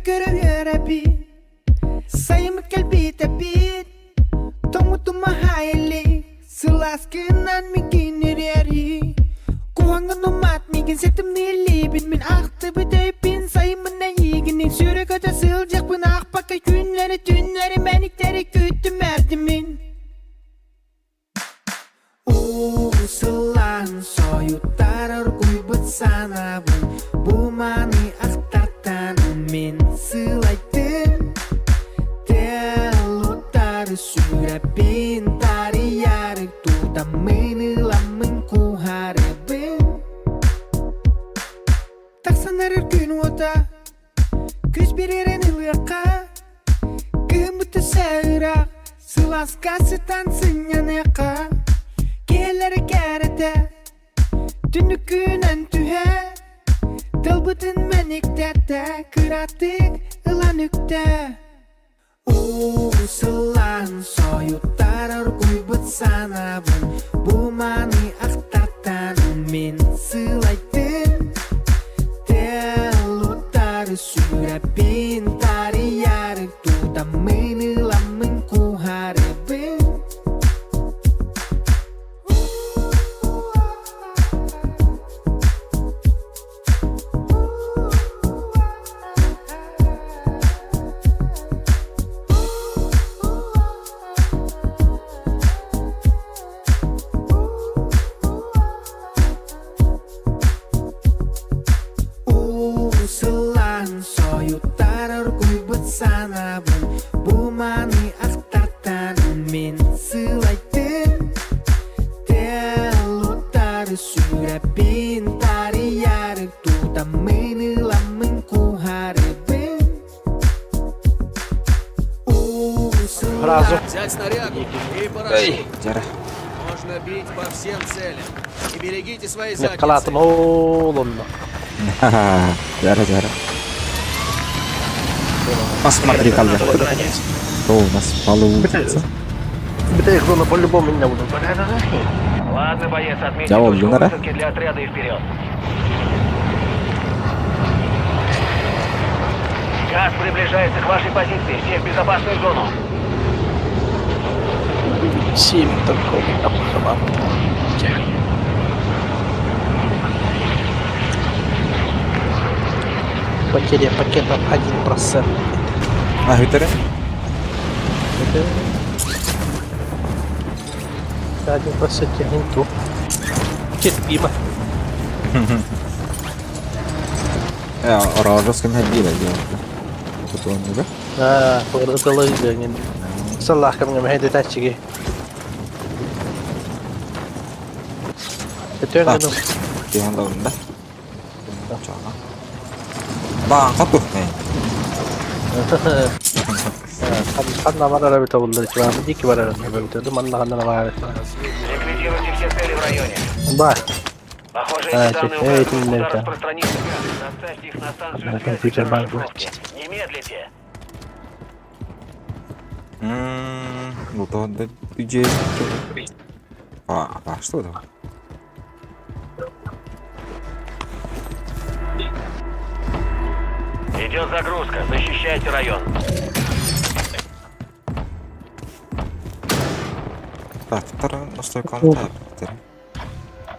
Көрө-көрө үөрэбин Сайыммыт кэлбитэбит Тоҥмутум аһаайылли Сылааскынан миигин ириэри Куһаҥҥын умат миигин ситимнииллиибин Мин ахтыбыт өйбүн сайыммын эйиигин Сүрэ көтө сылдьыахпын аахпакка күннэри түннэри мэниктэри күүттүм эрдим мин Уу сыллаан сойуттар оргуйбут санаабын Бу маны ахтартан мин сылайдым Телуттары сүрэппин тарыйары Тутаммын ыламмын куһарыбын Тахсан эрэр күн уота Күс биэрэн ылыахха Кыһыммыт өссө ыраах Сылааска сытан сынньаныахха Киһилэри кээрэтэ Түннүккүнэн түһэ Тылбытын мэниктэтэ Кыратык ылан үктэ Уу сыллаан сойуттар оргуйбут санаабын Бу маны ахтартан мин сылайдым Телуттары сүрэппин тарыйары Тутаммын ыламмын куһарыбын Уу сыллаан сойуттар оргуйбут санаабын Бу маны ахтартан мин сылайдым Телуттары сүрэппин тарыйары Тутаммын ыламмын куһарыбын Уу Сразу. Взять снарягу и Эй, парашют. жара. Можно бить по всем целям. И берегите свои Нет, задницы. халатым ол онно. Жара, жара. Посмотри, Калвер. Что у нас получится? Бит зона по-любому меня будут. Ладно, боец, отметьте Я точку Лунара. высадки для отряда и вперед. Газ приближается к вашей позиции. Все в безопасную зону. Семь такого. Потеря пакетов 1%. А, бүтере? Это 1% гинту. Терпимо. Оророс кем һәбилә делать. А, это Саллах кем хәйдә тәчиге. Это ну. Тиһэн да. Баан кату. Ханна барара бит оллар чуа дики барара бит манна ханна бар. Ликвидируйте все цели в районе. Ба. Похоже, А, эти данные эй, указывают, ты куда не это. распространится газ. Доставьте их на станцию На связи компьютер для банк расшифровки. Не медлите. Ну то да иди. А, а что это? Идет загрузка. Защищайте район. Так, вторая настройка так,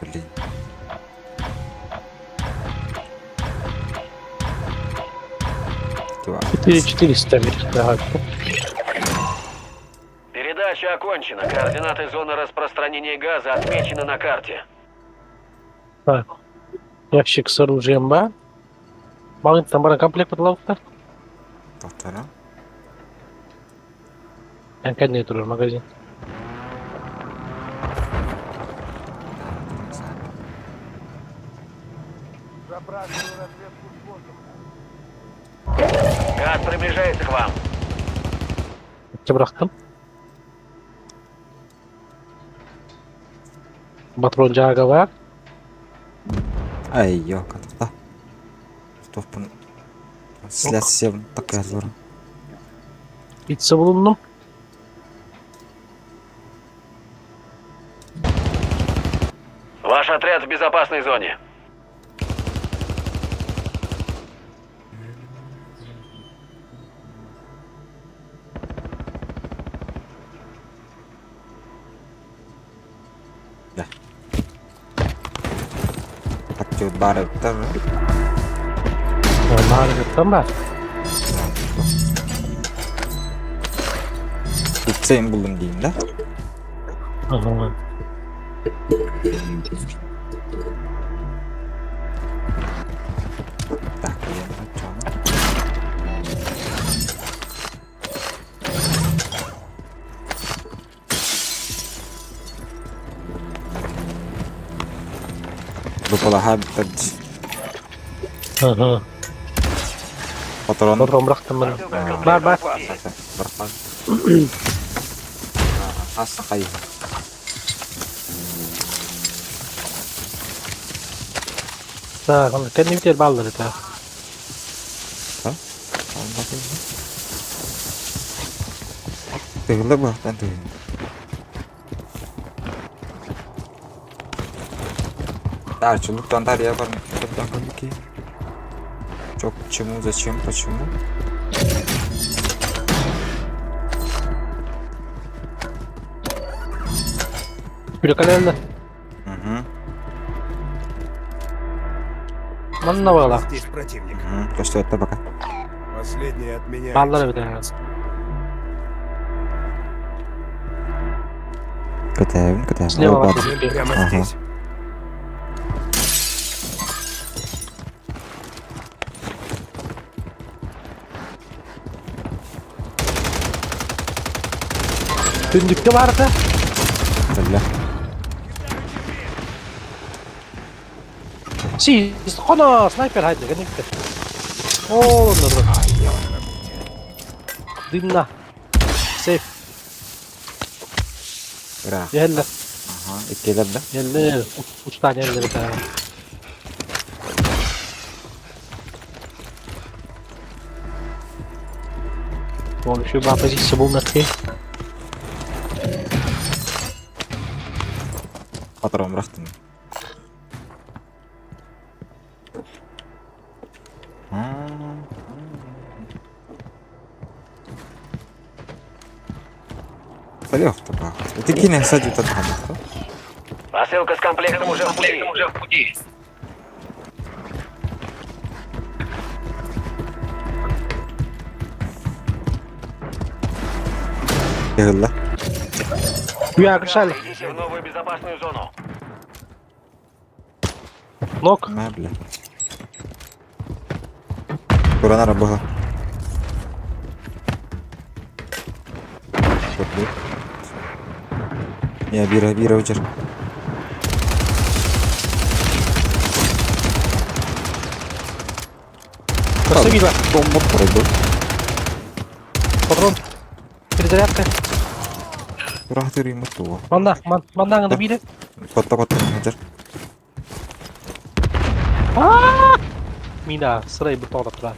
Блин. Два. 4400 метров. Передача окончена. Координаты зоны распространения газа отмечены на карте. Так. Ящик с оружием ба. Магнит там бара комплект подлавка. Повтора. Энкадный турар магазин. Газ приближается к вам. Бырахтым. Патрон жага бар. Ай, ёлка, да. Что Трансляция такая зора. Пицца булундум. Ваш отряд в безопасной зоне. Дьэ баар эбиттэр. Баар эбиттэн баар. Итсейм буллум дейм да? Ага. Так, я Бу балаһа Ага. Патрон. Патрон бырахтым мин. Бар, бар. Бырахпан. Хас хай. Так, онно кэннибитигэр бааллар этэ. Тыгылла быһахтан тыгын. Да, чулуктан дарья бар. Чё, к чему, зачем, почему? Күрекалелле. Угу. Манна баала. Здесь противник. Угу. То что это пока? Последний отменяется. Бааллар эбит. Кытайбын, кытайбын. Слева О, бар. Цель прямо Ага. здесь. Түндүккэ баарта. Бля. Си, хоно снайпер хайда кэнникте. Ол онно тур. Дымна. Сейф. Ыра. Иһэллэр. Ага, иккилэр да? Иһэллэр. Устаан иһэллэр этэ. Вон еще ба позиция был на Патрон бырахтым. Полегко, Ты кинь, кстати, вот это. Посылка с комплектом уже в пути. Тыгылла. Я крышали. Идите в новую безопасную зону. Нок. На, бля. Туран арабыга. Көрдүк. Я бира бира өтер. Красавица. Бомба пройду. Патрон. Перезарядка. Турахтыр юм туу. Манна, ман, манна гына бире. Котто котто өтер. Мина, сырай бу тоғдап тура.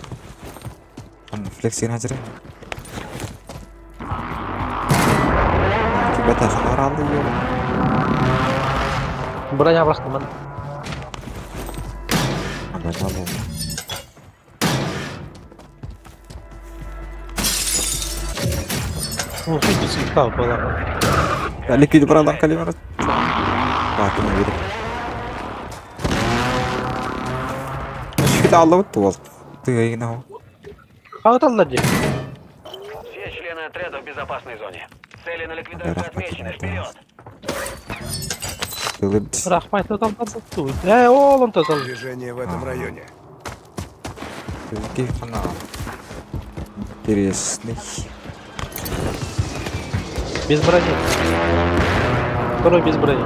Флексин хажыр. Кибета харалды юу. Броня бырахтым ман. Абата бу. Ну, чуть не была. Ликвид брадан калимара. Так, не видно. Şu алып туол. Тыгайна. Хаваталлар же. Все члены отряда в безопасной зоне. Цели на ликвидацию Рахмат, отмечены. Вперед! Тылып. Рахмат там. Э, ол он там. Движение в этом районе. Тылки хана. Интересный. Без брони. Второй без брони.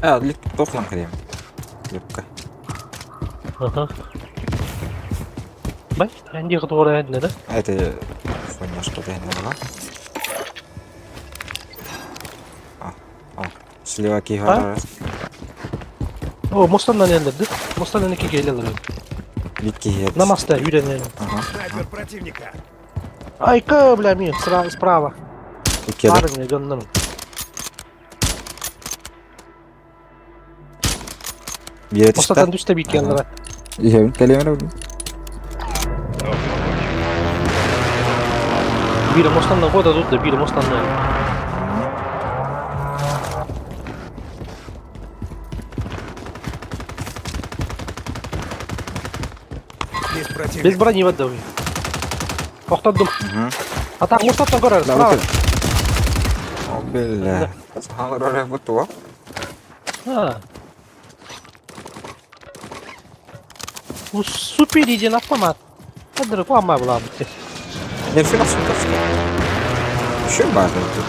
А, лик тохлан крем. Лепка. Ага. Бай, энди кытыгора энди да? Это фоня что-то не было. А, а, слева кихара. О, мостандан энди. Мостандан эки келелер. Ликки На моста үйренен. Ага. Снайпер противника. Айка, бля, мин, справа. Икки Парня, гонным. Бир Мостатан түстө бик келелер. Иһэбин кэлиэмэр. Биир мустанна года тут да биир мустанна. Есть противник. Без брони воды. Охтоддум. А так мустаттан көрөр, справа. О, бля. Саҥарар бутуа. А. Ну, супер диэн автомат. Хадыр куама булаабыт. Нерфин охсубута. Еще баар тут.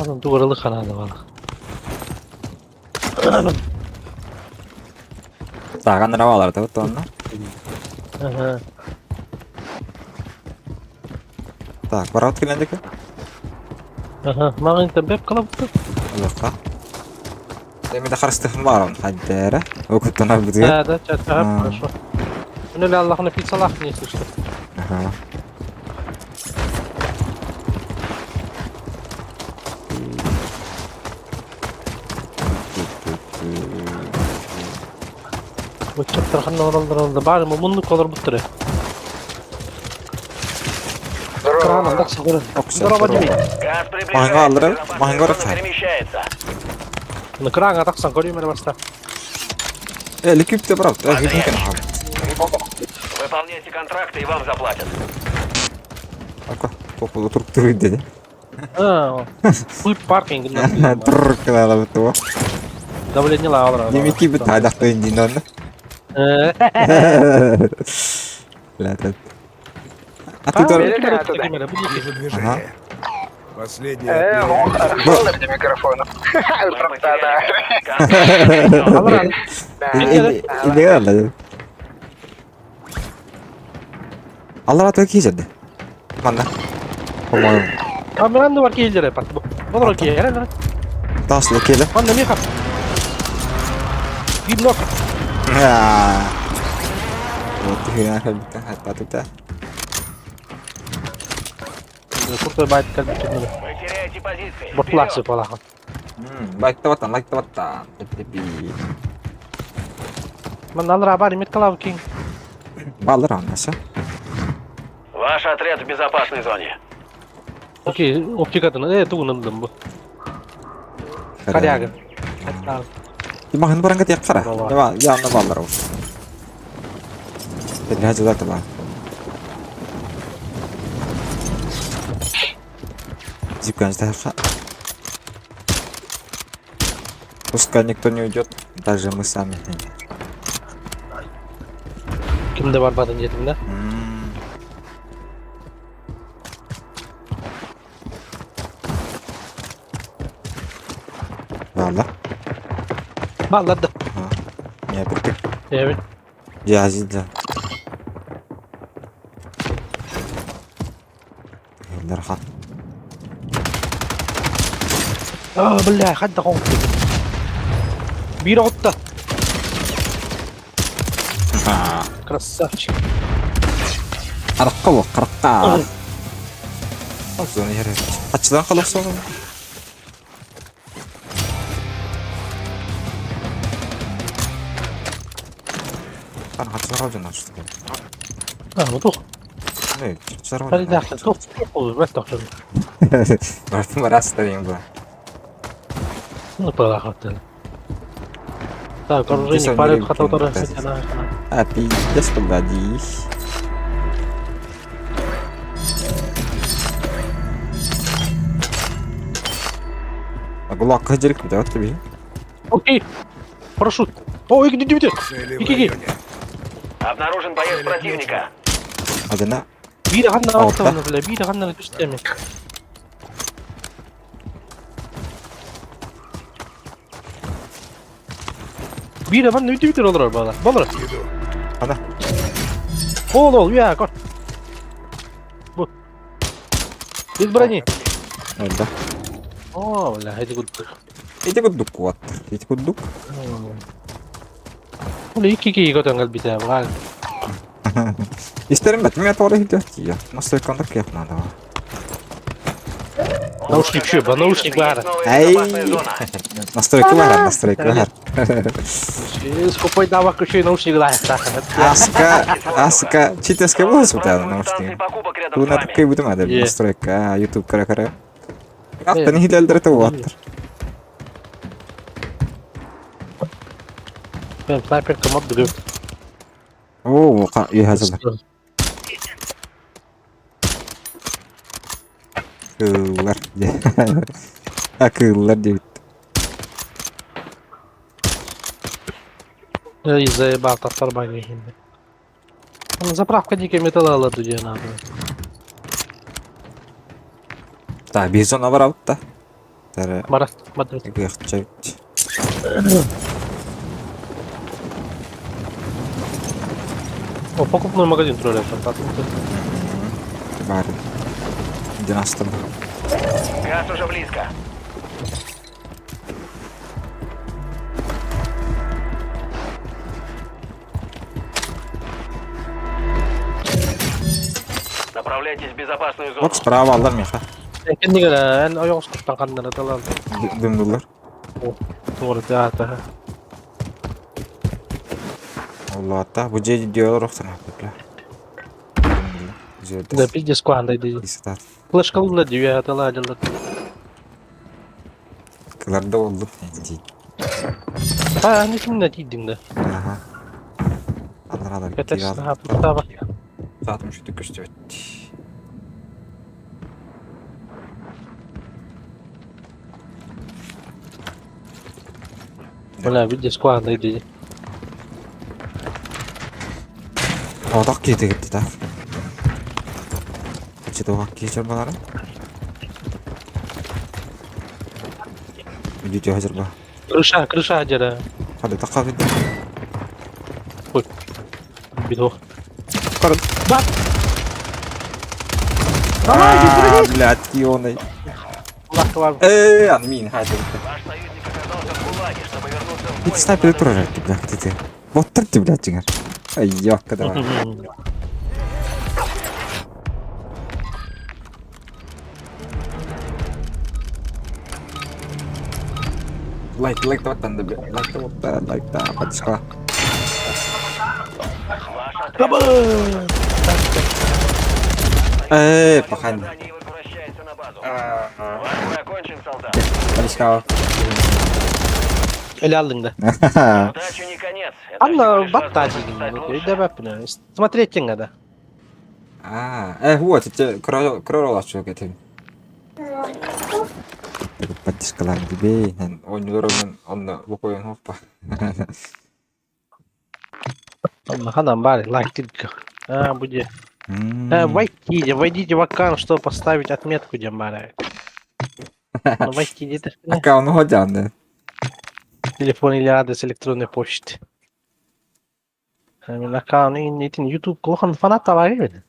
Аны тугуралы ханааны бала. Так, анравалар да онно. Ага. Так, бараут кэлэн Ага, маған бэп калабыт. Аллахха. Эми да харыстыхым бар он хайдара. Окуттана бутуга. Да, да, чат, ага, хорошо. Ну, ля Аллах на пиццалах не если что. Ага. Вот чаттар ханна оралдар бары мунну колор буттары. Крана, так сагыры. Здорово, Дими. Газ приближается. Маңға алдырып, Безопасная маңға зона ұрыққа. перемещается. Ну, крана таксан көрейм эле баста. Э, ликүпте барат. Э, хитен хаб. Выполняйте контракты и вам заплатят. Ака, топу туруп туруп деди. А, Фул паркинг. Тур кылала бутуа. Давление лавра. Дими кибит хайдах тойын дин онно. Ла тат. А ты тор Вижу движение. Последний от меня. микрофона. Мы потеряли. Контракт Иди Аллар аты кийжеди. Манна. По-моему. Камераны бар кейлдер пат. Болор кейлер. Таслы келе. Манна меха. Гибнок. Вот хрена хабита хатта тута. Куртой байт калбит. Вы теряете позиции. Ботлаксы Вперед! палаха. Лайкта ваттан, лайкта ваттан. Тепи. Манна алра бар имет калав кинг. Баллар аннаса. Ваш отряд в безопасной зоне. Окей, оптикатын. Э, тугунандым бу. Каряга. Имаһын баранга тиyak кара. Ява, яна баллар ул. Теле хажы бар. Зипкан ждайха. Пускай никто не уйдет, даже мы сами. Кимде бар батын жетим да? Балла. Балларды. Не бітті. Evet. Жазида. Дархан. А, бля, хадда қоңып Бир отта. Красавчик. Арыққа бол, қырыққа. Зона ері. Ачыдан қалып соны. Қан хатчыдан қалып жана что А, ну тух. Не, чарва. Хали дахыл тух. Бес тохшын. Бартым барасыздар ең бұл. Ну, палахаттан. Так, оружейник парит хатаутара. А, пиздец, погоди. Глок жерик да тебе. Окей. Парашют. О, иди, иди, иди. Цели в Иди, иди. районе. Обнаружен боец противника. Адына Бири ханна Алта. аттавна, бля, бири ханна түстеме. Бири ханна үтү үтү олор бала. Болор. Иду. ана Ол ол, я, кор. Бу. Без брони. да. О, бля, эти кудук. Ити кудук куат. Ити кудук. Бля, ики ки готон галбите, бля. Истерим бет, мен торы хитет я. Мастой контак яп надо. Наушник Облако үчүгэй, газа наушник движется, баар. есть новая Ай! безопасная зона. Настройка баар, настройка баар. Скупой давак үчүгэй наушник лаахтаах. Аска, аска, читерская була сутаа Станции наушник. покупок рядом с Туна вами. такой будем ада Е. настройка, YouTube кара-кара. Аттан хилэлдэр туаттар. Мен снайперка мод бүгүн. Оо, үһэ сылар. Кыыллар. А кыыллар диэбит. Эй, заебал, тахтар иһинде. Заправка дикий металла диэн надо. Так, бизон абарабыт да. Тары Бара, смотри. ыгыахча. О, покупной магазин тролля. Баар. Династым. Газ уже близко. Направляйтесь в безопасную зону. Вот справа аллар меха. Кэннигэр эн ойоҕос куттан ханнара талан. Дымдылар. Туора театр. Улаата бу же диолор охтана бля. Да пиздец куандай ди. Флешка улла дүйэ тала дьалла. Кыларда oldu. Ди. А, не кимне тиидиң да. Аха. Алар алар. Кэтес хаапыттаба. Саатым шүтү көстөбөт. Бля, пиздец куандай ди. Одақ кейті кетті да. Кече оғақ кей балары. Видео хазыр ба. Крыша, крыша дьэ. Хады таққа бит. Битох. Кар. Бат! А, блядь, ионой. Лахлар. Э, ан мин хазыр. Ваш союзник оказался в гулаге, чтобы вернуться в бой. Бит снайпер турар, блядь, ты. Вот ты, блядь, жиңер. Ай, ёкка давай. Лайк, лайк даваттан да, блядь. Лайк даваттан, лайк да, подписка. Ваш отряд Э, пахан. задание и возвращается на базу. Ваш бой окончен, солдат. Подписка. Эле алдың да. Удачу не конец. Это всего Анна лишь батта возможность стать дигин. лучше. Өйдөбөппүн. Смотреть да. А, э, вот, это крололачу кетем. Подпискалар дибей, ойнолорун онно букуйун хоппа. Ханан бар, лайк тилк. А, будет. Войти, войдите в аккаунт, чтобы поставить отметку, Демара. Ну, войти где-то. Аккаунт ходян, Телефон или адрес электронной почты. Мен аккаунт итин YouTube кулахан фанат табар эбит.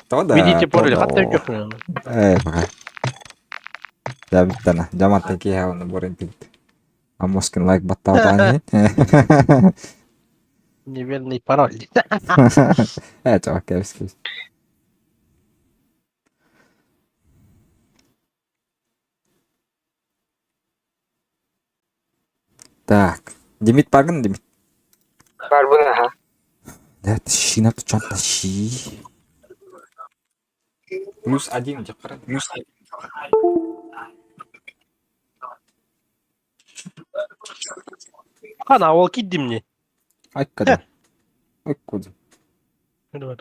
То да. Видите пароль, хатта өкөпүн. Э, пока. Жабыттана, жаматтан киһэ онно борен тигит. Амоскин лайк баттаутаани. Неверный пароль. Э, чувак, кэбис кэбис. Так, Димит баргын, Димит. Барбын аха. Да, тащи на чон тащи. Плюс один, дьякара. Плюс один. Хана, ол киддим не. Айккада. Айккуда. Ну,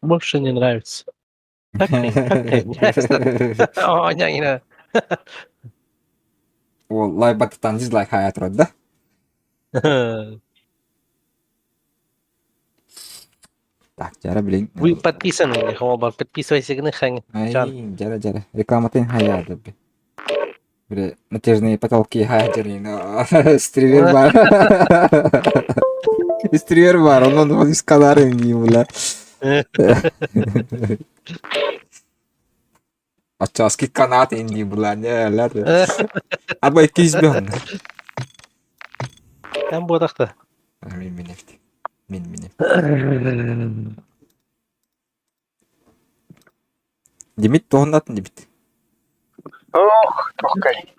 больше не нравится. Как ты, как ты? О, не, не. Ол лайк баттан дизлайк хаят да? Так, жара блин. Вы подписаны, оба, подписывайся гны хан. Ай, жара жара. Реклама тен хая деп. Бре, натяжные потолки хая жары. Стример бар. Стример бар, он он искалары не бля. Оччоски канат инди буланелер. Аба иккис бен. Эн буотахта. Мин мин эбит. Мин мин. Димит туһуннатын дибит. Ох, тохкай.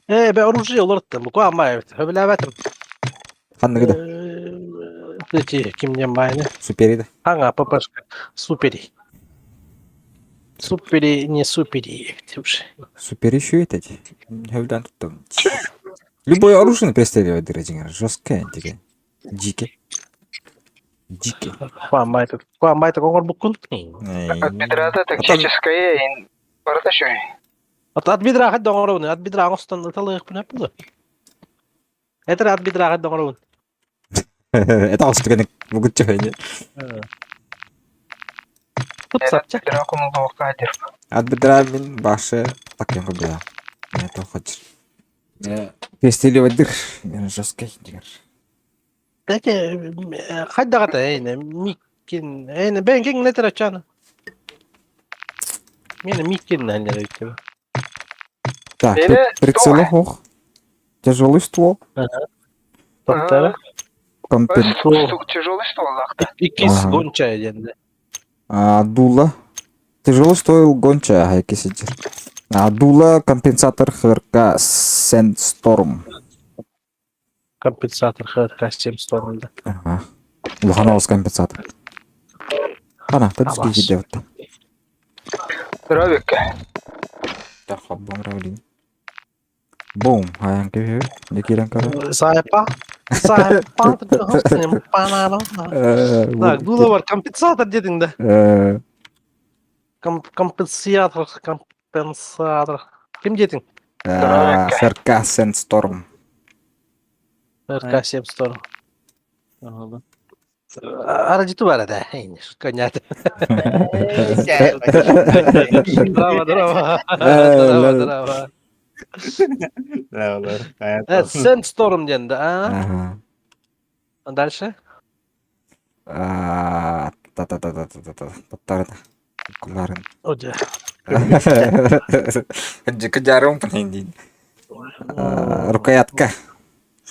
Э, бе оружие олорттым. Бу куама эбит. Хөбүлээбэтим. Ханныгы да? Эти кимнен байны? Супери да. Аңа ППшка. Супери. Супери, не супери. эбит уже. Супер еще это. Хөбүлээн туттум. Любое оружие пристреливает дыры Жесткое деген. Дикий. Дикий. Куама это. Куама это коңор буккун. От бедрата тактическая ин барата шөй. От от бедра хат доңоробун. От бедра оңостон ыталык бу нэп Это от бедра хат доңоробун. Это алыстыганы бугутчу не. Тупсапча. Бедра кумулуокка дир. От бедра мин башы так я бля. Не то хочешь. Пристреливать дыр. Жесткий дигер. Теке хайдагата эйне миккин эйне бен кин нетер ачана. Мени миккин нәлер өйтем. Так, Или прицелы хох. Тяжелый ствол. Топтара. Компен... Тяжелый ствол лахта. Иккис Ага. гонча дегенде. А, дула. Тяжелый ствол гонча хайки сидит. А, дула компенсатор ХРК Sandstorm. Компенсатор ХРК 7 стороны. Ага. Улахан компенсатор. Ана, тадыски Абас. киде вот. Здоровик. Так, бом равлин. Бум, хаян кебе. Не кирен кара. Сайпа. Сайпа. Так, дула бар компенсатор дедің да. Компенсатор, компенсатор. Ким дедің? ХРК Sandstorm. ХРК 7 стороны. Ара житу бар да. Эйне, шутка нет. Здраво, здраво. Здраво, здраво. Sandstorm деді, а? Ага. Дальше? А, Та-та-та-та-та-та. Топтарда. Куларын. Оде. Кыжарым панин. Рукоятка.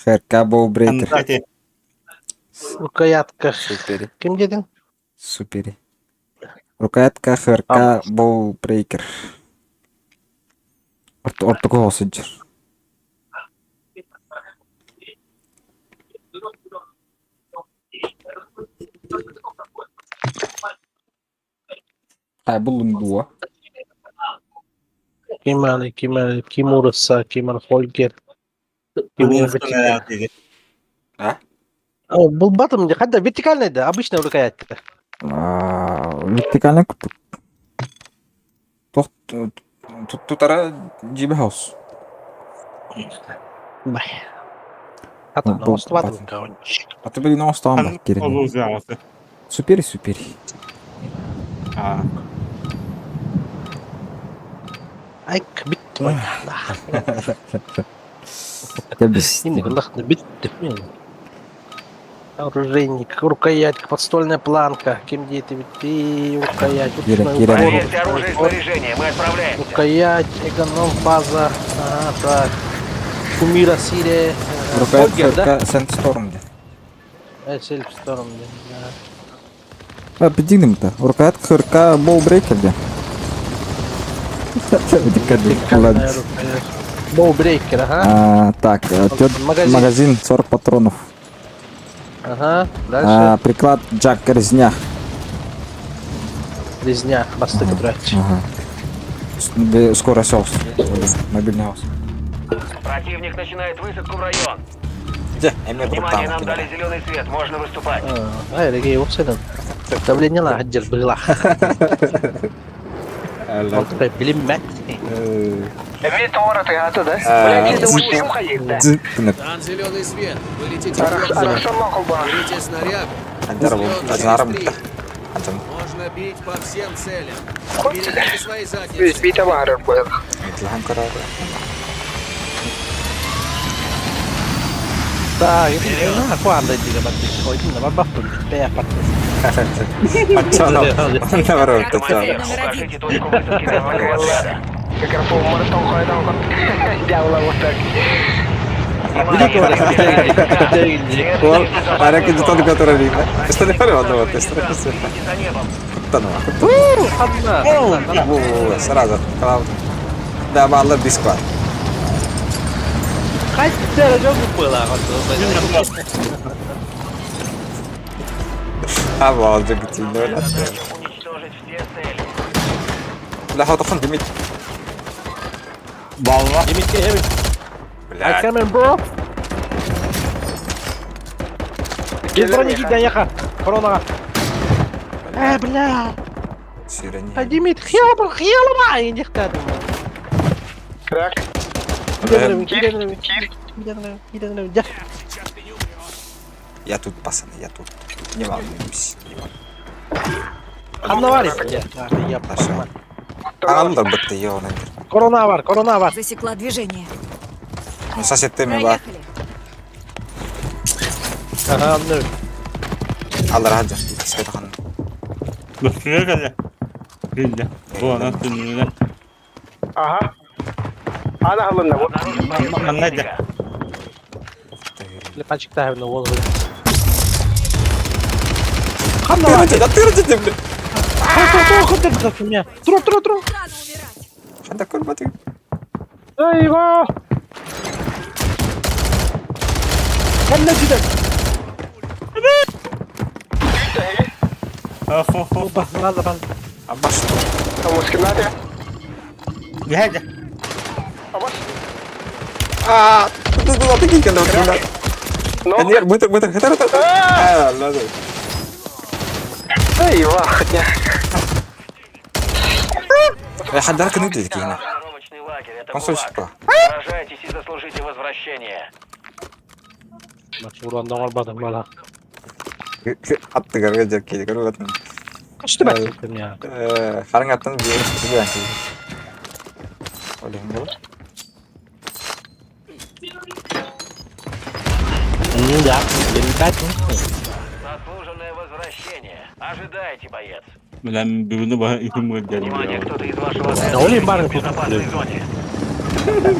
ХРК Боубрейкер. Рукоятка. Супери. Ким дедің? Супери. Рукоятка ХРК Боубрейкер. Ортого осыджыр. Тай булун дуа. Кимали, Кимали, Кимуруса, Кимар Хольгер. Кимур А? Бұл батым, қайда вертикальный да, обычная рукоятка. Вертикальный кутук. Тох тутара жибе хаус. Бай. Атын, Бұл остыватын. А ты блин остан ба керек. Супери супери. Айк, бит. Тебис. Не лахны бит. Оружейник, рукоятка, подстольная планка. Кем где это ты, рукоять, Кира, ручной Кира. упор, Проверьте оружие и снаряжение. Мы отправляемся. Рукоять, эконом, база. Ага, так. Кумира Сире. Рукоятка Хольгер, да? ХРК Sandstorm. Сельфсторм, да. А, пидигнем-то. Рукоятка ХРК Боубрейкер де. Вертикальная рукоять. Боубрейкер, ага. А, так, Магазин. магазин 40 патронов. Ага, дальше. А, приклад Джак Резня. Резня, бастык брать. Ага. Скоро сел. Мобильный хаус. Противник начинает высадку в район. Где? Внимание, нам дали зеленый свет. Можно выступать. Ай, реге окседен. Давление ла хаджар была. Он такой билиммет. Эми тоора тыгата да. Блядь, это усим хайыкта. Дан зеленый свет. Вы летите в зону. Арахсан макул ба. Берите снарягу. Взлет через три. Можно бить по всем целям. Берегите свои Биз задницы. бите барыр буяк. Так, куанда диga баттык. Ойдун барбаппын. Бэйэ баттыс. Оччоно. Онно барар Командир, укажите точку высадки газового отряда. Ол аракы жутан которая видно. Что не пари одного теста. Следите за небом. Куттанова. Во, сразу. Да, баллар диск бар. Хайдара жок была. А балды гитин. Задача уничтожить все цели. Ла хотохон димит. Балла. I Блядь. coming, bro. Без брони кидаяха. Коронага. Э, бля. Сирени. Димит, хел, хел, ма, Так. Я тут, пацаны, я тут. Не волнуюсь. Не волнуюсь. Ханна Я Хорошо. Аналар бытты, ёланыр. Корона бар, корона бар. Засекла движение. Ну, сосед ты бар. Проехали. Ага, анны. Аллар хаджар. Скайта хан. Быстрее кэллэ. Биллэ. Буона түннүнэ. Ага. Ана алынна бу. Обнаружен боец Манна противника. Лепанчик тахыбны ол. Ханна бар. Тыры, тыры, тыры, бля. Тру, тру, тру. Рано умирать. Ханда курба ты. Eyvah. Ханна жүдә. Хо-хо. Опа, ладно, ладно. Абаш. Мускинате. Бэдэ. Абаш. А, тут было ты кикел, бля. Ну. Нет, быстро, быстро, быстро, быстро. А, ладно. Eyvah. Хандар кını dedik yine. Тренировочный лагерь, это Консольщик ГУЛАГ. ба. Сражайтесь и заслужите возвращение. Уран барбадым бала. Атты көргө жер кейди көрүп атам. Качты баттым я. Харың аттан bir bir Олег был. Да, летать. Заслуженное возвращение. Ожидайте, боец. Билэн бүгүнү баһа ихим Внимание, көрдөрүм. кто-то из вашего отряда Да, Олег в Барин безопасной тут. зоне.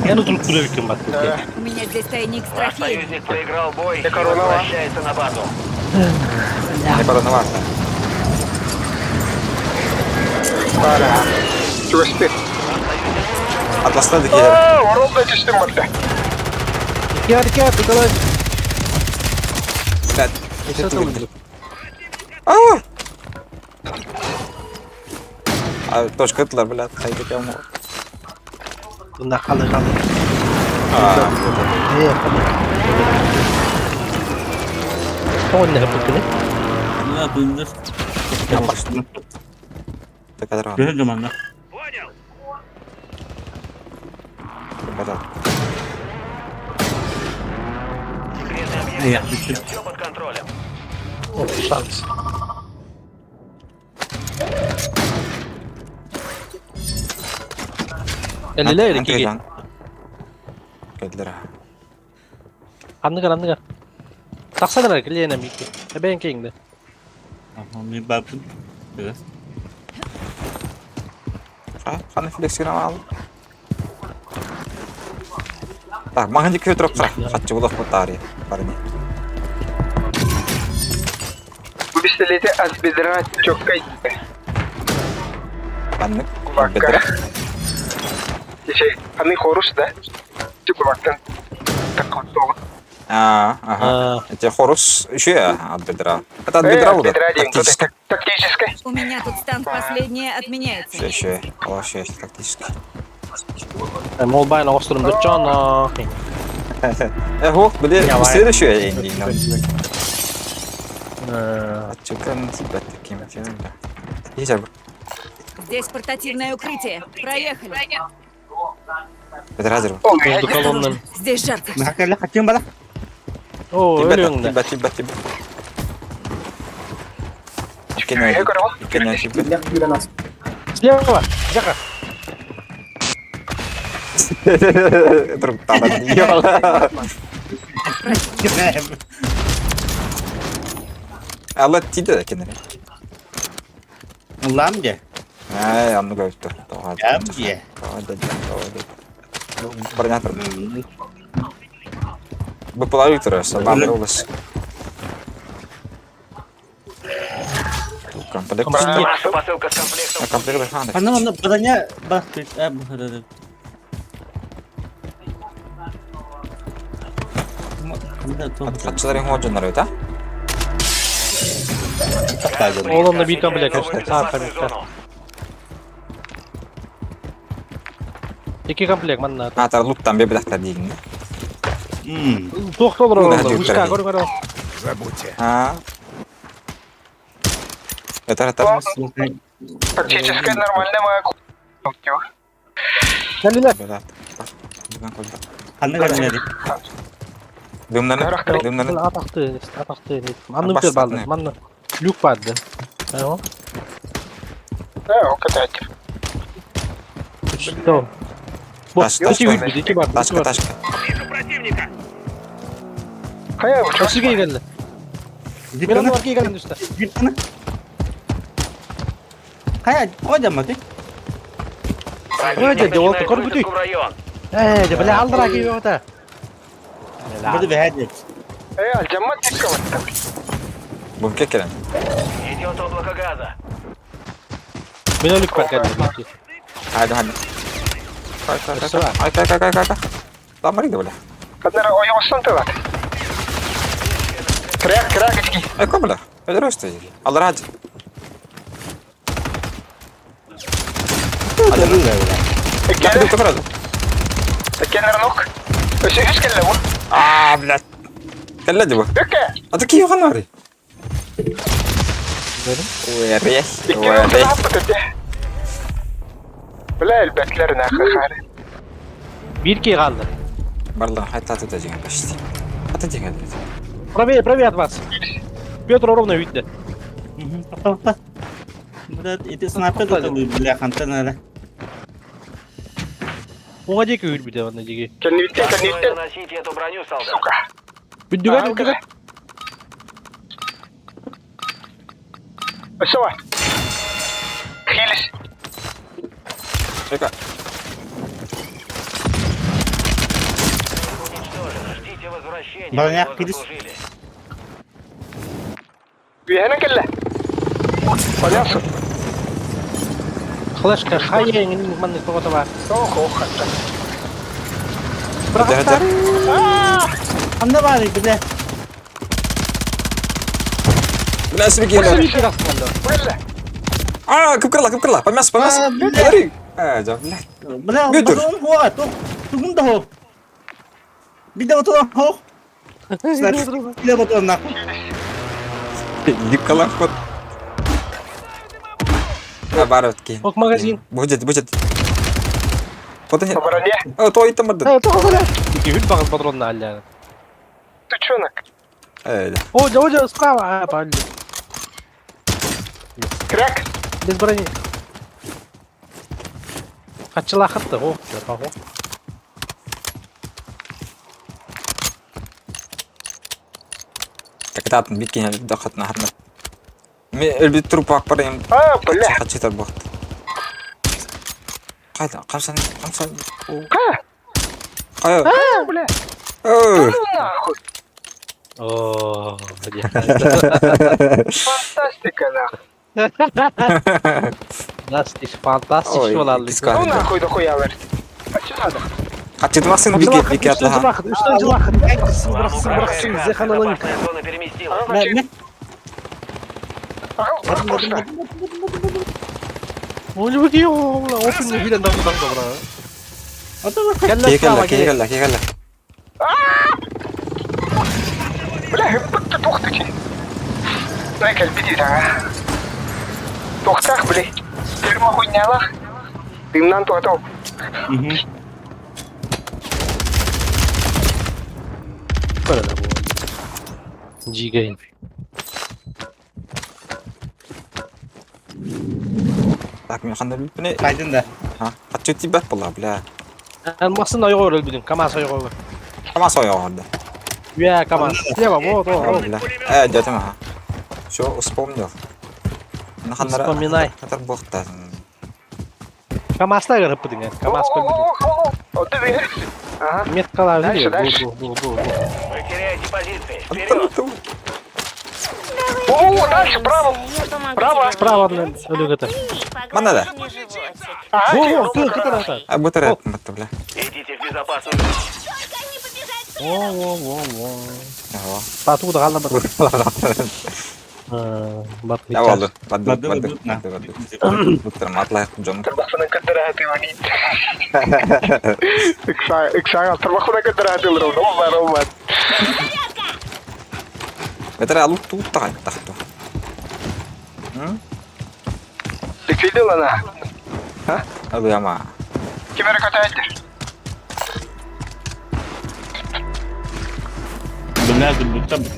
Я тут куревиким баттым. У меня здесь тайник с Ваш трофеями. союзник проиграл бой и корона. возвращается на базу. Не корона var. Бара. Чугасты. Atlas'ta dik yer. Аа, оруулж түстэн боллоо. Gel gel давай. Блядь. Аа! А, точка ытлар, блядь, хайда кем ол. Мына қалы қалы. Аа, Э, қалы. Тоғын не бүкілі? Мына түннүс. Текадыр var. Бэдэ манна. Понял. Бажал. Секретный объект Я. защищен. Все под контролем. О, шанс. Элилер киги. Келдер. Анныгар, анныгар. Тақсадыр килиена мики. Эбен кейинде. Ми батын. Бэдэ. Қаны флексин ал. Так, маған жеке тұрып тұра. Хатчы болақ бұл тари. Парни. Бу пистолети аз бедра чоккай. Паннык. Бакка. Бедра. Ишей, аны хорус да. Типа бактан. Такой А, ага. Это хорус еще от бедра. Это от бедра вот. Бедра один, Тактически. тактической. У меня тут стан последнее отменяется. Еще, еще. Вообще, тактически. Мол байна остурум дочоно. Э, хох, блин, Давай. следующее я Чекан тебя таким делом, да. Есть, Здесь портативное укрытие. Проехали. бедра зер. Между колоннами. Здесь жарко. Махакэлэ хатым бала. О, Тибет, өлүңдө. тибет, тибет, тибет. Кене, кене, тибет. Слева, жака. Друг тала, ёла. Противник. Алла тиийдэ да кинини. Ыллаам дьэ. Ээ, оннук эбит Тоҕо Ям дьэ. Тоҕо да тоҕо да. Бронятор. Быпылай турар, сабаан олус. Комплект. Ваша посылка с комплектом. Комплект ханна. Ханна манна броня бар. Э, бу Хаччыларын ходжоннор эбит, а? Ол онно биир комплект Отмечаю новую саа безопасную комплект. зону. Икки комплект манна. Аатар луттан бебедахтар диигин. Туох толору Ну, олороллор. да, Вышка, да. көрүҥ эрэ. Забудьте. А. Это это. Тактическая нормальная моя Кэллилэр. Ханна кэллилэр? Дымнаны, дымнаны. Атахты, атахты. Манны үтер балды. Манна люк барды. Ага. Да, укатать. Что? Вот, Таш, таш, эти выйдут, эти барды. Ташка, ташка. Хайа, Өсүгэй кэллэ. Мен аны баркы кэлэн түстэ. Хайа, қойдамады. Противник Ой, дядя, вот начинает такой бутыль. высадку в район. Э, да бля, алдыра киһи ота. Буду бэһэдэ. Э, альдьаммат тиккабаттар. Бумке келен. Идет облако газа. Мен люк бар кэллэ. Haydi haydi. Kay kay kay. Ay kay kay kay kay kay. Lan bari da bile. Ханнара ойоҕостон тылат. Кряк, кряк, ички. Ay koy bile. Öyle işte. Allah hadi. Иккиэннэр, Hadi dur hadi. иккиэннэр нок. Өссө үс кэллэ бу. Aa блядь. Кэллэ bu. Үккэ. Аты киев ханары. Уэрес, Икки уэрес. хаппыт этэ. Бля, элбэтлэр нахуй хары. Бир киһи хаалла. Барлан хайта аты деген почти. Аты деген. Правее, правее от вас. Петр ровно видно. Ити снайпер да бля, хантан эрэ. Уҥа диэки үүрбүтэ онно диэки. Кэнниттэн, Отстой кэнниттэн. наносите эту броню, солдат. Сука. Бүддүгэр, Аа, бүддүгэр. Өссө бар. Хилис. Чека. Уничтожено. Ждите возвращения. Броня Вы его хилис. заслужили. Үөһэнэн кэллэ. Понятно. Флешка, хайа, маннык тоҕото баар. Ох, ох, хатта. Hadi hadi. Ханна баар, бля. Бля, себе келе. Биир киһи тахсаллар. Бля. А, кып кырла, кып кырла. По мясу, по мясу. Бля. А, да, бля. Бля, Бүтүр. батон хуа, то тугун да хо. Биде батон хо. Биде батон нахуй. Николай ход. А, баротки. Ок, магазин. Будет, будет. Вот они. По броне. О, то и там отдад. Э, тоҕо бля. Ики үт баҕас патронна аллааны. Тучонок. Э, да. О, да, о, справа. А, правильно. Кряк. Без брони. Хачылахатты, о, да, паго. Так это атын бикини дохат на хатна. Ме элби труп акпар им. А, бля. Хачитар бохт. Кайда, камсан, камсан. Ка. Кая. А, бля. О. Ну нахуй. О, где? Фантастика, нахуй. Настиш, фантастик, Ой, что ладно. киска. Ну нахуй дохуя, верт. А что надо? Хачитмасын бики бики атлаха. Вам угрожает газ. Безопасная зона переместилась. Мэ, мэ. Ага, просто. Кекелла, кекелла, кекелла. Бля, будто тухтыки. Дай кэлбити саҥа. Тухтах, бля. Тюрьма хуйнялах. Дымнан туатау. Дигай. Так, мен ханда билбине. Кайдын да. Ха, хачыти бат була, бля. Масын ойғор өлбүдүн, КамАЗ ойғор. Камас ойоорда. Үө, КамАЗ. Слева, вот, вот, вот. Бля. Э, дядя ага. Все, вспомнил. Вспоминай. Хатар буохта. КамАЗ гырыппытыҥ, КамАЗ көрбүтүм. Оттон биһир. Ага. Меткалар Дальше, бу, дальше. бу, бу, бу, бу. Вы теряете позиции. Вперед! О, дальше, право. Право. Справа өлүгөтө. Мана да. Ага, Во, во, кыл, кытар ата. А бутер бля. Идите в безопасную зону. Во, во, во, во. Ага. Тату да галла бар. Бат. Я болду. Бадды, Бадды, бадды, бадды. бадды, бадды. Буттар матлайық жон. Тарбахпынан кытырааты манит. Иксага, тарбахпынан кытырааты олорон. Ол бар, ол бар. Бетер алу тут тахту. Ликвидил она. Алу яма. Кимери көтөйдүр. Бля, будто бы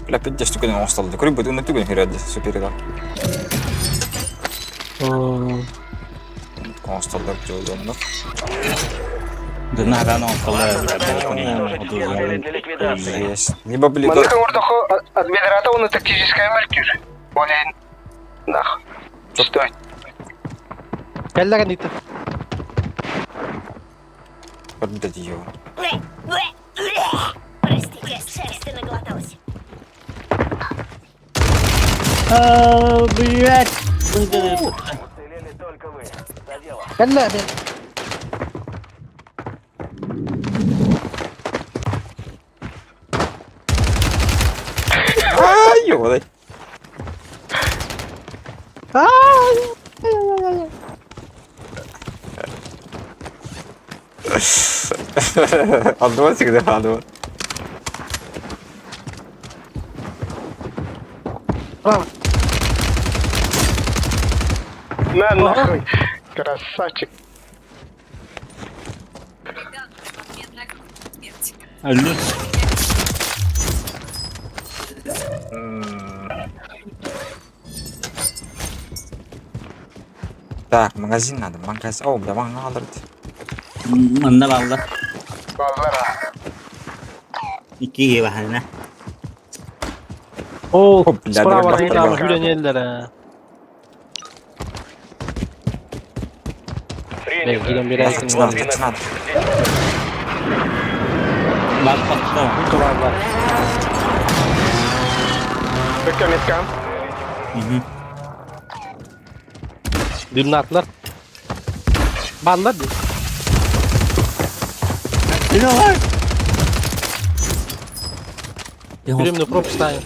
Бля, пиддеш түгэн оңостолду. Көрүк бут уну түгэн хүрөдү суперга. Оңостолду жолдонду. Да на рано Уничтожить все цели для ликвидации. Есть. Либо блин. Маннык оңордохо админирата уну тактическая мөлтүр. Олен. Нах. Стой. Кэллеген дите. Бадды диё. Простите, шерсти наглоталась. Блять. Уцелели только вы. За дело. Кэлле мен. Ай, ёдай. Алдыма всегда алдыма. Право. На нахуй. Красавчик. Алло. Так, магазин надо, магазин. О, бля, мага алдырды. Манна балла. Баллара. Икки бахана. Ол, Оп, бля, справа бля, дигән бля. хүренелләр. Мен киден берәйсең. Надо, надо, надо. Бар патта. Бар, бар. Метка, метка. Дымнатлар. Баллар ди. Биремне пропустайын.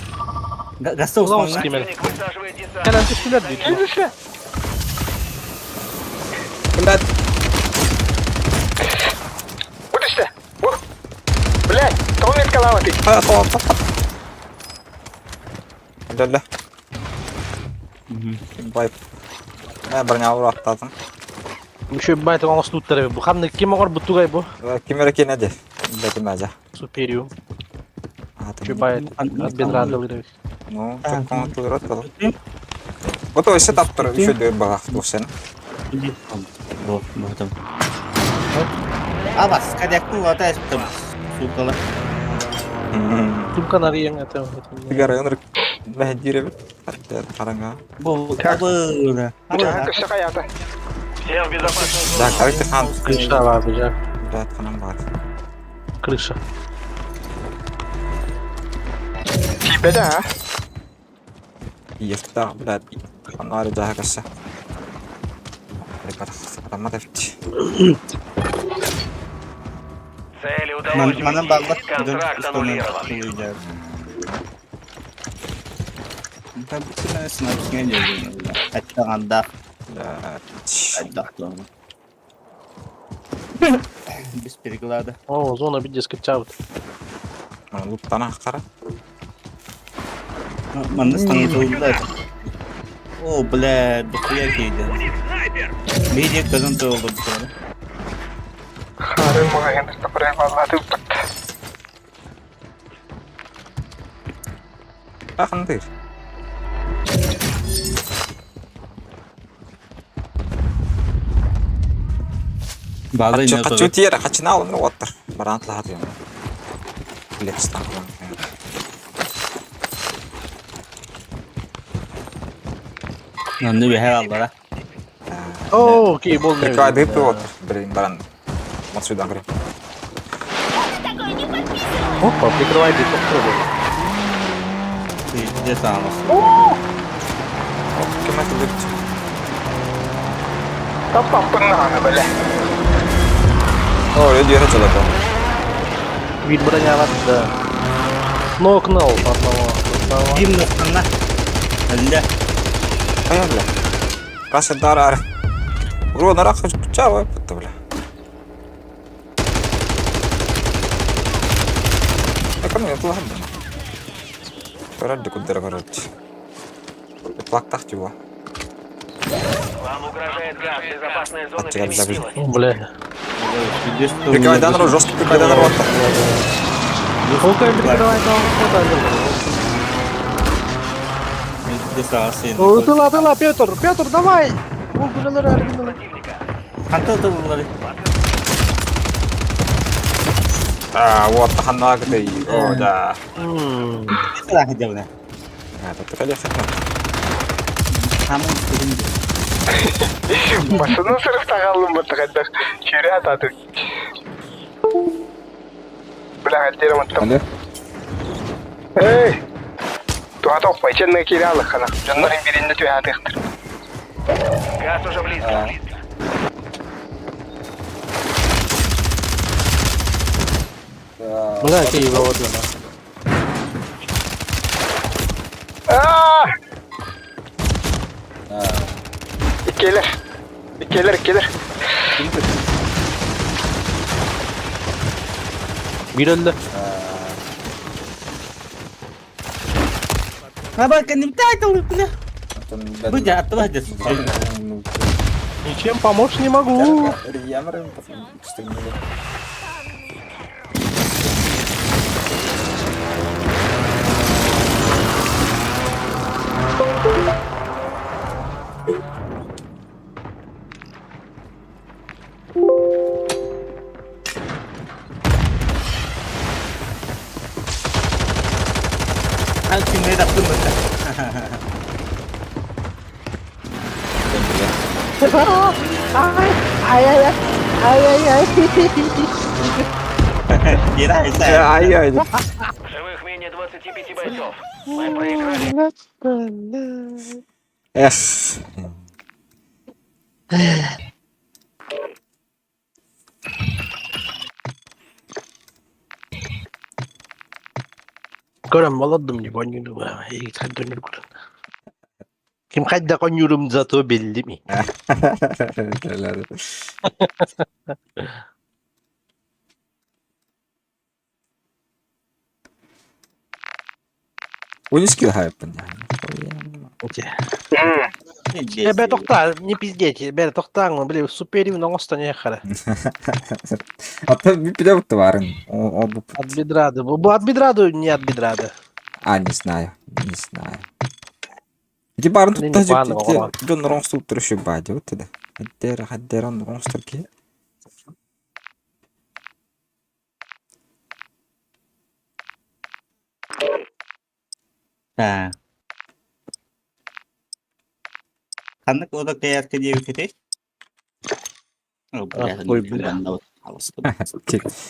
Гастов Лаус спаңна. кемер. Противник высаживает десант. Кэлен түстүләр ди. Блядь. Будешься? Блядь, то метка лава ты. А, то, то, то. Бля, бля. Бай. Мен броня ураттадым. Еще байт оңослуттар бу. Ханны ким огор бутугай бу? Кимер кенеди. Бля, кимәҗә. Супериум. Еще байт от бедра дылыры. Ну, çok контроль рот. Готовый сетап тур еще дө багах досен. Бо, бо там. Абас, кадяку атай там. Сукала. Тумка нарыяң это. Тигәр өнөр мәһдире караңа. Бо, абы. Жаһан көшө каята. Всем в безопасную зону. Да, карты хан. Крыша бар, бежа. Блядь, ханам бар. Крыша. Тибе да, а? Ефта, блядь. Анары жаһа касса. Ребята, адамма тәфти. Цели удалось Манан уйти. балла. Контракт аннулирован. Аттаганда. Блядь. Аттактан. Без переклада. О, зона бидде скачаут. Луптана кара. Манна станет О, бля, дохуя кейди. Бейде казан толды бу. Хары магазин тапырай балла ты упат. Ахандыр. База Хочу, не хочу тиэрэ, хачына алын уоттар. Бараан тылаһа тыйым. Билет Онно үөһэ аллара. О, окей, бол Прикрывай дырку вот, блин, баран. Вот сюда, говори. Такое не подписывалась. Опа, прикрывай дырку. Где там? Кем это будет? Таппаппын бля. О, люди это да. Вид броня да. Нокнул одного. Одного. Ким настанна? Әллә. Ая, бля. Каша дарар. Урон рах чава, бля. Экономия плохо. Короче, куда короче. Плак чего? Вам угрожает газ. Безопасная зона От тебя забыли. переместилась. О, бля. Прикрывай данру, жестко прикрывай данру. Сколько прикрывай там? О, тыла, тыла, Петр, Петр, давай! О, бля, Ханта тыллары. А, вот, ханна ты. О, да. Сылах дәүнә. Это конечно. Хамын дигән. Басını сырıp takalım bu tıkadaq. Çürü atadı. Бля, хотел он там. Алло. Эй! Туата оппайчен кире алыхана. Жоннорын биринде түйатыктыр. Газ уже близко. Бля, окей, его вот да. Аа! Келер. Келер, келер. Bir öldü. Хаба кеним тайтыл бля. Бу да атла дә. Ничем помочь не могу. Хан кимне таптым бу. Ира, иса. Ай, ай. В живых менее 25 бойцов. Мы проиграли. Эх. Көрөн молодым не конюрум. Ким хайда конюрум зато белли ми. Унискил хайпын. Эбе тохта, не пиздеть, бе тохтаң, бля, суперив на не хара. А то би товарын. О, бу. От бедрады. Бу от бедрады, не от бедрады. А, не знаю, не знаю. Иди барын Не, тут не баны, оған. Дон роңстур түрүшү бади вот это. Хаддер, хаддер он роңстур ки. Та. Ханнык ода каярка дип кете. Ах, ой, бля.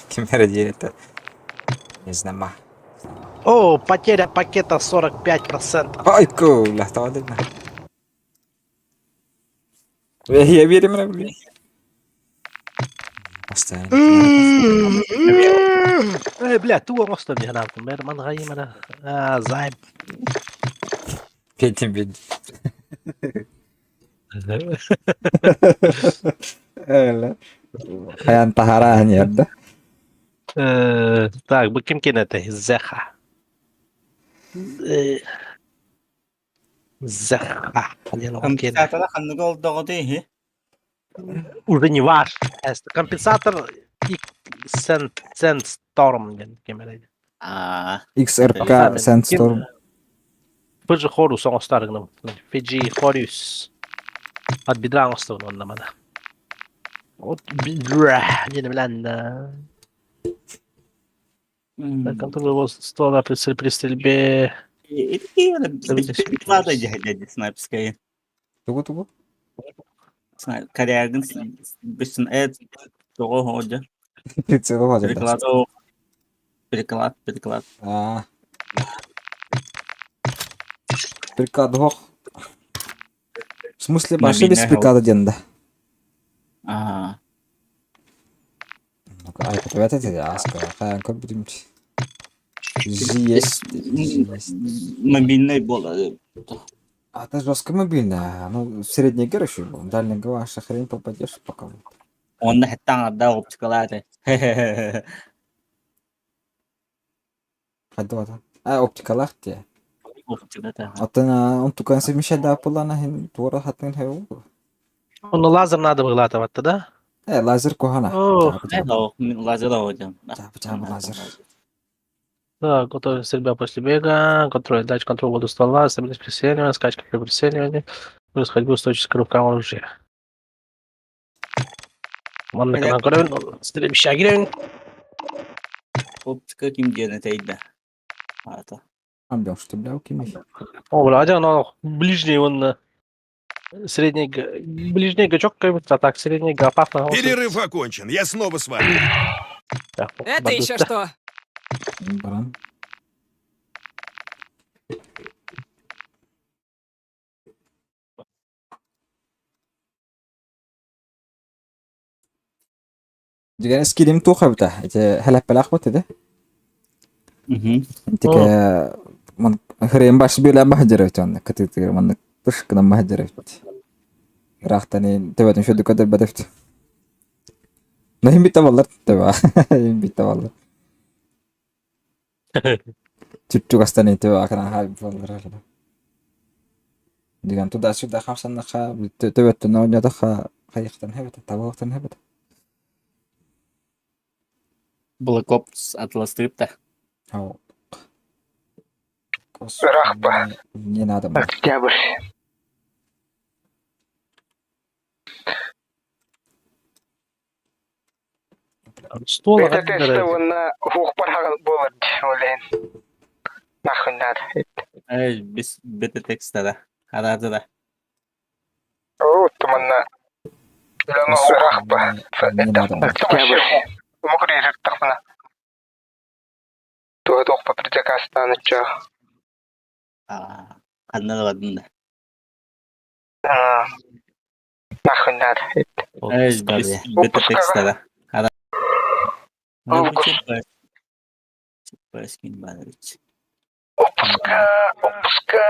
Ким это? Не знаю. О, потеря пакета 45%. Ай, куля, тавадына. Я верю, блин. Постоянно. Эй, бля, ту оңосто мне гранату. Мэр мангайымара. А, займ. Петим, петим. Хаян тахаран ярда. Так, бу ким кенете? Зеха. Зеха. Компенсатора ханнык олдогы дии. Уже не ваш. Компенсатор и Sandstorm кемерейdi. А. XRK Sandstorm. Фиджи Хорус оңостарыгным. Фиджи Хорус. От бедра оңостугун онна мана. Вот диэн билэн да. Контроль его ствола при стрельбе. Переклада дядя снайперская. Тугу тугу? Корягин бисин эт тоҕо хоодьа. Прицелы хоодьа. Переклад переклад переклад. Аа. Приклад хох. В смысле, баши без приклада диэн да? Аа. Ай, көтөбөт этэ ааска. Хайан көрбүтүм. Есть. Мобильный буолар. А это жестко мобильная. Ну, средний короче, был. Дальнего ваша хрень попадешь пока. Онно хэттаҥ ардаах оптикалааты. Хайдах А, оптикалаах дии. Оптиката. Оттон онтукан совмещать буоллаҕына иһин туора хаттыҥ хэу. Ну, лазер надо выглатывать да? Э, лазер куһана. О, Лазер оҕодьон. Чаапы лазер. Так, готовая стрельба после бега, контроль, дать контроль воду ствола, стабильность прицеливания, скачка при прицеливании, плюс ходьбу устойчивость к рукам оружия. Манна канан көрөбүн, стрельбища кирэбин. Оптика ким диэн этэйдэ. Аата. Амбел, что бля, кимий. О, бля, один он ближний, он средний, ближний гачок, как бы, а так, средний опасно. Перерыв окончен. Я снова с вами. Это еще что? Баран. Дигэн скидим туох эбитэ ити хэлэппэлээх бут ити. Интике ман хрен баш билэн баһдьар онно кытыытыгар маннык тыш гынан баһдьар эбит. Ыраахтан төбөтүн шөдүкө дөбөт эбит. Но иһин бүттэ баллар төбө. Иһин бүттэ баллар. Чүччүгастан төбө акана хаай баллар. Дигэн туда-сюда хамсаннаха төбөттөн оонньоотохха хайыхтан хэбит табыахтан хэбит. Black Ops атластыып да. Ау. Ырахпа. Не надо мне. Октябрь. Стол Это тест уонна хуохпар хаҕан буолар ол иһин. Нахуй надо. Эй, бис бета текста да. Араады да. Оо, туманна. Үлэҥ ырахпа. Не надо мне. Октябрь. Мукри иртахпына. Туга туохпа предзакастаан ыччаа. Аа, ханна да бардым да. Нахуй надо. Эй, бис бета текста да. Ара. Август. Опуска, опуска.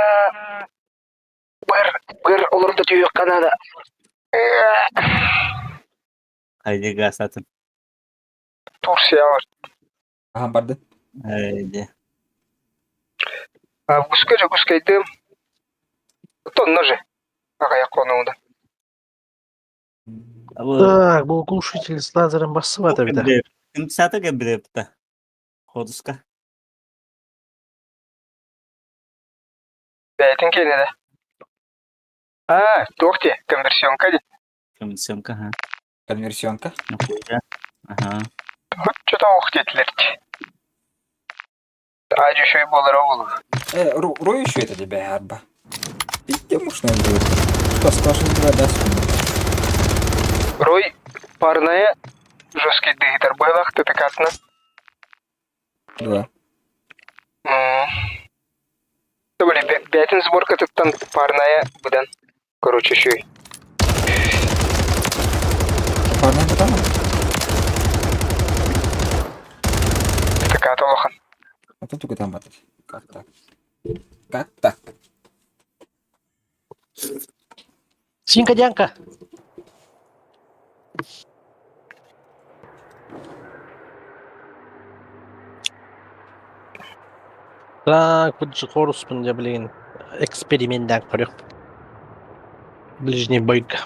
Быр, быр олордо түйүөххэ наада. Хайди гасатын. Турция бар. Ахан барды. Хайди. Августка Дьокуускайдыым. Тонна же. Аҕыйах хонугунан. Так, был глушитель с лазером бассыбат эбитэ. Кымсата кэбирэпта. Ходуска. Бэйэтин киэнэ Аа, туох дии, конверсионка дии. Конверсионка, ага. Конверсионка? Ага. Что-то ох диэтилэр дии. Аа, үчүгэй буолара буолуо. Э, рой еще это тебя, арба. Пизде мощная будет. Что, 162 даст? Рой парная жесткий дыгитар быһылаах ТТК-тынан. Да. Били бэйэтин сборкатыттан парная быдан. Короче, үчүгэй. Парная быдан? ТТК-та улахан. А тут только там батыр. Как так? Как так? Синька Дянка. Так, вот же Хоруспун, я, блин, эксперимент көрөх. Ближний бойга.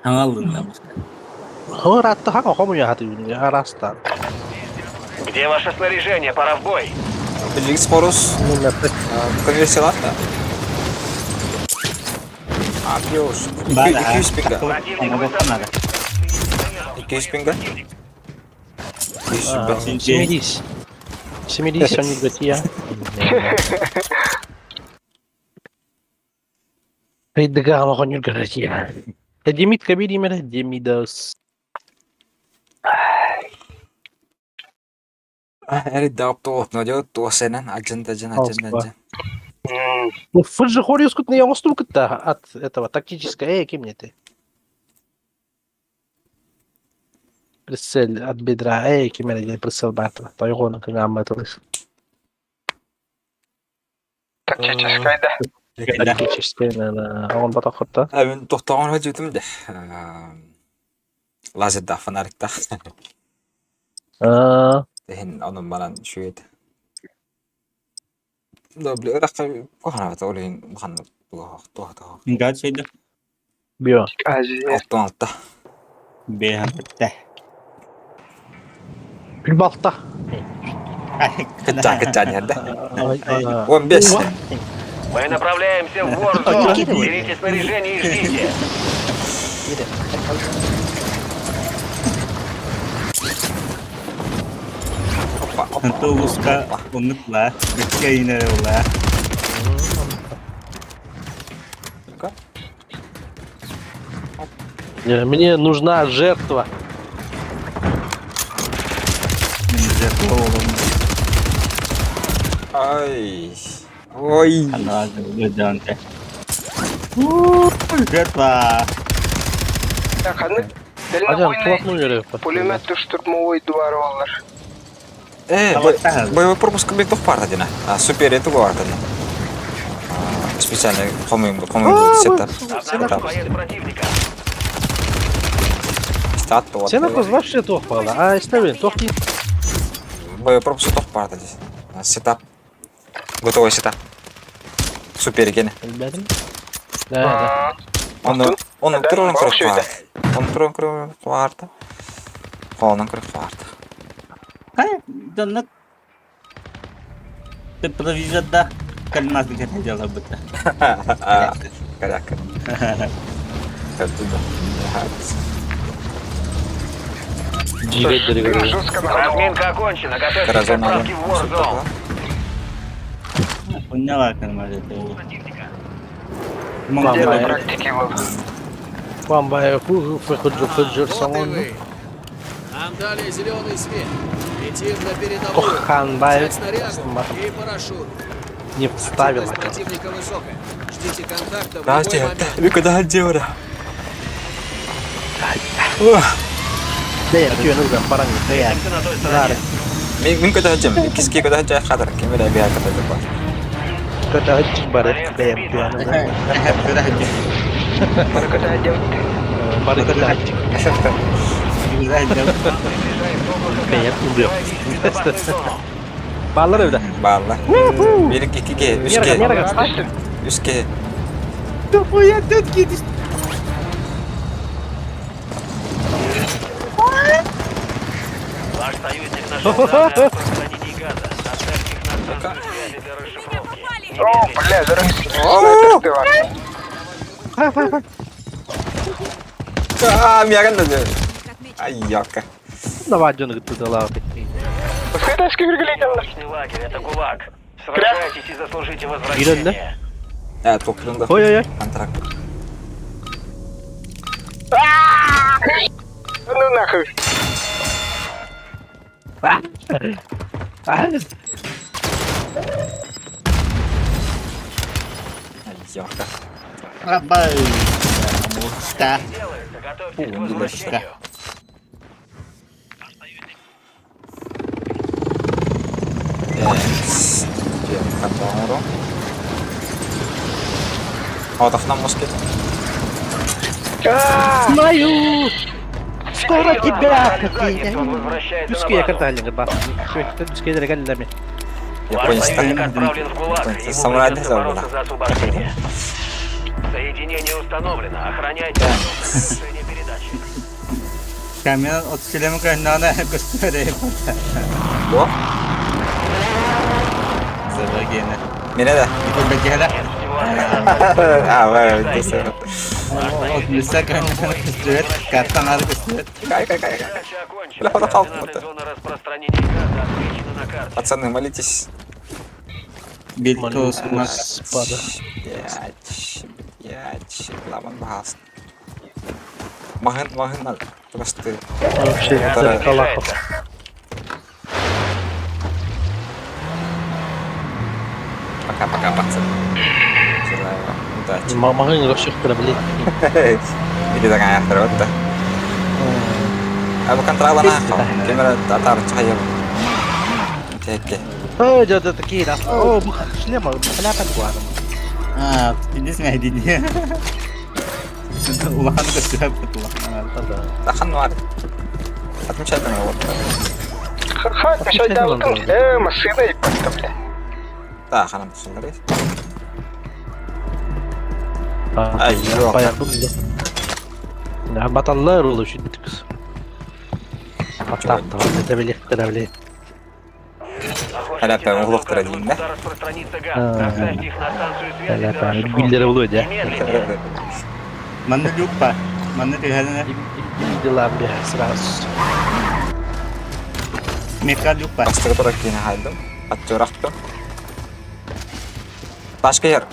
Хаҥаллын Ыраатта хаҥа хомуйа хатыыбын араастаан. Где ваше снаряжение? Пора в бой. Билигис Хорус конверсиялаах да? Абьюз. Баар 200 пинга. Оҥоруохха наада. 200 пинга. 200 Семидись. Семидись, он не я. Рейдгама конюргатия. Демид кабиримера Демидос. Эриддаҕып туох туосенан адьын дажын адьын дажын. Ну, фыджи хорюскут на яngостукта от этого тактической, эй, кем не ты? Прицел от бедра, эй, кем я прицел бата, тойгона кыңамматылыс. Тактическая, да. Тактическая, на он батахотта. Эбин тохтоҕон хадьытым де. Лазерда фонарикта. Тehen onun баран шүйет. Да, бля, раққа кохана олин хан туох туох туох. Гад шейді. Био. Азия. Алтын алта. Бэхэ. Балта. Кытча кытча нерде. 15. Мы направляемся в Warzone. Берите снаряжение и ждите. Опа, опа. Тугуска оннукла. Беккейне ола. Мне нужна жертва. Ай. Ой. Жертва. Ханнык Ажан, дальнобойный плотную верю. пулемет штурмовой двор олар. Э, боевой пропуск бек тох парта дина. А супер это бар дина. Специально комуем комуем сетап. Обнаружен боец противника. Стат то. Сен акыз вообще тох бала. А, истебин, тох ки. Боевой пропуск тох парта дина. Сетап. Готовый сетап. Супер гене. Билбедим. Да, да. Оны оны Да, турон бар кырык шүйді. бар. Оны турон кырык барда. Холонун кырык барда. Хай, доннук. Тепловизорда кальмас где-то дело быта. Коряк. Оттуда. Жигет Жестко на Разминка окончена. Готовьтесь к Каразон отправке в Warzone. Поняла кальмас это. Где на практике был. Вам бай фу фу фуджур Вот и салон. вы. Нам дали зеленый свет. Летим на передовую. Кохан бай. Взять снарягу и парашют. Не вставил. Активность противника высокая. Ждите контакта в Да, любой момент. Никуда дело. Да, я күйөн урган баран. Да, На той стороне. Мин көтө хәҗем, киски көтө хәҗә хәдер, кемер әбия көтө бар. Көтө хәҗ бар. Да, я күйөн урган. Бар көтө хәҗ. Да, я убил. Баллар öyle. Балла. Бир икиге, үчке. Мерага, встань. Үчке. Ваш союзник нашел данные о распространении газа. Доставьте их на станцию связи для расшифровки. О, бля, здорово. А, мяган да. Ай, яка. Давай, Джон, ты дала. Скайдашка киргилейдалар. Научный лагерь, это ГУЛАГ. Сражайтесь и заслужите возвращение. Ә, токрында. Ой-ой-ой. Контракт. Ну нахуй. Ай, яка. Рабай. Муста. Делается, готовьтесь к возвращению. Отохнам мускет. Знаю! Скоро тебя! Он возвращается на Үскея базу. карталин ба. Үскея дергаллами. Я Ваш понял. союзник отправлен в ГУЛАГ. Ему Самурай придется забыла. бороться за освобождение. Соединение установлено. Охраняйте до завершения передачи. Камера от шлема нана көстөрө. Бо? Забагена. Мене да. Бегена. Всего А, Көстүбэт, картан ары көстүбэт. Кай, кай, кай. Бля, подопал Пацаны, молитесь. Бил Господа. Блять, блять, ламан бахас. Маһын, маһын, просто. Вообще, Калахов. Пока-пока, пацаны. Желаю вам удачи. Маҕын көрсөхтөрө блин. Или такая вторая. А вы контрола нахуй. Кемера татар чайым. Теке. Ой, да, да, такие, да. О, шлема, шляпа гуаном. А, иди иди. Улахан көстүбэт улахан. Тахан var. Отмечай там его. Ха, мешай машина и бля. Да, ханам түсіндірес. Ай, жоқ. Баталлар олу шүттүкс. Аттақты, это билеттер, блин. Халяпа углуқтыра дейін да? Халяпа, гүлдері болу еді. Манны люк па. Манны түһәліне. Дела бля, сразу. Меха люк па. Бастығы тұра кейін хайдым. Атчырақтым. Ташка ер.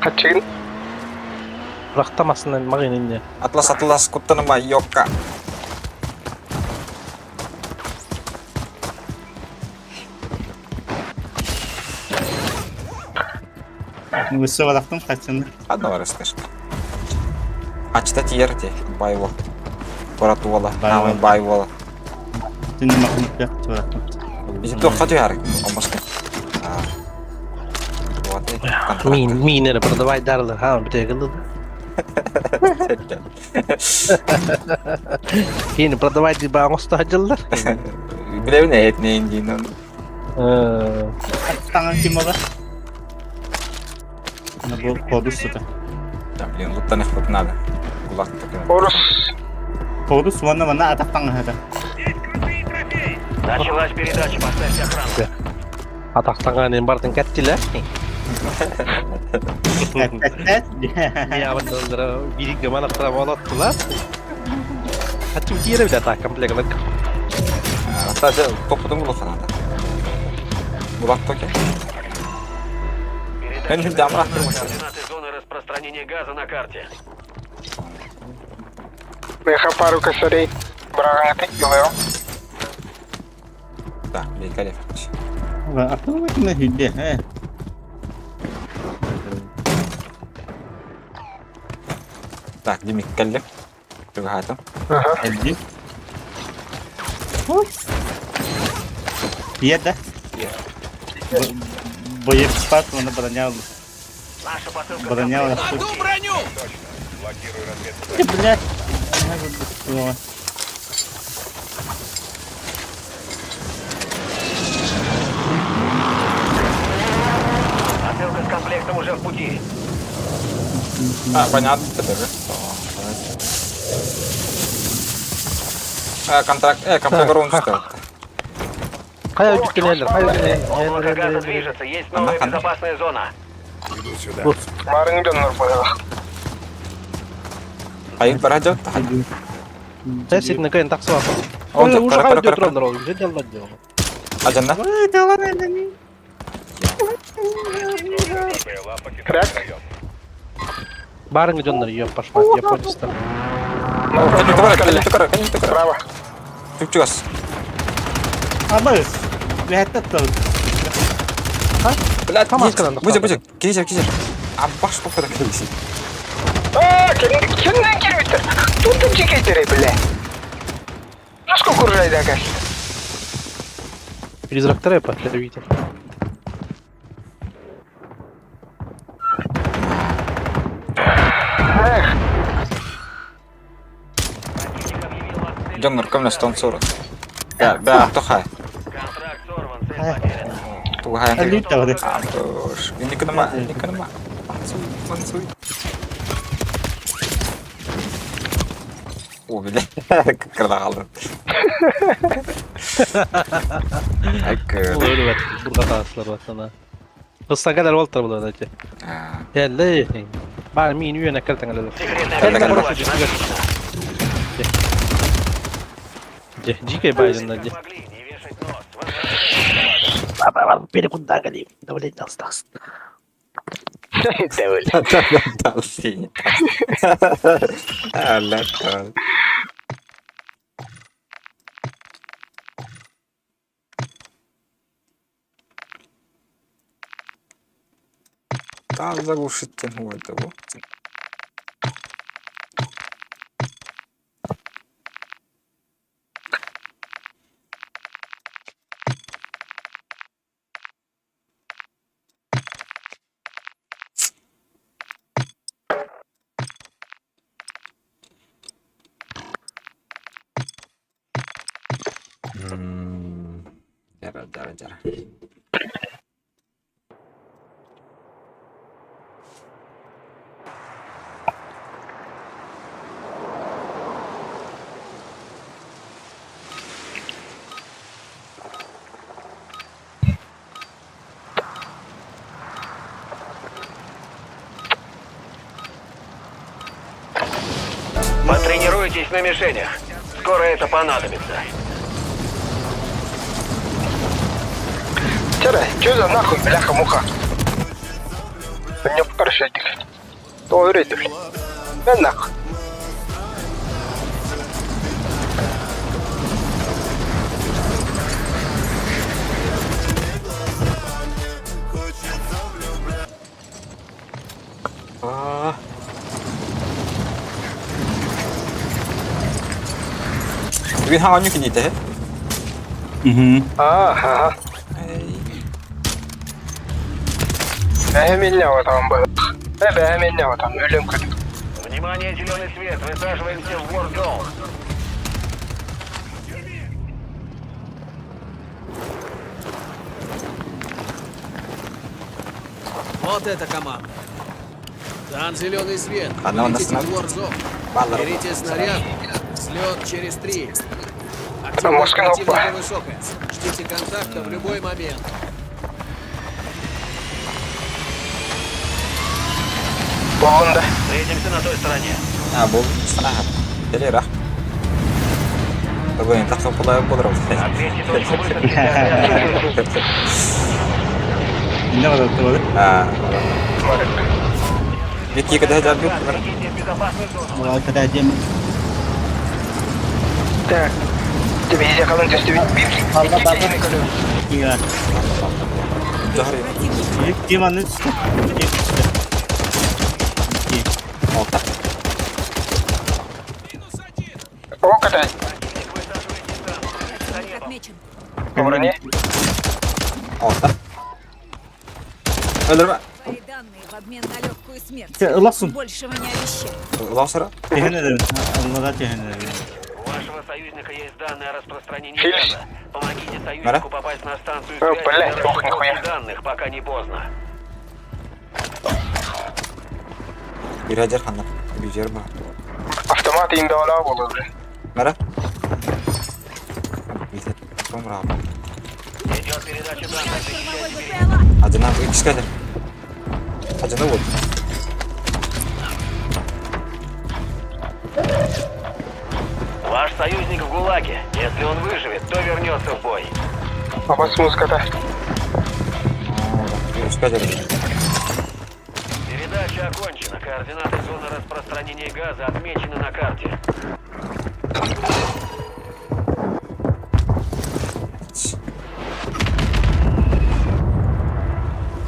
Хачигин. Рақтамасынан мағын инне. Атлас, атлас, куттаныма, йокка. Өссө балақтым қачынды. Одно расскажи. А читать ерте, байво. Боратуола, Байво. байвола. Түнді мақын пияқ чыбарақтым. Бизи тоққа түйәрік, омбашка. Вот, Мин, мин продавай дарлар, ха, бите кылды. Кейін продавай ди ба оста жылдар. Билебин этнейин дейін. Таңын ким ола? Бұл ходус сута. Да, блин, луттан их надо. Кулак такой. Орус. Ходус ванна ванна атақ таңы хата. Началась передача, поставьте охрану. Атақтаған ен бардың кәттілер. Я биринге манақтыра болаттылар. Хачы тиере биле так комплект. Кстати, топудың булуханада. Булак токе. Передача Мен şimdi amına Координаты зоны распространения газа на карте. Меха пару косарей. Брагаты, юлео. Да, великолепно. Аттың хүдде. Так, Димик келді. Тугахатым. Ага. Әлді. Ие да? Бойып спат, оны броня алды. Наша посылка Броня алды. Кладу броню! Блядь. Посылка с комплектом уже в пути. А, понятно, теперь. А, контракт, комплект рун стоит. Кая үткенелер, кая Облако газа движется, есть новая безопасная зона. Иду сюда. Барыңдан норбайла. Айып бара жок. Сен кайын таксы бар. Он Ой, уже кара, кая кара, кара. дрондор ол. Же жалла жок. Ажанда. Крак. Барыңы жондар ёп пашма, японецтер. Кэлин тукара, кэлин тукара. Право. Түкчүгас. Абыз. Бәтті тұр. Блядь, Камаз кыран, Бузя, бузя, кизер, кизер. А баш попада кэлси. А, кимден келбиттер? Тут жекейтер, бля. Ну сколько урожайда газ? Призрак трэпа, видите. Эх, Жоннор көмнө стон 40. Да, да, тохай. Контракт сорван, цель потеряна. Тугай. Әлі тағды. Амбаш. Инникыныма, инникыныма. Мансуй, мансуй. О, бля, кырда қалдым. Айкы. Өлүп атты, бурга таасылар батсана. Ыстаҥа буолтар буолар эти. Кэллэ. Баар миин үөнэ кэлтэн Секретная Дикой Байден на Перекуда Давление осталось. Там заглушить этого. Дьара, дьара, дьара. Потренируйтесь на мишенях. Скоро это понадобится. Чара, что за нахуй, бляха-муха? Не покажи, То өрөйдүр. Мен нахуй. Бүгүн хаҕанньу киниитэ. Ага. Бэһэминнэ отам был. Бэһэминнэ отам өлөм күн. Внимание, зеленый свет. Высаживаемся в Warzone. Вот эта команда. Дан зеленый свет. Одна у нас Летите на- в Warzone. Баллар. Берите снаряд. Взлет через три. Активность Мошка на противника высокая. Ждите контакта в любой момент. Болында. Встретимся на той стороне. А, бұл сана. Телера. Бүгін тақып болай болар. Отметьте точку высадки для отряда. Инде бар болар. А. Бiki kada jabuk. Отведите в безопасную зону. Мага kada дем. Так. Тебе yakалын төстү бир. Алла бабы. Ига. Жахри. Ким аны түстү. Алта. О, катай. Противник отмечен. Броне. Алта. Өлөрмө. Твои данные в обмен на легкую смерть. Улаксын. Большего не обещаю. Лаусара. Техенедер. Аллада техенедер. У вашего союзника есть данные о распространении Фильс. газа. Помогите Мара? союзнику попасть на станцию О, связи блядь, для ох, расшифровки нихуя. данных, пока не поздно. Bir hajar ханна. Bir жер бар. Автомат инде ала болду. Мара. Томра. Идет передача данных. Штурмовой БПЛА. Ажына икс кадр. Ажына вот. Ваш союзник в ГУЛАГе. Если он выживет, то вернется в бой. Абас музыката. Икс кадр. Передача окончена. Координаты зоны распространения газа отмечены на карте.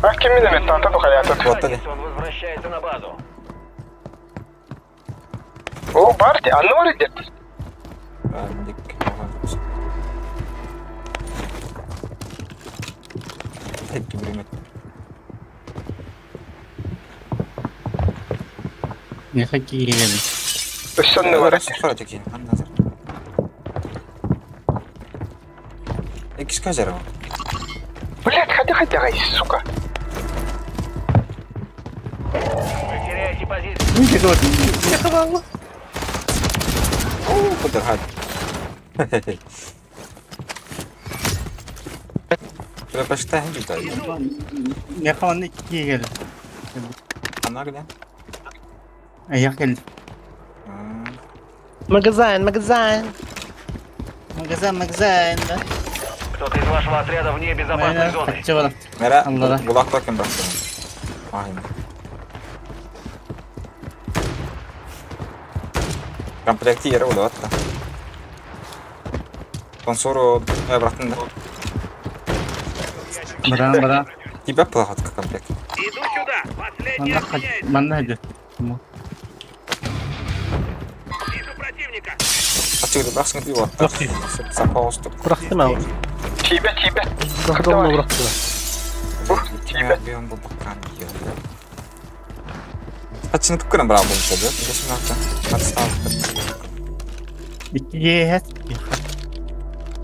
А ким мине танта бухаятат. Вот они. Он возвращается на базу. О, барти, аннор идет. Tepki birimi. Не хакирен. Өссөннө бар. Икс кадр. Блядь, ходи, ходи, гай, сука. Вы теряете позицию. О, кудыр хад. Предпочитаем дьүтэ. Миэхэ манна икки кэллэ. Ана гына. Айах кэллэ. Магазин, магазин. Магазин, магазин, да? Кто-то из вашего отряда вне безопасной зоны. Хаччы барар. Мера, Аллара. булак кем бырахтым. Ахин. Комплекти yere ulu hatta. Спонсору я бырахтым да. Баран, баран. Тебя плохотка комплект. Иду сюда! Последний Манна манна хадьы. Вижу противника! Ачыгы бырахсың ти вот. Сапа остук. Бырахтым ау. Тиийбэт, тиийбэт. Давно бырахтым. Тебя бьем бу баккан Хачыны кып кырын быраак болуп да. Бешим акта. Подстав. Икки иэһэт.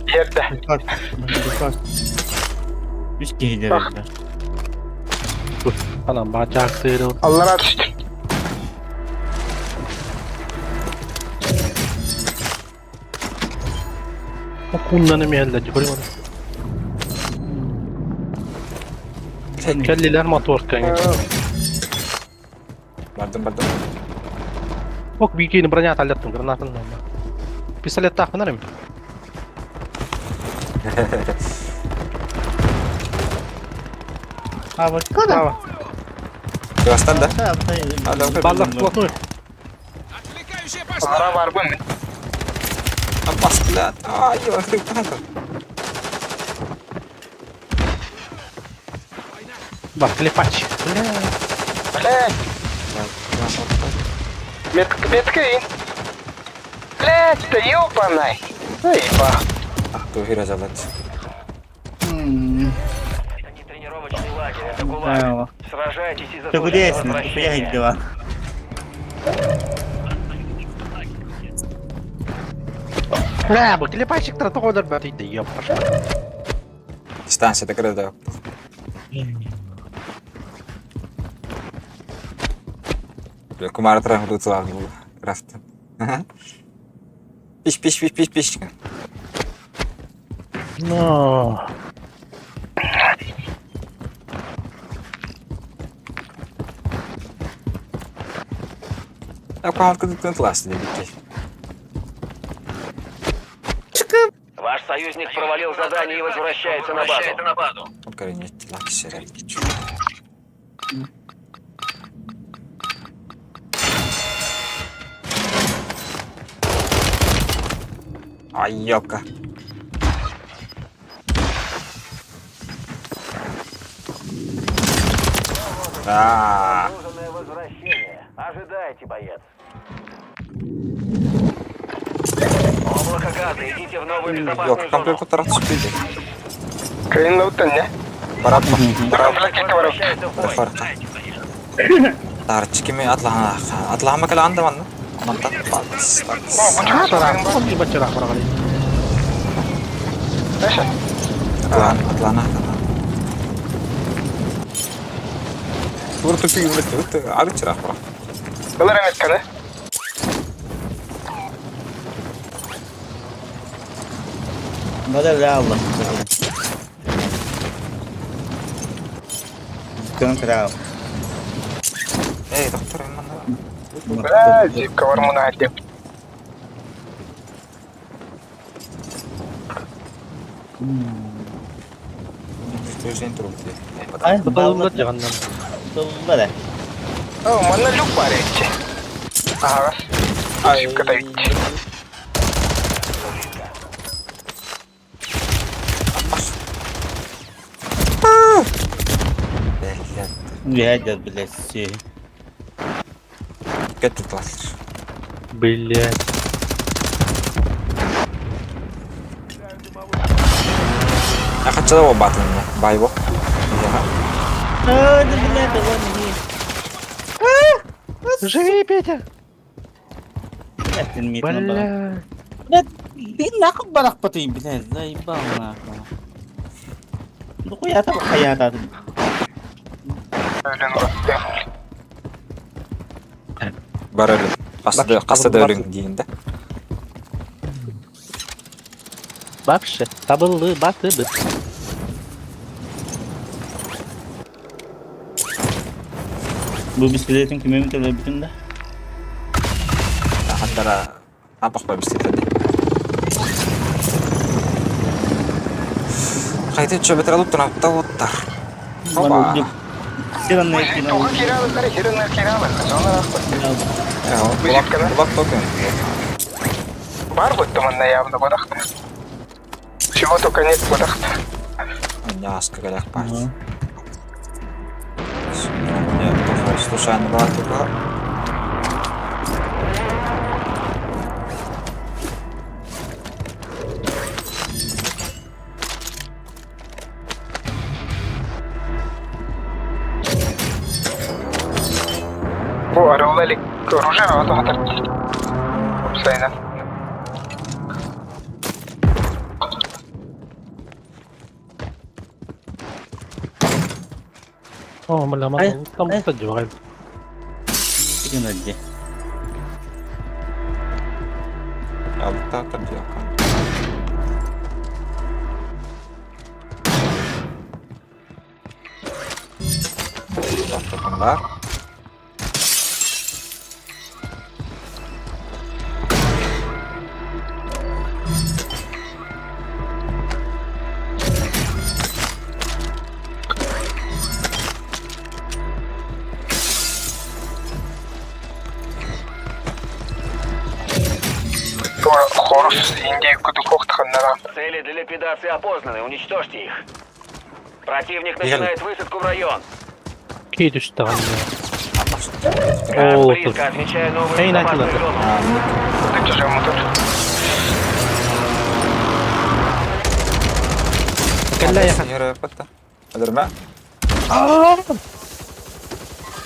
Иэрдэ. Үс киһи дэрэллэр. Анам бачаактырыл. Аллараа түстүм. Куннан эмиһэллэр дьэ Кэллилэр моторкаҥа. Бардым, бардым. Ок биикини броня таллаттым гранатын. Пистолеттаахпын эрэ. А вот куда? Бастан да? Баллах плотную. Отвлекающая пошла! Аллараа барбын мин. Апас, блядь. Ай, я хрипта. Бар, клепач. Бля. Блядь. Метка, метка ин. Блядь, да ёбаный. Эй, ба. Ах, ты залет. Это не тренировочный лагерь, это гулаг. Сражайтесь и Ты куда заслужите ясен? Ты возвращение. дела? Бля, бу клепачик тоҕо бат да ёппаш. Дистанция кырды. Бля, кумара трах лутла крафт. Пиш, пиш, пиш, пиш, пиш. Но. Я кухонка тут ласты дебики. Ваш союзник провалил задание и возвращается на базу. Коренеть лаксера. Ай, ёлка. А, Заслуженное возвращение. Ожидайте, боец. Облако газа, идите в новую безопасную ёлка, зону. комплект утарат спиди. Кыйын лаутан, не? Барат барат. Комплект кетті барап. Возвращается в бой. Фарка. Тарчикими атлана. Атлама кала анда манна. Манта патс. патс. Бачарах барагали. Атлана, атлана, атлана. Тур тупи үлет, агычырақ бара. Ылар эметканы. Бада бля Аллах. Көн крау. Эй, доктор, манна. Блядь, ковар муна деп. Ай, Балымда жаганнан. Тулла О, манна люк бар эти. Ага. Ай, Катайт. Блядь. Блядь, блядь, все. Кетти кластер. Блядь. Я хочу его батл мне. Байбо. А, да, блядь, да ладно, не. Живи, Петя! Блядь, ты мит на Бля. Блядь, ты нахуй барах паты, блядь, заебал нахуй. Ну хуя там, хуя там. Өлөн урат. Бар өлүн. Қасыда қасыда өлүн дейін да. Вообще, табылы баты быт. Бу бискилиэтин кимим төлөбүтүн да? Хаттара апах бискилиэти. Хайты чөбөтөр алып тунаптар уттар. Опа. Туга киралыктар, хирыннар киралык. Сонор ахпыт. Кулак токен. Бар будто манна явно бодахта. Чего только нет бодахта. Няска галях парт. Нет, случайно была только. Бу арылла илик оружие бөҕө тоһутар. Уопсайынан. О, бля, Ай, там ай. поддевай. Геннадий. Алта табиака. Бар. Хорус индейку духовтханнара. Цели для ликвидации опознаны. Уничтожьте их. Противник начинает высадку в район. Кей түстэ Газ О, близко. Отмечаю новую Эй, безопасную начал зону. Өлөрмө.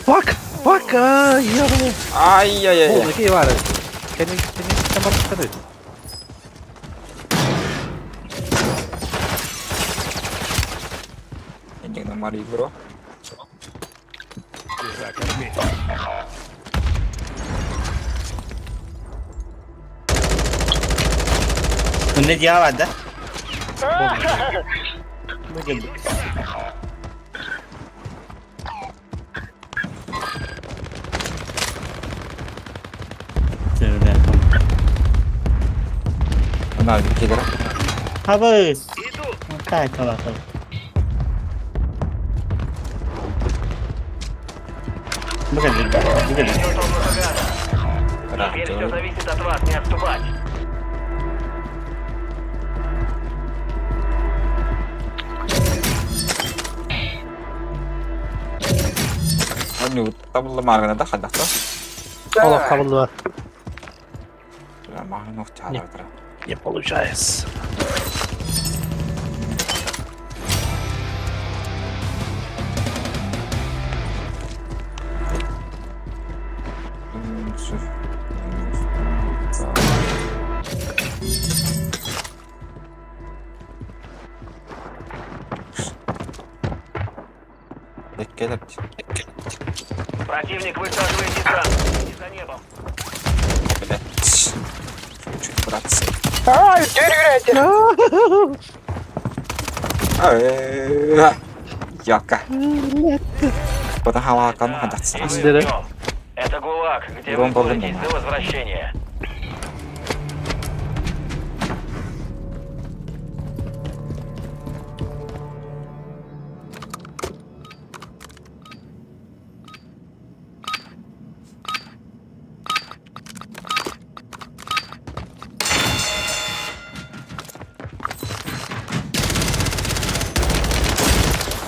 Fuck! Fuck! Ебаный. Ай-яй-яй. О, какие вары? Кени, кени, там открыть. Иди на Мари, бро. Ne diye var da? Söyle. Она кидера. Хабыз. Так, так, так. Бу кэллэ, бу кэллэ. Теперь все зависит от вас. Не отступать. Они табылла маргана да хадахта. Олох табылла. Маргана ухтаалар. Не получается. Противник высаживает десант. Следите за небом. Блять. Чуть, братцы. Ай, дверь Яка. Потахалакан хадахса. И мы ждем. Это ГУЛАГ, где вы Ром боретесь Богдан. до возвращения.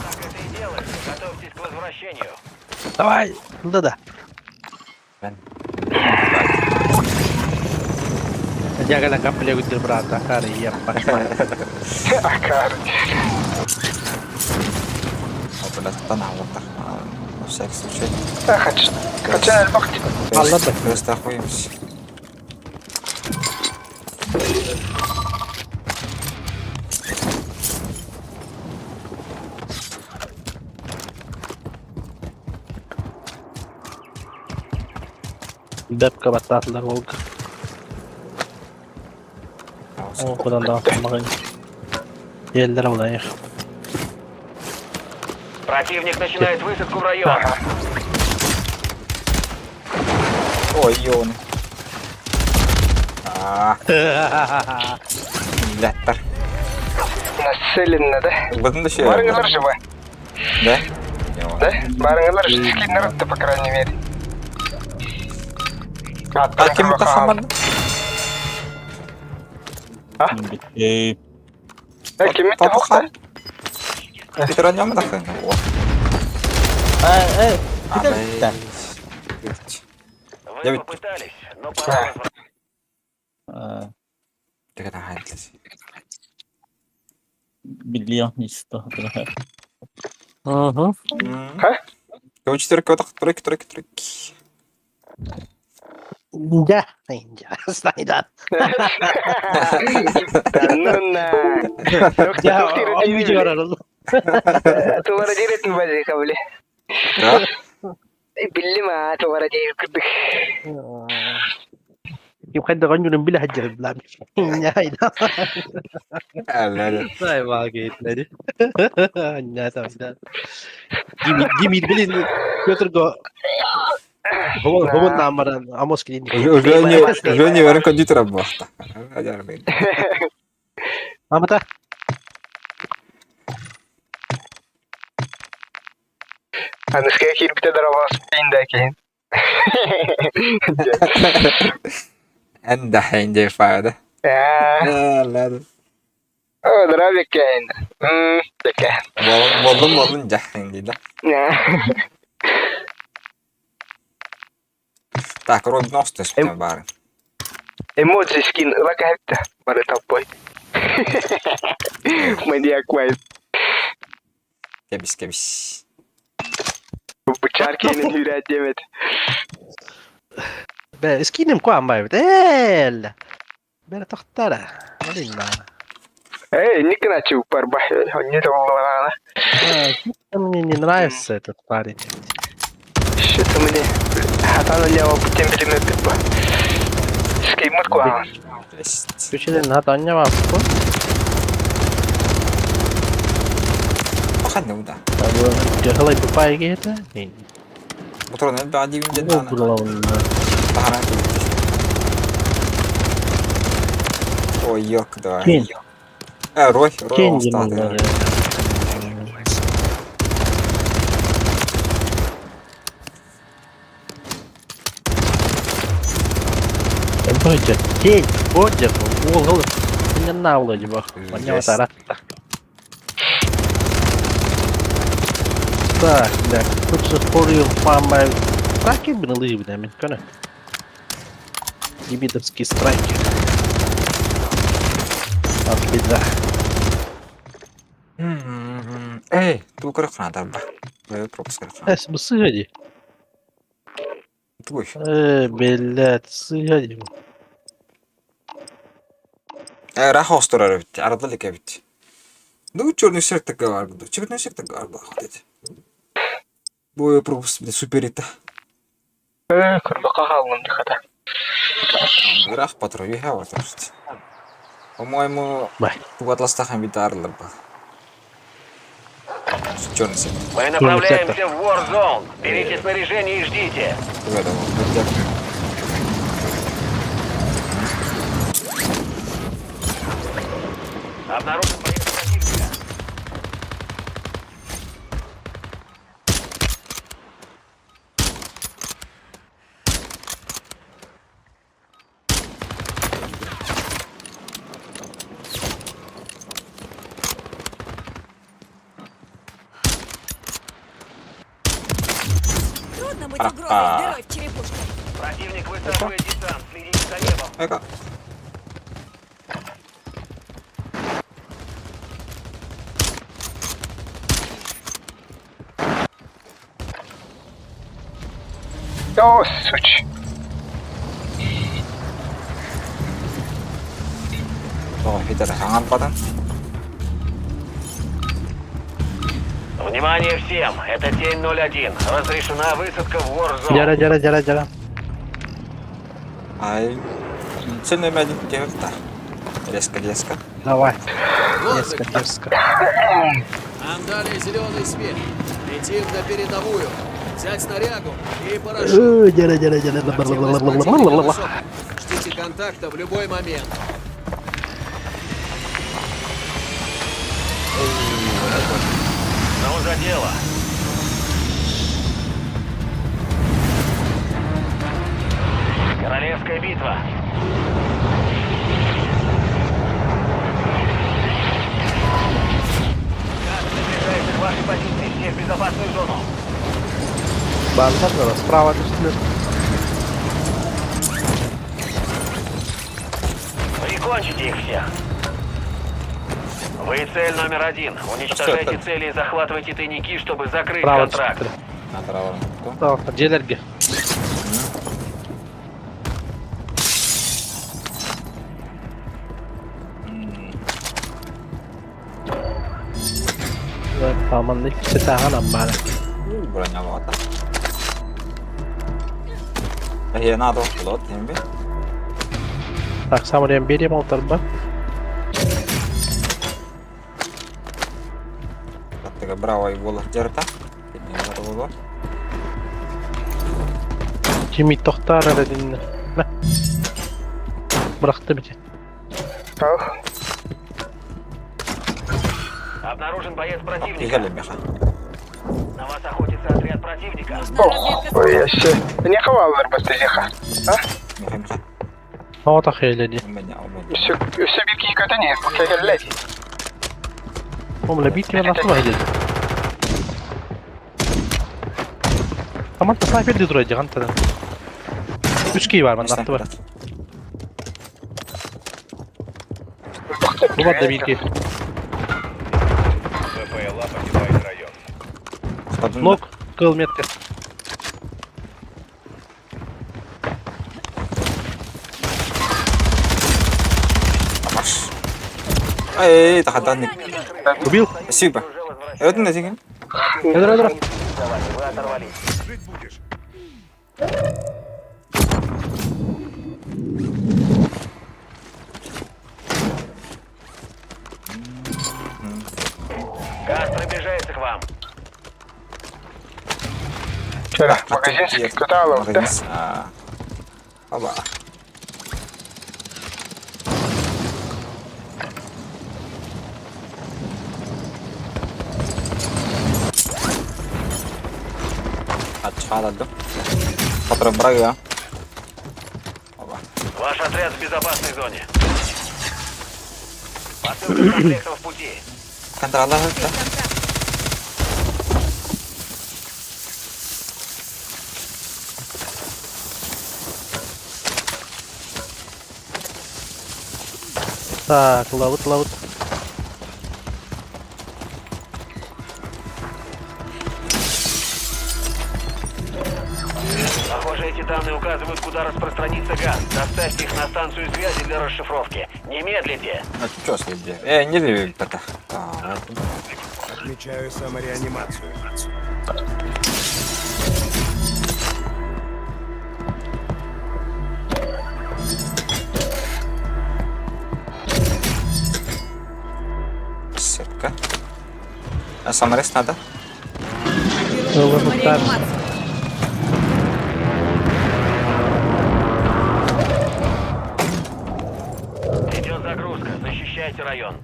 Так это и делается. Готовьтесь к возвращению. Давай! Да-да. Я капля гудер брата, хари, я пошла. Акар. На всякий случай. Хочу الوقت. Алла Перестрахуемся. Бэпка баттаатылар волга. О, кудан да магын. Еллер булайык. Противник начинает высадку в район. Ой, ёны. Аа. Блядтар. Нацеленно, да? Ылбытын да шея. Барыңылар живы. Да? Да? Барыңылар скиннер по крайней мере. А ким тахаман? Э, Ким тахаман? Петронем тахын. Э, Вы попытались, но пора Миллионисто. Угу. Четверка, тройки, тройки, тройки. Да, да, Да ну на. Тулара диретін базиха, бля. Да? Билли ма, тулара дирет кырдык. Ким хайда гонюрун биле хаджар билам. Няйда. Әлі. Дай вагетлери. Ня там да. Дими Дими блин Петр го Ховон ховон намаран Амос кидин. Уже не верен кондитер бахта. Амата. Аныска кирбите дарабас пиндакин. Энда хенде фада. Аа. О, дравиккен. Деке. Болдум болдум жахен да. Так, род ностес бары. Эмоджи скин лакайта. Бары таппой. Маньяк вайп. Кебис кебис. Бучаркин хүрэ демет. Бе скинем куан байбит. Эл. Бе тохтара. Малинна. Эй, не иначе упар бах. Не того Мне не нравится этот парень. Что-то мне... Хатана лява путем билеме бит. Скеймут куан. Күчелен хатанья баспы. Паханна уда. Жахалай тупай гете. Моторын әлбә адигин дедана. Булавын. Ой, ёк, давай. Кень. Рой, рой, Кень остады. Бодя, тень, Бодя, уол, не науло дебах. Понятно, Так, да, тут хорю памай. Страйкер бин лыжи мен көнө. Лимитовский страйкер. От беда. Эй, ту көрөх ба. Пропуск көрөх. Эс, сыгади. Туй. Блядь, сыгади. Рах остурар бит, ардылык бит. Ну, черный сектор бар буду. Черный сектор бар бу. Бой пропуск бит суперита. Көрбөккө хаалым дыхата. Рах патрой хава просто. По-моему, тугатластахан бит арылыр ба. Черный сектор. Мы направляемся в Warzone. Берите снаряжение и ждите. Обнаружен боец противника. Трудно быть угрозой с дырой в черепушке. Противник высаживает десант. Следите за небом. Эка. О, суч. О, хитер ханган падан. Внимание всем! Это Тень 01. Разрешена высадка в Warzone. Жара, жара, жара, жара. Ай, цель номер один девять, да. Резко, резко. Давай. Резко, дерзко. Нам дали зеленый свет. Летим на передовую. Взять снарягу и парашют. Активность противника высокая. Ждите контакта в любой момент. Ну, за дело. Королевская битва. Газ приближается к вашей позиции. Всех в безопасную зону. Базар справа түстүлэр. Прикончите их всех. Вы цель номер один. Уничтожайте это? цели и захватывайте тайники, чтобы закрыть Справа контракт. түстүлэр. Надо равно. Дьиэлэргэ. Таманны кисетахан аммара. Броня лота. Э, надо лот, имби. Так, самарем берем алтарба. Таттыга браво и болар жарта. Кине болар. Кими тохтар эрэ Бырахты бити. Ах, Обнаружен боец противника. Игали меха. На вас охотится отряд противника. Нужна разведка ой, я ще. Не хавалар бастезиха. Меха меха. Ота хейледи. У меня, у меня. Все, все бики көтөне, кегеллети. Ом лабити мен астыма хейледи. Таман снайпер де турай жаган тада. Үч кей бар манда асты бар. Бу бар да бир кей. Нок, кыл метка. Маш. Эй, тахаданник. Убил? Спасибо. Это не зигин. Эдра, эдра. Вы оторвались. Газ приближается к вам. Вчера магазин көтө да. Оба. Ачаладым. Патрон брага. Оба. Ваш отряд в безопасной зоне. Посылка с комплектом в пути. Контрола да? Так, лавыт, лавыт. Похоже, эти данные указывают, куда распространится газ. Доставьте их на станцию связи для расшифровки. Не медлите. А чё следи? Не люблю это. Так. Отмечаю самореанимацию. Сетка. А саморез надо? Активирую самореанимацию. Идет загрузка. Защищайте район.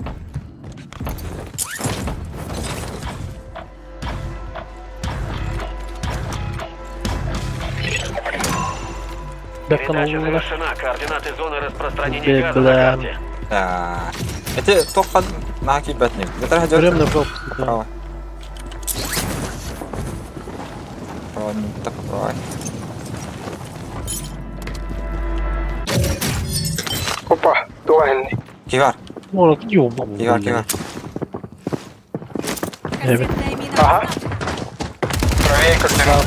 Бекон Передача улуна. завершена. Координаты зоны распространения газа на Бегла. карте. Так. Это тоха на кибетник. Это Время идет. был. Право. Право, не так право. Опа, дуальный. Кивар, Может, ёбал. кивар, кивар. Кассетная мина Ага. обнаружена. Правее координат.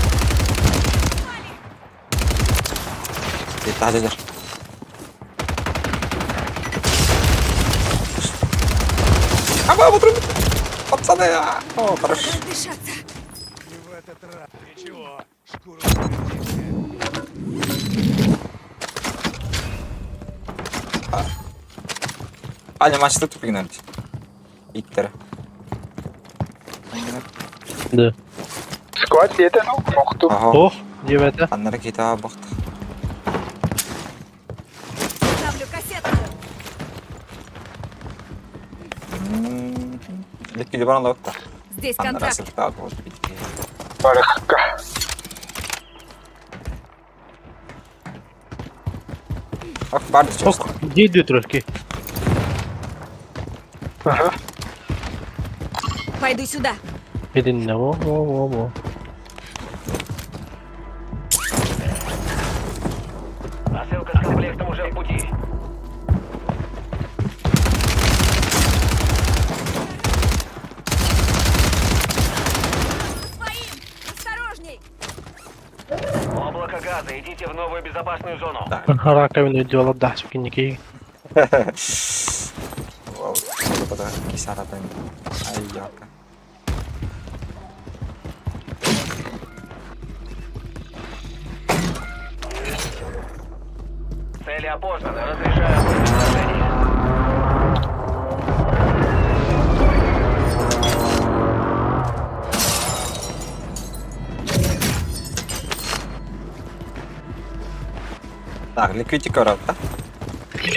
Ты та А бабу трубит! Пацаны! а! О, хорошо. Дышаться. В этот раз. Ничего, шкуру сохраните. Аня, матч тут пригнать. Иттер. Да. Сквад диэтэ ну, охту. Ох, диэбэтэ. Аннары киһи бахта. Ставлю кассетную. Ликки баран лотта. Здесь контракт. Барыкка. Ох, барды Ох, дии турар ки. Ага. Пойду сюда. Билиннэ, во, во, во, во. Посылка с комплектом уже в пути. Своим! Осторожней! Облако газа. Идите в новую безопасную зону. Раковину делала да, киники. Айяка. Цели опознаны. Разрешаю окончить сражение. Так, ликвидик да?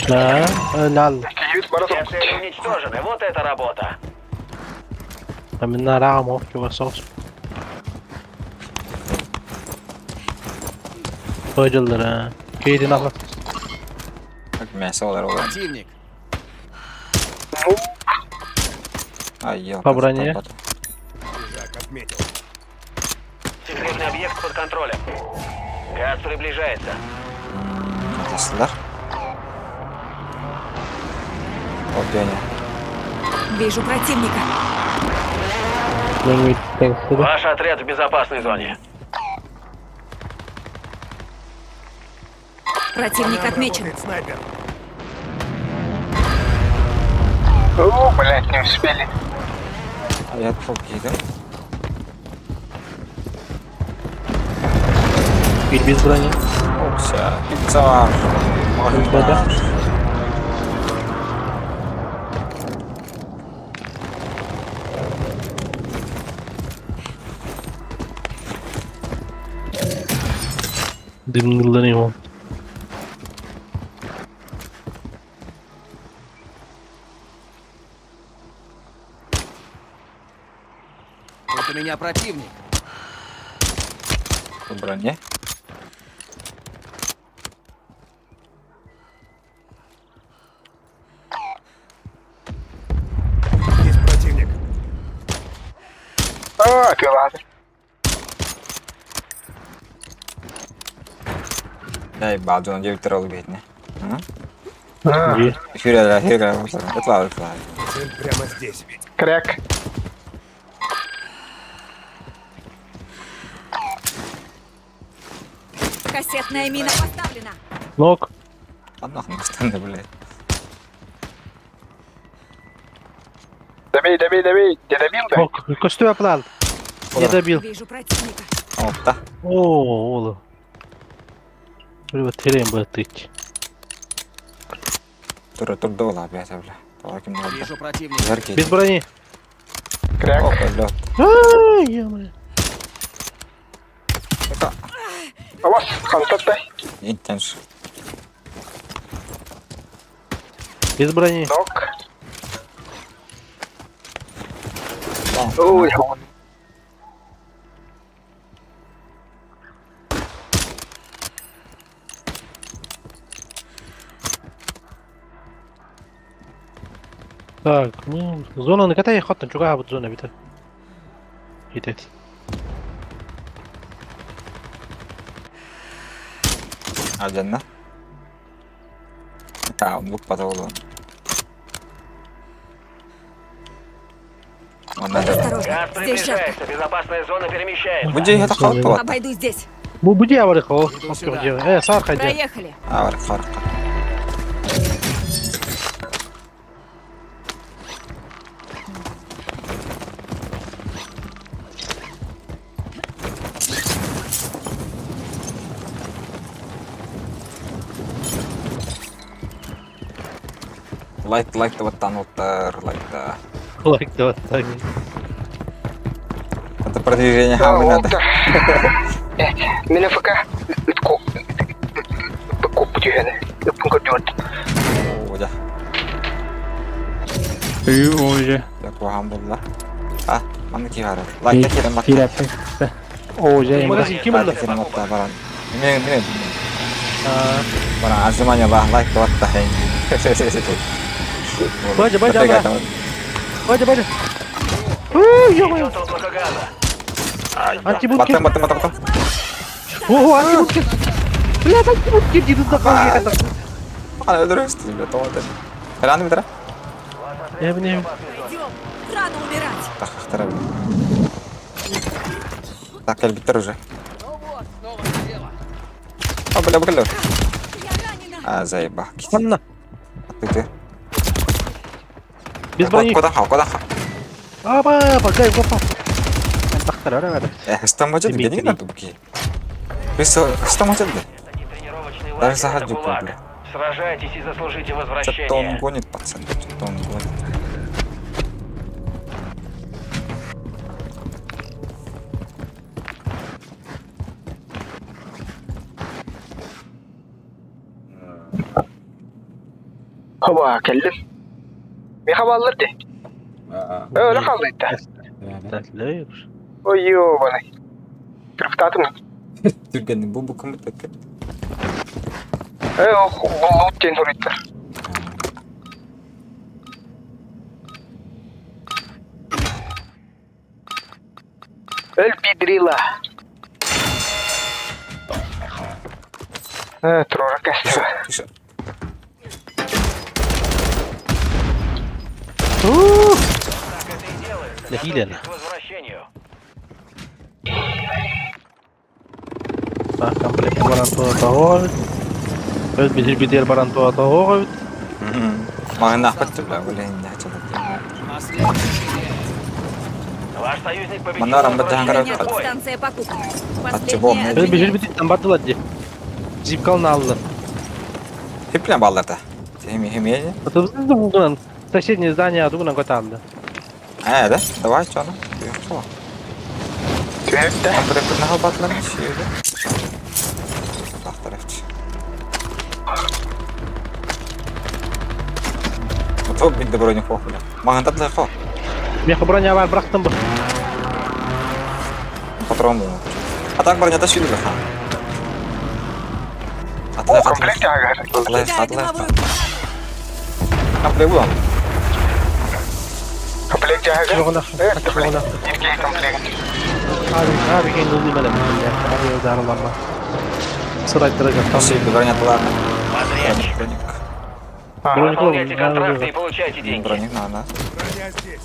Да, нал. Киевит бара Все цели уничтожены. Вот это работа. Амина раам ох, кива соус. Қойдылар, Кейдин ала. Мясо олар олар. Противник. Ай, ёлка. По броне. Чужак отметил. Секретный объект под контролем. Газ приближается. Атасылар. О, Деня. Вижу противника. Ваш отряд в безопасной зоне. Противник отмечен. Работает снайпер. О, блядь, не успели. А я тут кидым. Без брони. Окся, пицца бар. Да. Дымнылар его. Вот у меня противник. По броне. Есть противник. А, ты ладно. Дай баджон девять ролл бедне. Е. Хюря, хюря, это ладно, ладно. Цель прямо здесь. Кряк. Кассетная мина поставлена. Нок. А нахуй кустаны, блядь. Добей, добей, добей. Не добил, да? Нок. Костю оплал. Не добил. Вижу противника. Опта. О, ола. Бля, терем бытыть. Тур тур дола, блядь, бля. Давай ким надо. Вижу противника. Жаркий. Без брони. Кряк. Опа, лед. Ай, ё-моё. Это А вас, хантатай. интенш. Без брони. Нок. Ой, он. Так, ну, зона на катай хотна, чуга вот зона бит. Хитет. Алjanna. Та, он лук потолок. Он надо. Осторожно. Газ Здесь жертва. приближается. Безопасная зона перемещается. Буди это халпа. Обойду здесь. Бу буди аварихо. Иду сюда. Сар хайдя. Проехали. А, варк, варк. Лайк, лайк, вот там вот, лайк, да. Лайк давай так. Это продвижение хамы надо. Мин ФК ыт түһэни. Ыппын көрдүбүт. О, да. Ой, Куһаҕан булла. А, манна киһи барар. Лайка киирэн батта. киирээппин. Оо, дьэ, Магазин ким Лайка ылла? киирэн батта баран. Мен мен. Баран отжимание лах лайк батта. Бадя, бадя, бадя. Бадя, бадя. Ой, ё-моё. Идет облако газа. Антибункер. Баттым, баттым, баттым, баттым. Ого, антибункер. Блядь, антибункер дедін да қалған. Ана өлдіріңіз, бля, тоғыз. Раны бітірі? Я не. Пойдем. Рано умирать. Так, Так, кел бітір уже. А, бля, бля. Я ранена. А, заеба. Анна, Ты. без брони. Куда хау, куда хау. Аба, пока, опа. Тахтар, ара, ара. Стамачат, Дмитрий. где не надо буки. Стамачат, Это не тренировочный Даже лагерь, это загадку, ГУЛАГ. бля. Сражайтесь и заслужите Что-то он возвращение. гонит, пацан, что-то он гонит. Хоба, кэллим. Миха баллар дии. Öyle kaldıydı. Ой, ёбаный. Кырыптатым. Түргеннің бұл бұкымы тәкке. Э, лут диэн суруйдулар. Өл пидрила. Э, турора кәстібі. Тише. Так это и делается. Нахилено. Готовьтесь к возвращению. Так, комплект баран туа Өз битер битер баран туа тоҕо Маған ақпат бля, блин, не хочу. Ваш союзник победил. Манарам Возвращение баттан в бой. Станция покупок. От чего Последняя мы? Өз битер битер бардылар ди. Зипкалны алды. Хиплен балларда. Хими хими. Тугунан соседнее здание тугунан көталды. А, да? Давай, что ну? Что? Түһүктэ. Там прям на батлар шиде. Тахтаревч. Топ бит броня хох, бля. Маған татлай хох. Меха броня бар бырақтым бұл. Патрон был. А так броня тащили ха. О, Атлай, комплект агар. атлай, Кидаю атлай. дымовую Комплект был. Комплект агар. Жоғына. Э, Жоғына. Иркей комплект. Abi, abi kendi ылдым әлі. Abi дарыларма. Сырайттыры жақтан. Шиде броня атлар. Подрядчик. Броник. Броник Выполняйте контракты и получайте деньги. Броник надо. Броня здесь.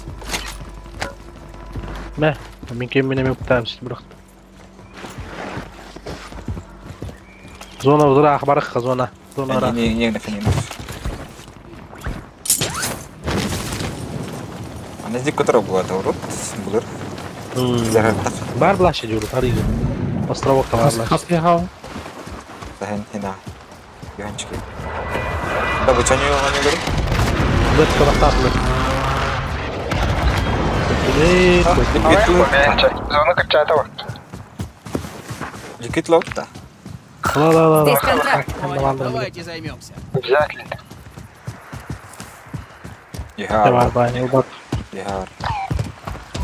Мә, мен кем менен мен бірақ. Зона ұзырақ барыққа зона. Зона ара. Не, не, не, не. Ана здесь которого было это урод, булыр. Бар блашы жүру, тарыйды. Островокта бар блашы. Сахен хина. Юханчики. Да вы что не не говори? Бетка бақтатылы. Зона качата бар. Ликвид лоута. Ла ла ла. Здесь контракт. Давайте займемся. Обязательно. Юхар. Бар, бар, Юхар.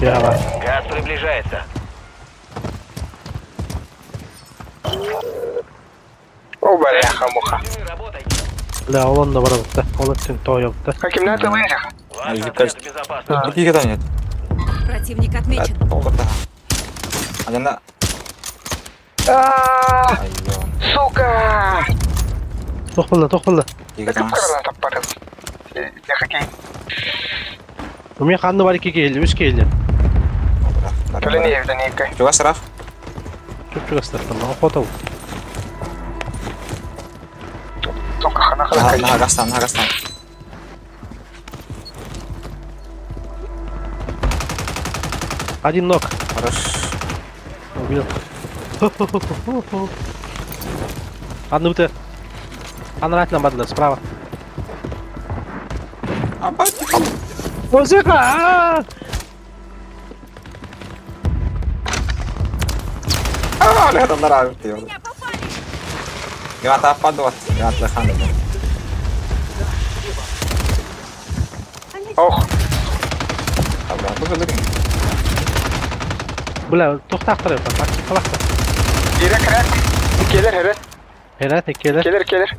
Я бар. Газ приближается. О, бляха, муха. Работайте. Бля, олон да бар да. Ол өттің той да. Хакимната лынжах. Ваш Или отряд кажется- в безопасности. Какие когда нет? Противник отмечен. Толдырда. Анана. А, Айон. сука! Тоқ болды, тоқ болды. Егер Кім қырынан таппадым. Я хоккей. Мен қанды бар екі келді, үш келді. Төлен евден екі. Чуга сырақ. Чөп чөп Охота. Сука, хана хана. Наха гастан, наха гастан. Один ног. Хорош. Убил. Одну ты. Анратно бадлер справа. Абать. Музыка! Меня попали! Ох, Бля, тохтаахтар эбит, тактикалаахтар. Киирэ крак. Келер хөрө. Эрэ теккелер. Келер келер.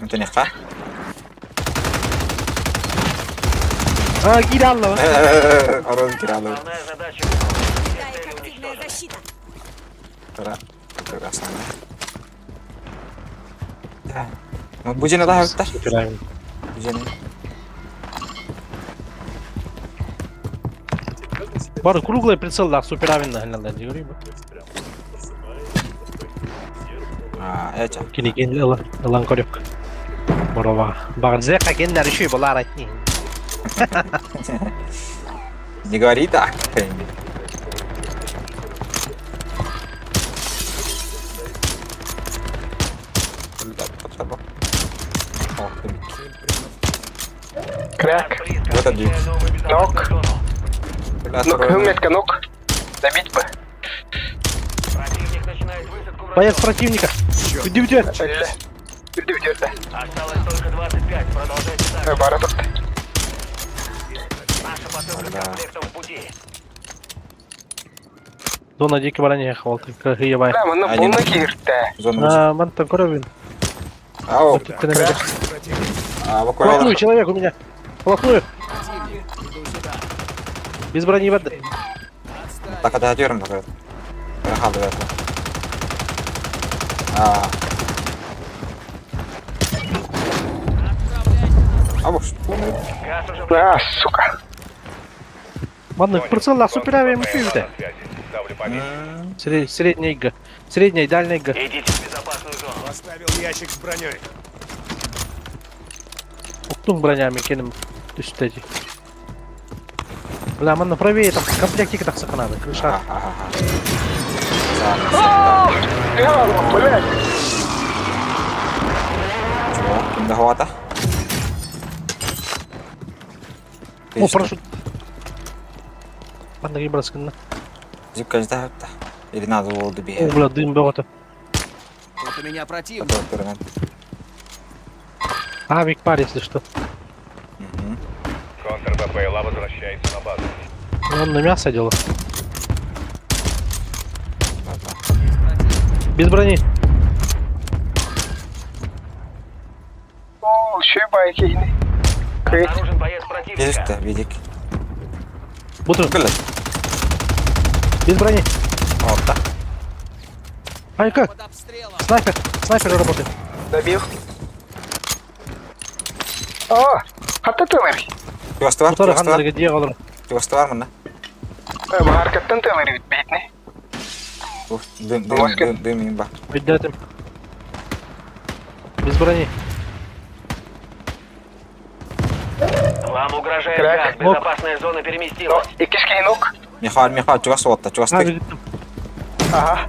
А, киирэ алла. Основная задача выполнена. Да, Все цели эффективная уничтожены. защита! Бар круглый прицел да, суперавинна хәлләләр дигәр бу. Кини кен ылан көрөк. Борова. Багыр зека кеннәр еще булар айтни. Не говори так. Крак. Близко. Вот один. Отмечаю новую безопасную зону. Нок, хюмметка, нок. Добить бы. Противник начинает высадку в Боец район. противника. Иди где? Элле. Үрдү үдүрдө. Осталось только 25. Продолжайте так. Бара тут. Наша посылка с комплектом в пути. Зона дики барани хавалты. Кыргыя Бля, мына Один. буны кииртэ. Зона. А, мантан көрөбүн. Ау, Плотную человек у меня. Плотную. Без брони воды. Так, это отвернем, так. А. А вот Газ уже А, сука. Ладно, прицел да, суперавием пивде. Средняя ига. Средняя и дальняя ига. Идите в безопасную зону. Поставил ящик с броней. Уктун бронями кеним түстеди. Бля, манна правее там комплектик так саканады. Крыша. Я, блядь. Чего? Ким дахвата? О, парашют. Манна гибраскынна. Зип, конечно, да. Или надо было О, добить. бля, дым богато. Тут у меня противник. Авик пар, если что. Контр БПЛА возвращается на базу. Ну, Он на мясо делал. Без брони. О, еще байки. Крыть. Обнаружен боец противника. Видишь, видик. Буду. Блядь. Без брони. Вот так. Ай, как? Под обстрелом. Снайпер. Снайпер работает. Добил. О, хатта тылыр. Чувствовал? Моторы Чувствовал? ханнарга дия олар. Чувствовал, мына? Бааркаттан тылыр бит битне. Ух, дым, дым, дым, дым, имба. Өйдәтем. Без брони. Вам угрожает Крак. газ. Безопасная зона переместилась. Иккис нок. Михаил, Михаил, чувствовал, чувствовал. Авик. Ага.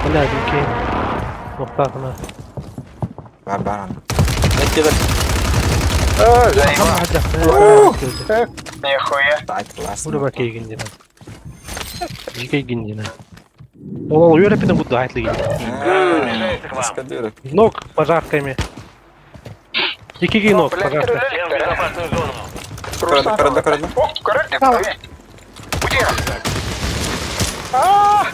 Бля, дикий. Нуктатына. Бар, бар, ана. Нет, кедер. О, заебал. Нихуя. Тай, класс. Ура бакей гиндина. Жикей гиндина. Ол үйрәпеден будды айтлы Приближается к вам. Ног пожарками. Дикий ног Блядь, пожарка. Всем в безопасную зону. Көрді, көрді, көрді. О, көрді. Где? А!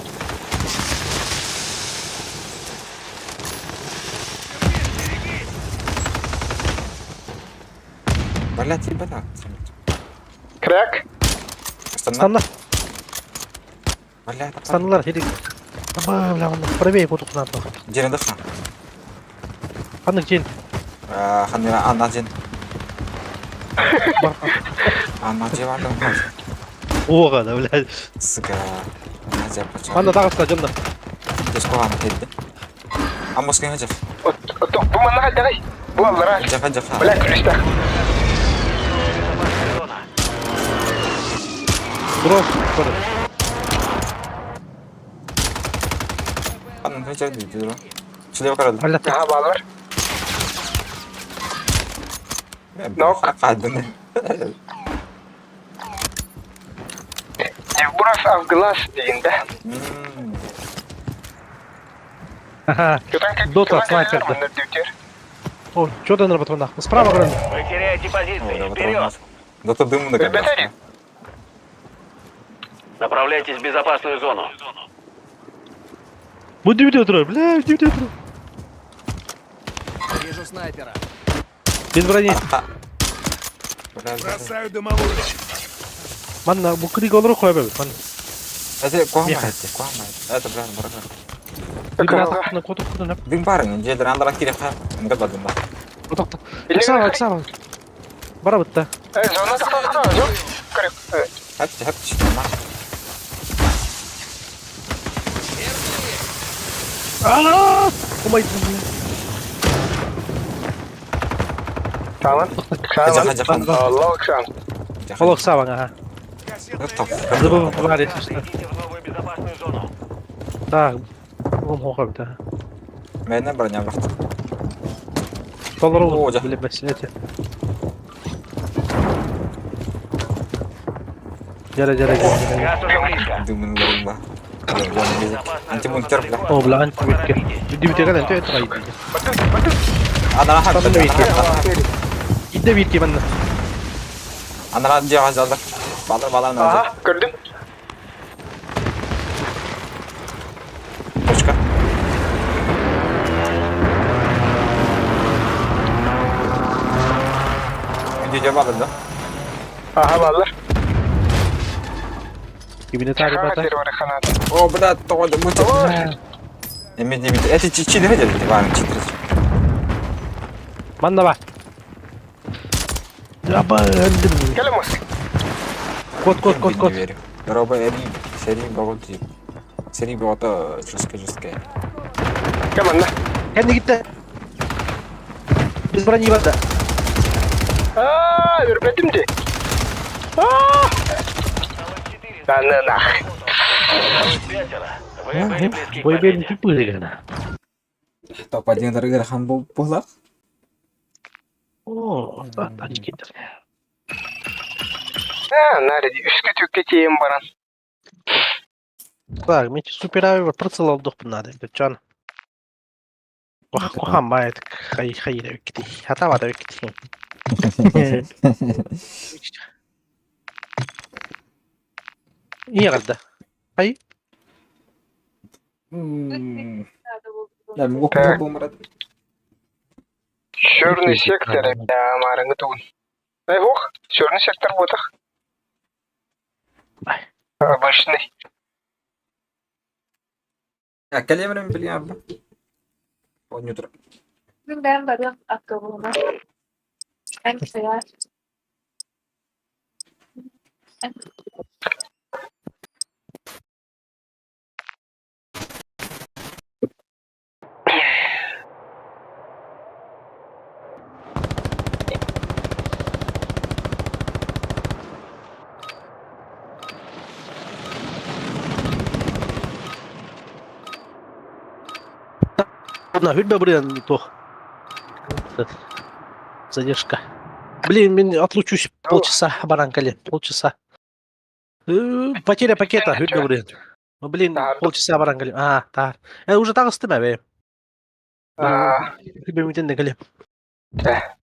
Блядь, ебать. Крак. Останна. Станна, Блядь, станнылар, херик. Аба, бля, он правее буду надо. Дерен дыха. Ханнык жен. Ханна, анна ден. Бар. Анна ден бар. Ога, да, блядь. Сука. Анна ден почему? Анда тагыста жонда. Здесь куган кетти. Амос кем жеф. Бу манна давай. Бу аллара. Жеф, жеф. Бля, күлүстә. Безопасная зона. Дрон. Көрі. Анна жеф дейді. Слева көрді. Аля, Ага, балар. Нок. Қадын. of Glass диин да. Дота снайпер да. О, что ты на патронах? Справа, гран. Вы теряете позиции. Вперед! Дота дыму на Ребята, Направляйтесь в безопасную зону. Буду видео трое, бля, видео трое. Вижу снайпера. Без брони. Бросаю дымовую. Манна, бу крик олору қоя бер. Манна. Это куама Меха. это, куама. Это, бля, барака. Кото Дым барын, жедер андара кире ха. Нга ба дым ба. Оксана, Оксана. Бара бытта. Зона тахтан зон. Көрүк. Хапчы, хапчы. Аа! Омай. Тамам. Жаха, жаха. Allah Оксан. Ол Оксана, ага. Забыл бар, если что. Идите в новую безопасную зону. Так. Он хоха бит. Мене броня брат. Толору, О, жа. бля, бәсилете. Жара, жара, жара. Газ уже близко. Дымын дым ба. Антибункер, бля. О, бля, антибункер. Дибите кален, төт рай. Анара хап. Там Идде битке манна. Анара жага жалдар. Балар балар на. Ага, көрдүм. Точка. Видео балар да. Ага, баллар. Кибине тары бата. О, бля, того да мучит. Эми не видел. Это чичи не видели, Иван, читрис. Манна ба. Аба, Келемос. Кот, кот, кот, кот. Не верю. Роба эри, сери боготи. Сери богото жестко жестко. Кеманна. Kendi gitti. Biz брони бата. Аа, үрбетим ди. Аа. Да на нах. Пятеро. Вы были близки к Бой победе. берин тупы Топ-1 дорогой хан был пулах. О, тачки. Аа, нари, үскө түккө тием баран. Так, мен супер прицел алдық надо. Чан. Кохан байт хай хай кити. Хата бата кити. Не қалды. Хай. Я могу был Черный сектор, да, марыңы тугун. Эй, ох, черный сектор ботах. Обычный. Я калемрем билям. О, не утро. Ben barıyorum akıllıma. Ben sever. На, хүрбе буран тох. Задержка. Блин, мен отлучусь полчаса, баранкали, полчаса. Потеря пакета, хүрбе буран. Ну, блин, полчаса баранкали. А, так. Уже так стыма, бе. Хүрбе мүтен декали. Да.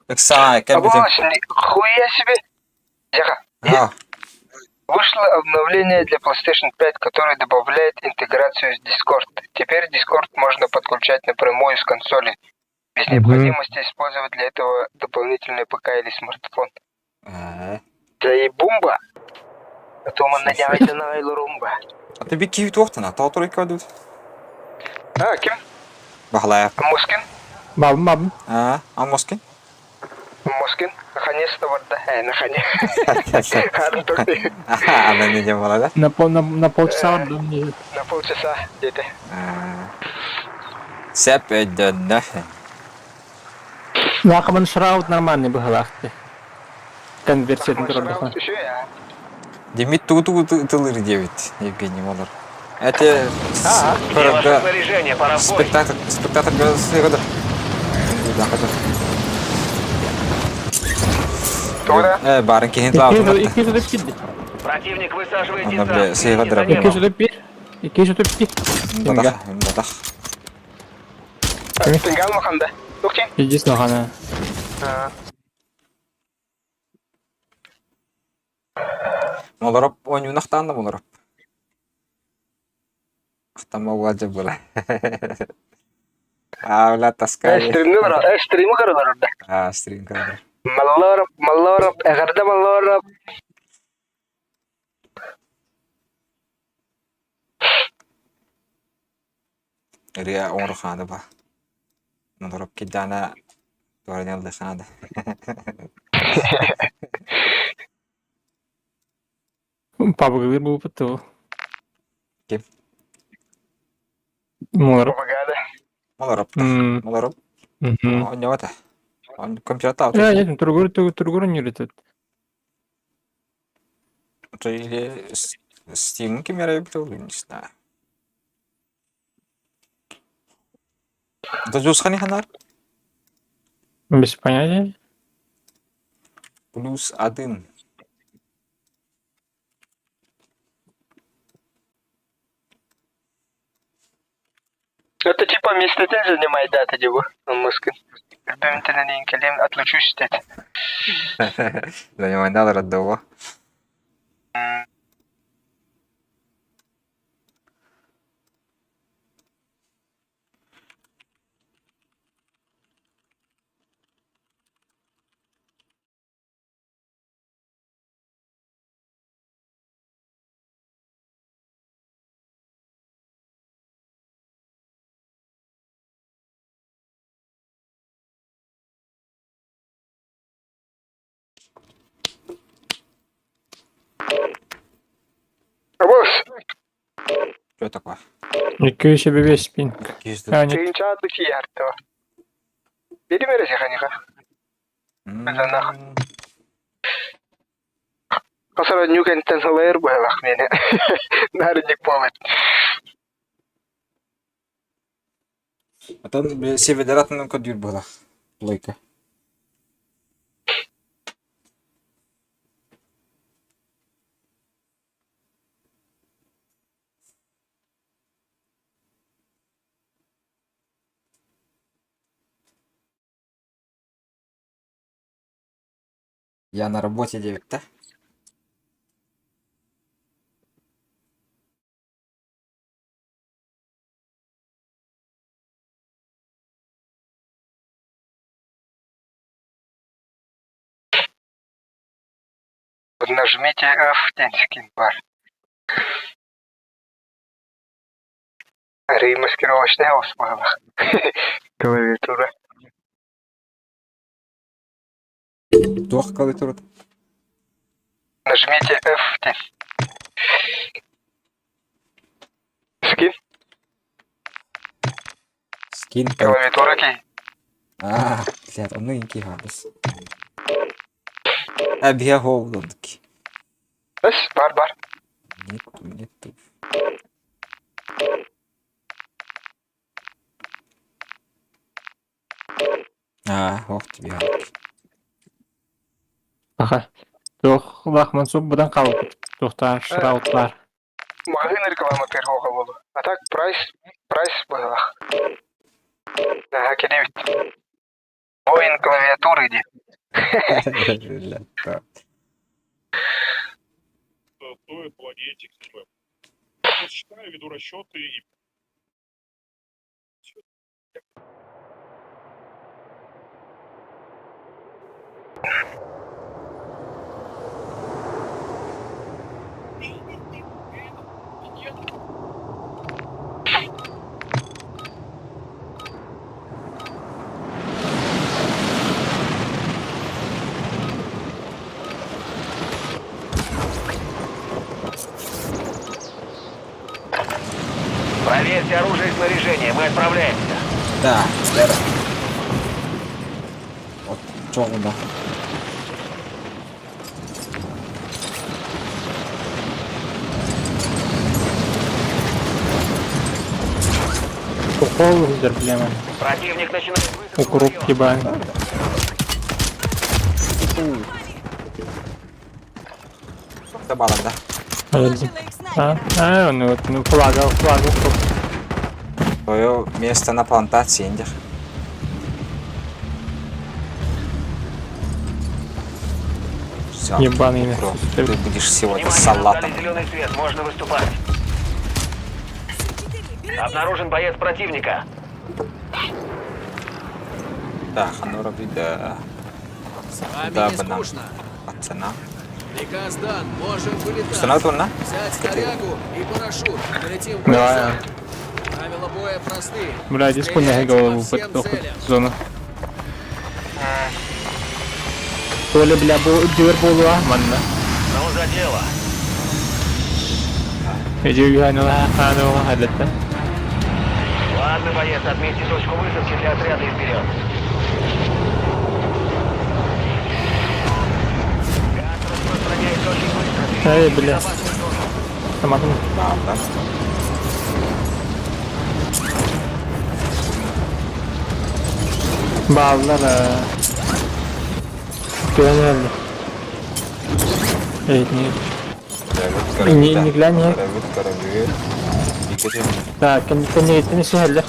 Ыксаа, кэлбитим. Абош, нихуя себе! Тихо. А, Вышло обновление для PlayStation 5, которое добавляет интеграцию с Discord. Теперь Discord можно подключать напрямую с консоли, без Мгм. необходимости использовать для этого дополнительный ПК или смартфон. э. Заебумба! А то мы надевайте на Айлурумба. А ты бики туохтана, тоотур икки А, ким? Бахлаев. Москин? Бабым бабым. А, Амоскин? Москин? Наконец-то вот, да. Наконец. Ага, она не делала, да? На, пол, на, на полчаса барда мне. На полчаса где-то. Сеп өйдөннө. Лакамын шраут нормальный быһалаахты. Конверсиятын турардахан. Еще я. Демит тугу тылыр диэбит Евгений Молор. Это Где ваше снаряжение? Пора в бой. спектакль спектакль сыгыдыр. Тура. Э, барын кихин Икки жүз өтүп кидди. Противник высаживает Анда, бля, десант. сыйга Следите за дырап. Икки небом. жүз өтүп бир. Икки жүз өтүп икки. Дадах, дадах. Тынгал маханда. Туктин. Единственное хана. Молороп ойнуунахтаан да молороп. Ахтама уалдьа була. Аа, бля, таскай. Стримни стримы каралар орда. Аа, стрим каралар. Маллоров, Маллоров, Эгарда Маллоров. Ырыа оҥоро хаада ба. Молороп киддаана туаран хаада. Пабыгылыр бу буту. Ким? Молор. Пропаганда. Молороп. М. Молороп. Мгм. Оонньоото. Он компьютер Э, нет, тургур тургур не летит. Или Steam кемере не знаю. Это Жусхани ханар? Без понятия. Плюс один. Это типа место занимает дата, дебу. Москвы. Любим кэлем отлучусь дед. Занимай надо родного. Абос, Что такое? Икки себе весь пинг. Кизді. А, нет. тыгынча отлучи яртова. Бери мере ханика. Занах. Касара нюкентен салайыр байлах мени. Нарынник болот. Атын севедератының көдүр була. Лойка. Я на работе 9, да? Нажмите F скин бар. Ремаскировочная осмала. Клавиатура. Туох клавиатура. Нажмите F Скин, Скин. клавиатура кей. А, блядь, онну инки хабыс. Әбия хоулдук. Эс, бар, бар. Нету, нету. Аа, ох тебе. Аха. Туох лахман суп быдан хаалбыт. Туохтаар шраутлар. Маҕаһыын рекламатыгар суоҕа буолуо. А так прайс, прайс быһыылаах. Наһаа кэлэбит. Воин клавиатуры диэн. Проверьте оружие и снаряжение, мы отправляемся. Да, здорово. Вот, чоҕуна. Укол сылдьар билэмэн. Противник начинает высадку в Укроп район. ебаный. Да баланда. Подожди. Положила их А, снайпера. а, ну вот, ну флага, флага укроп. Твое место на плантации, индих. Все. Ебаный Укроп, нахуй. ты будешь сегодня Внимание, нам салатом. дали зеленый свет, можно выступать. Су-4, берегись. Обнаружен боец противника. Да, ханура да. С вами Да, не банан. скучно. Пацана. Приказ дан, можем вылетать. Устанавливай, на? Взять снарягу и парашют. Полетим в Давай. зону. Правила боя просты. Бля, иди хуйня Стреляйте по голову всем под тоху целям. зону. Толя, бля, бу дюр буолуа манна. Ну, за дело. Иди уйаныла, ханыла, халетта. Ладно, боец, отметьте точку высадки для отряда и вперед. Газ распространяется очень быстро. Эй, Перейдите в бля. безопасную зону. Таматын. Да, да. Бааллар Пионерли. Эй, не. Көрөбүт, Не глянь, не. көрөбүт, көрөбүт. Икки Так, кэнниттэн сүһэллэр.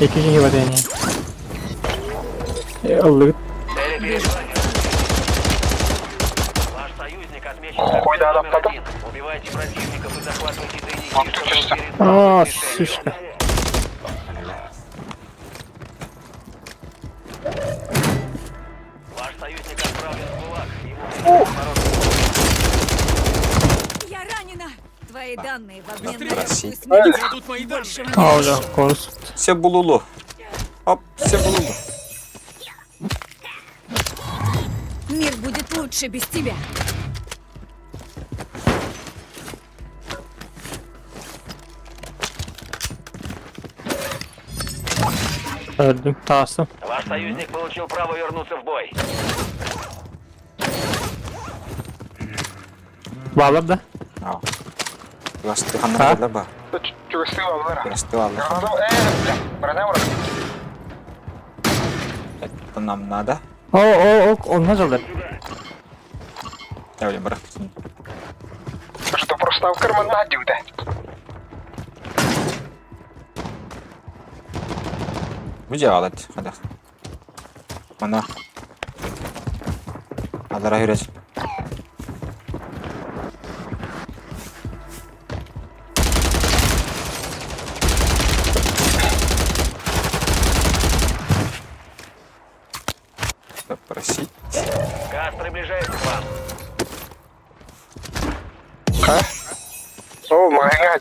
Икки киһи бар ини. Ыллыгыт. Цели перед вами. Ваш союзник отмечен как Хуй цель да, номер да, один. Убивайте противников и захватывайте тайники, Он чтобы тут он перестал А, быть мишенью. сучка. Ваш союзник отправлен в ГУЛАГ. Ему придется бороться. Я ранена. Твои данные в обмен на Проси. легкую смерть. Тут мои данные. А, бля, корус. Все булулу. Оп, все булулу. Мир будет лучше без тебя. Öldüm. Таастым. Ваш союзник получил право вернуться в бой. Баалар да. Аа. Басты ханна кэллэ ба. Чугастыы баллар. Басты баллар. Э, бля, броня враг. Это нам надо. О, о, о, онно жалдар. Я блин, брат. Что просто в карман надю, да. Бу делать, хада. Мана. Адара хүрэж. Попросить. Газ приближается к вам. О, маҕаһыыҥҥа.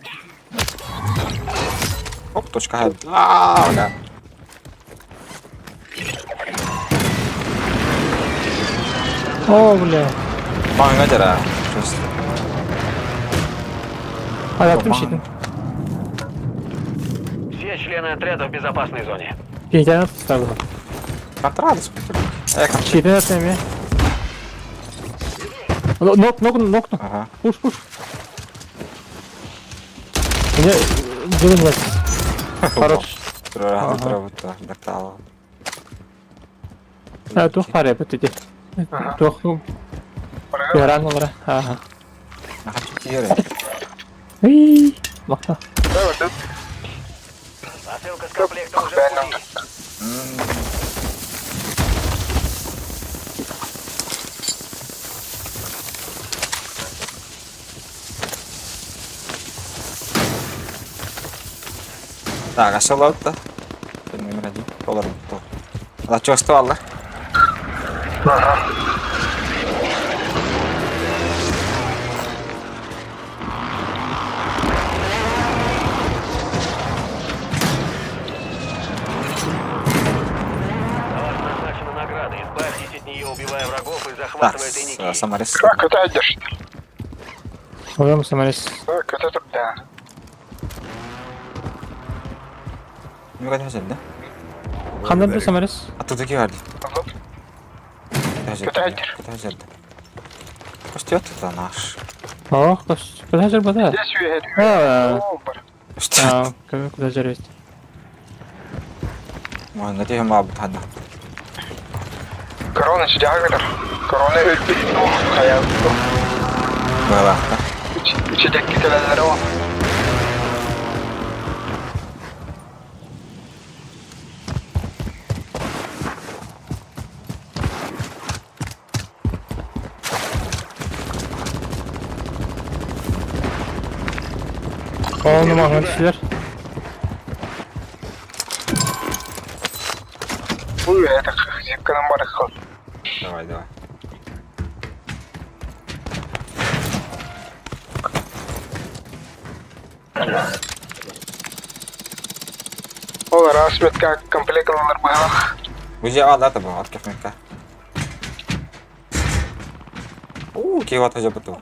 Оп, точка Х. А, да. О, бля. Маҕаһыыҥҥа дьара. Просто. Аяттым щитин. Все члены отряда в безопасной зоне. Щитин ставлю. Контроль. Э, Щитин атами. Нок, нок, нок. Ага. Пуш, пуш. Мне делай нет. Хорош. Тураах турабыт дактаала. Туох баар эбит ити? Туох Туораан олора. Ааха. Тиэрэ. Ий, махта. Посылка с комплектом уже в пути. Так, асылабыт да. Номер один. Олар бутtu. Чувство алла. На вас назначена награда. Избавьтесь от нее, убивая врагов и Так, захватывая тайники. Самарис. Как это идешь? Оҕом Самарис. Как это да. Мүгән хәзер, да? Ханна да Самарис? Аттыдaki verdi. Көтәйтер. Көтәйтер. Костет это наш. Ох, көтәйтер бата. Здесь уехали. А, Что? көтәйтер бит. Ма, надеюсь, ма бутана. Корона чидягылар. Корона өлбүт. Хаял. Была. Үчедек кетелелер о. Ону маҕан түстүлэр. Бу это зипканан барыккал. Давай, давай. Ол расметка комплект алар баһалах. Бу же алда та бу, от кефмекка. Уу, киват хожа буту.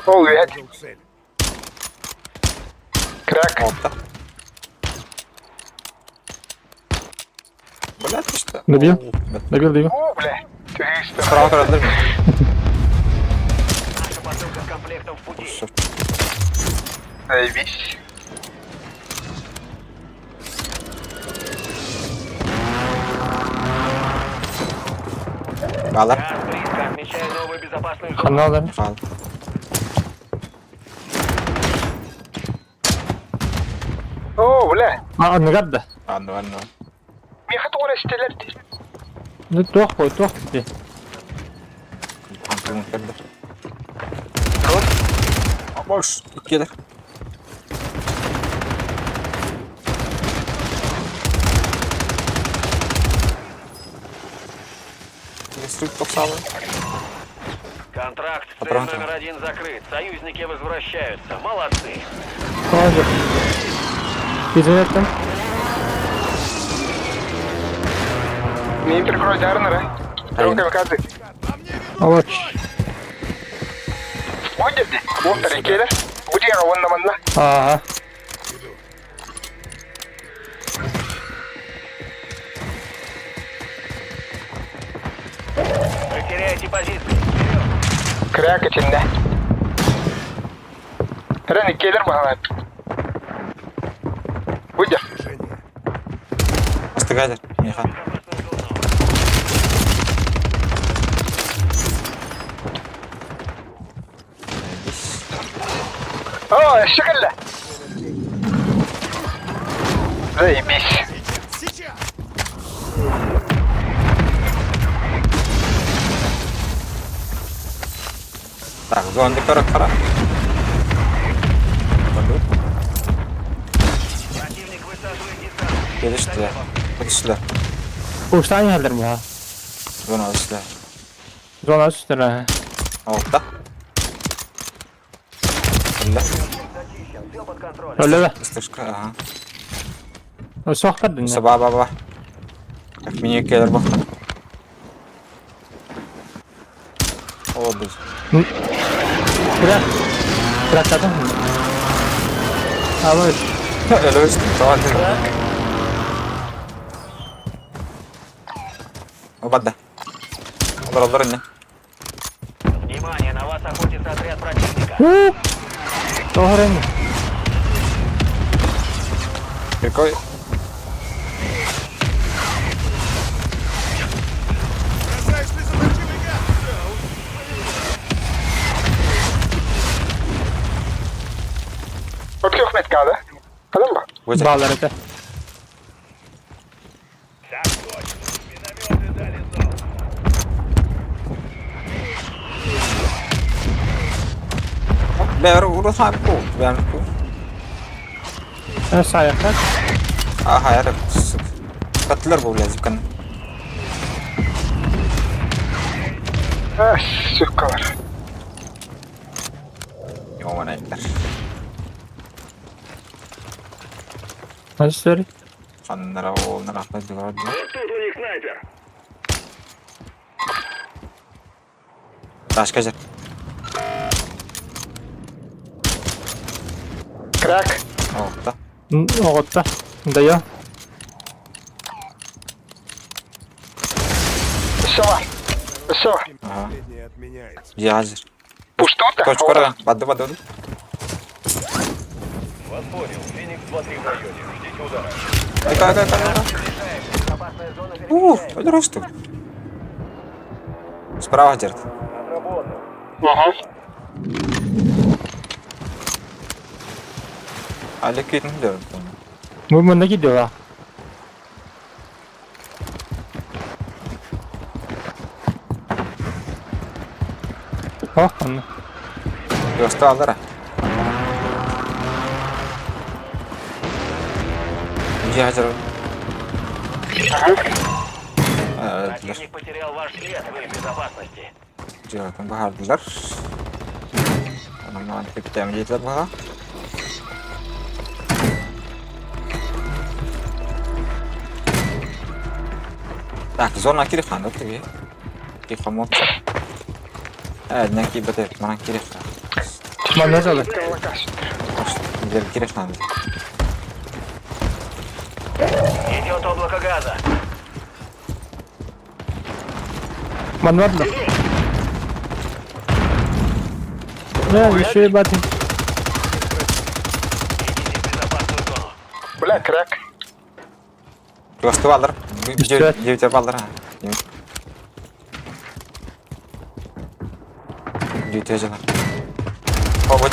Ол уят. Крак. Опта. Блядь, ты что? Добил? Добил, добил. О, бля. Справа көрөлдөр ми? Наша посылка с комплектом в пути. Заебись. Балар. Газ близко. Отмечаю новую безопасную зону. Ханна алар. Хал. О, бля. А, анныгар да. Анны, анны. Меха тугура истелер. Ну, туох бой, туох ди. Антон келдер. Бош, келер. Стрик токсалы. Контракт цель Патрон. номер один закрыт. Союзники возвращаются. Молодцы. Тоже. Изолеттен. Мин прикрой дарнера. Рука камикадзе. Олоч. Будет? Вот тарикелер. Будет вон на манна. Ага. Вы теряете позиции. Вперед! Крак içinde. Рен келер баһалар. Будет. Астыгадер, Миха. Безопасную зону. О, шикарно. Заебись. Так, зонды көрөк кара. Противник высаживает десант. Келишти. Келиштилер. Уштан хәлдер бу. Зона үстүлер. Зона үстүлер. Алта. Элле. Зачищен. Все под контролем. Өлө да. Ыстышка, ага. Соқтар дин. Саба ба ба. Как меня келер бакта. О, біз. Бирак. Бирак адам. Алоч. Эле өстүм, сабан. Обадда. Олар олар не. Внимание, на вас охотится отряд противника. Тоһорен. Какой? Бросай слезоточивый газ! Открых меткада. Калым ба? Баалар этэ. Так точно. Минометы дали залп. Бэр урут хааппу. Бэм ку. Саяхат. Аха, яра. Катлар бу блядь, кан. А, сукалар. Йоманайдар. Ханстер. Ханнара ол нарахта дигар. Вот тут у них снайпер. Ташка жер. Крак. Оqta. Оҕотта. Дайа. Все. Все. Ага. Последнее отменяется. Языр. Пустота. Точка кора. Бады бады. Вас понял. Феникс 2-3 в районе. Ждите удара. Айка айка айка. Ух, росту. Справа жерт. Отработал. Угу. Али китин жерт. Бу мында кидела. Ох, анна. Yosta alır. Языр. Противник потерял ваш след, вы в безопасности. Жиратын бахардылар. Анаман хиптем дейтилер баха. Так, зона кири ханды тиги. Ки хомот. Э, не ки бете, манан кири хан. Манна жалы. Жер кири ханды. Идет облако газа. Манна бардылар. Да, еще и батын. Идите в безопасную зону. Бля, крак. Кыласты балдар. Үстү. Девять балдар. Девять жала. О, вот.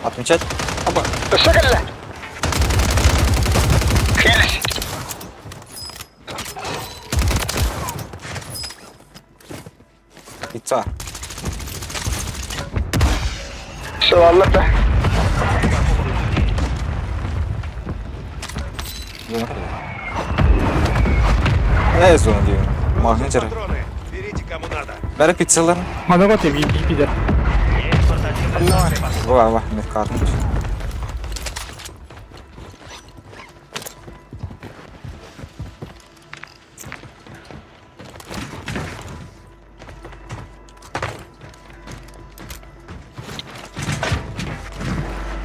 Отмечать? Оба. Все калла. Хились. Пицца. Все, алла да. Не зона diyor. Мағын жер. Патроны. Берите кому надо. Бәрі пиццалар. Манна готы бидер. Есть портативная станция по Ва, ва, медкартын.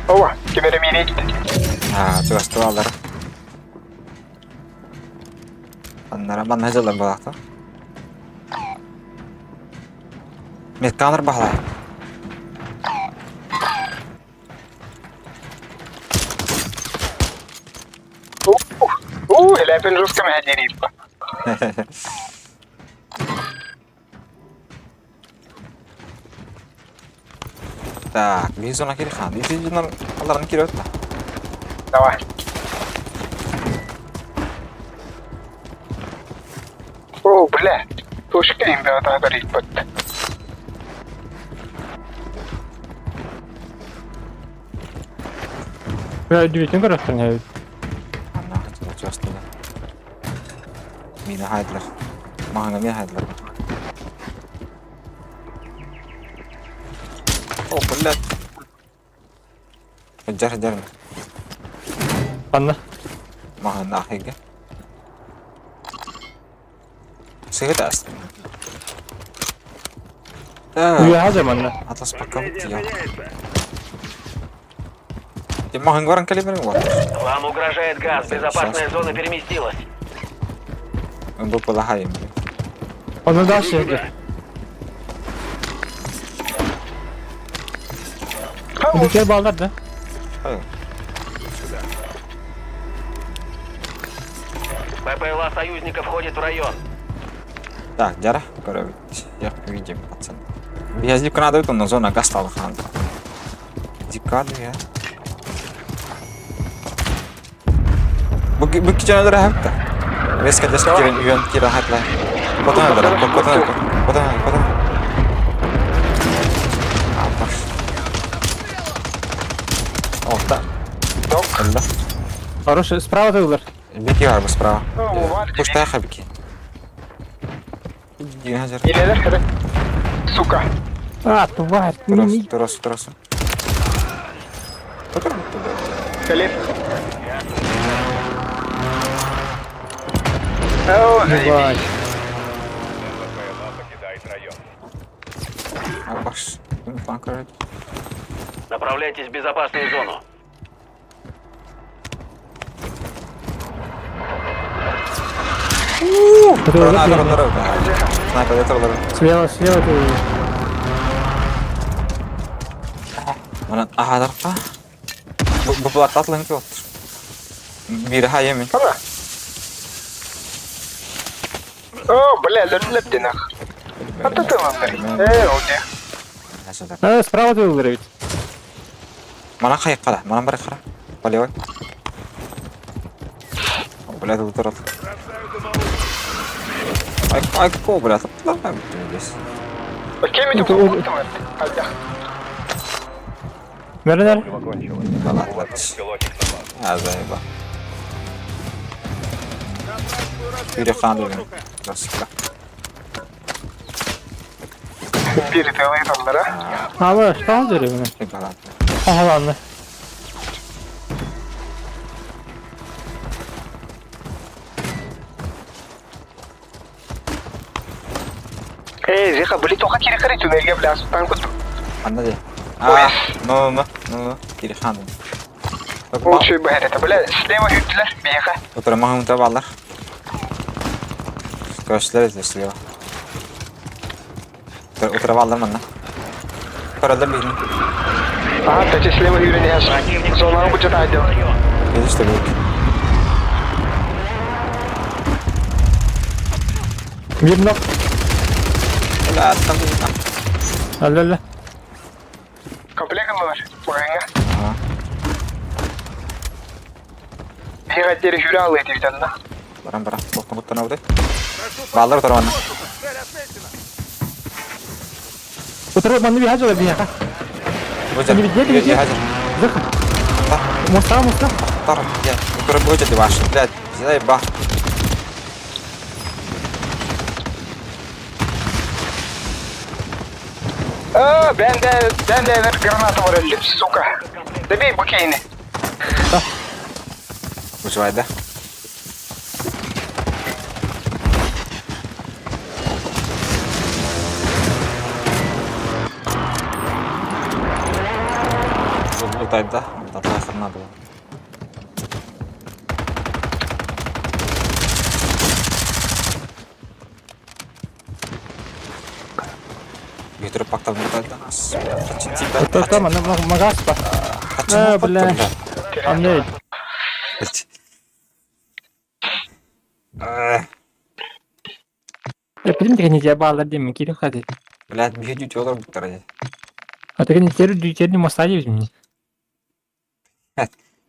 Ова, кемере мине gitti. А, чугасты балдар. Аннара манна жылдан балақты. Медканыр бағлай. У, хляпин жестко меня дерит. Так, bir zona kiri хан. Ити жинар аларын кири өтті. Давай. О, бля. Точка им да горит под. Бля, удивительно көрөктөр не. Анна, чугасты. Мина хайдлар. Мағына мина хайдлар. О, блядь. Жар, жар. Анна. Мағына ахиге. Сыгыт ас. Уя хазыр манна. Атлас пока вот я. Ти мағын горан калибрин вот. Вам угрожает газ. Безопасная зона переместилась. Бу полагаем. Оны дальше. Үлүкер балдар да. БПЛА союзников входит в район. Так, дьара, көрөбүт. Я видим, пацан. Биһиэхэ надо онно зона газ талахан. Дикады я. Бу бу кичэнэлэр хапта. Резко резко кирен үйөн кира хатла. Потом надо, потом потом потом. Апаш. О, да. Да. Хороший, справа тыллар. Беки бар справа. Пушта хабики. Сука. А, тварь. Трос, трос, трос. Калиф. О, заебись. Направляйтесь в безопасную зону. Слева, слева ты. Манан аһадарха. Бу булаттатлын ки оттур. Бир хайеми. О, бля, леп нах. А ты ты вам, уди. Справа тыллар ведь. Манан хайыккара, манан бар кара. Полевой. Бля, тут турат. Ай, ай, ко, бля, давай здесь. Кем это был? Мердер. А, заеба. Перехандываем. Красиво. Перед А, вы что делали? Ага, ладно. Эй, Зиха, были только кири туннельге, бля, танку. Анда де. А, ну, ну, ну, ну, перехандываем. Лучше бы это, бля, слева ютлер, беха. Отыра мағым балар. Көршілер ізде слева. Отыра балдар манна. Көрәлер бейін. Ага, кстати, слева юрин Противник Зона будет отдел. Видишь, что будет? Мирно. Бля, там там. Алла-ла. Комплект бар. Бугайга. Ага. Бега тери юралы эти да. Барам барам. Тоқтың құттан ауды. Балдар отыра манна. Утро манны бихажала биха. Будет. Не видели, видели? Хазыр. Моста, моста. Тар, я. Утро будет ваш. Блядь, заеба. А, бенде, бенде граната варили, сука. Добей букейны. Выживай, да? Лутай, да? Лутай хрена было. Ветер пактав лутай, да? Это там, она магаз па. А, бля. Андрей. Я принтер не тебя дем, кирил хати. Блядь, бегу тёлор буттар. А ты не терю, терю моста дебит.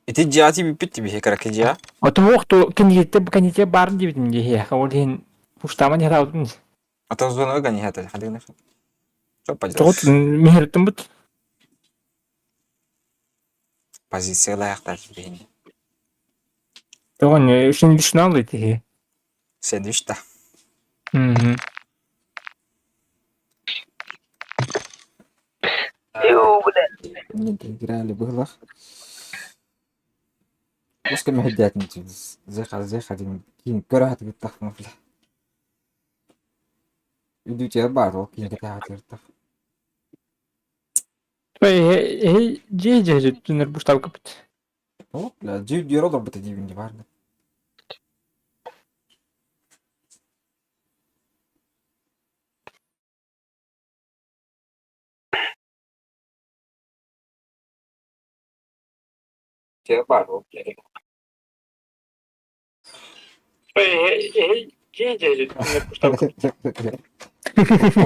Ити жати биппит бихе караки жа. А то ох то кенете кенете бар дебит мне хе. А вот хин пуштама не хау. А то зона гани хата хадыгна. Что Тот поделаешь? мехертим бут. Позиция лаяктар бихин. Тогон шин лишнал эти. Сэндвич да. Угу. Не играли было. Пускай مهدات زي زي خادم كين كره تقطع مفلح يدو تيار وكين كتاع ترتف هي جي جي تنر بوشتاو كبت. لا جيب دي رضا بتجيب انت بعد.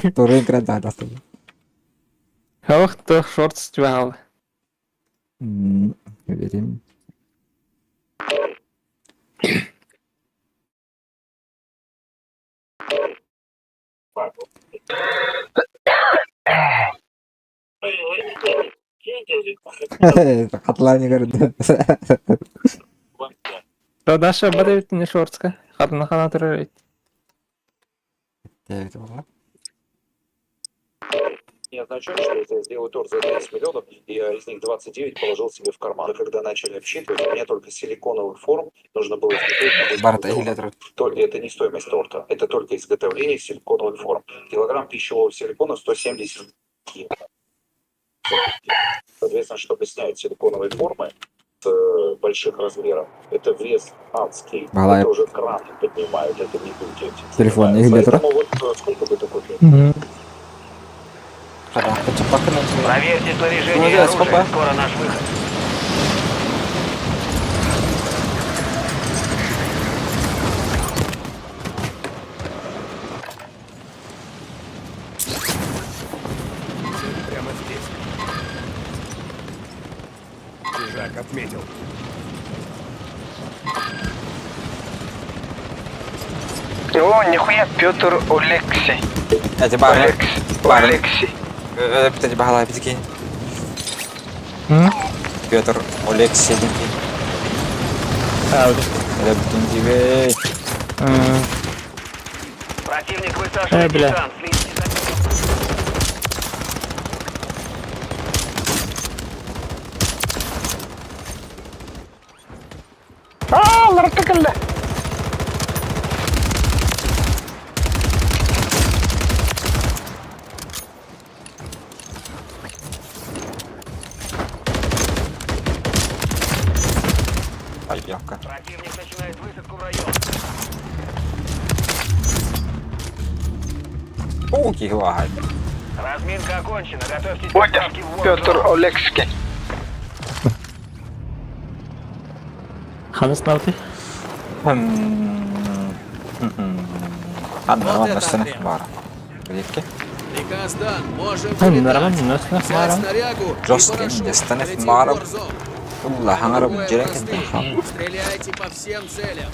Второй градата. Ох, то шорт стюал. Верим. Хатлани көрдө. То Даша бадайт не шортска. Хатына хана турар. Девять было. Не означает, что если я сделаю торт за 30 миллионов, я из них 29 положил себе в карман. Когда начали обсчитывать, у меня только силиконовых форм нужно было изготовить на 8 Барта миллионов. иһиллэ турар. Только это не стоимость торта, это только изготовление силиконовых форм. Килограмм пищевого силикона 170 кило. Соответственно, чтобы снять силиконовые формы с больших размеров, это вес адский. Балай. Это уже краны поднимают, это не люди этим Телефон занимаются. иһиллэ турар. Поэтому вот сколько бы ты купил? Проверьте снаряжение и Ну, да, оружие. сколько? Скоро наш выход. Цель прямо здесь. Чужак отметил. О, нихуя, Петр Олекси. Эти бары. Олекси. Бары. Олекси. Эти баһалай битики. Петр Олег Седенький. А, вот. Это тебе. Противник высаживает Э, бля. десант. Следите за ним. А, лартыкалла. Айявка. Противник начинает высадку в район. О, киһи Разминка окончена. Готовьтесь к Ой, отправке в Петр Warzone. Олекски. Ханас навты. Анна, Вот ладно, это сына отряд. бара. Биликке. Приказ дан. Можем Нормально, вылетать. нас Взять нахмаром. снарягу и Жесткий, парашют. достанет Летим в маром. Warzone. Улла, хаңара Двое жерен простые. кентен Стреляйте по всем целям.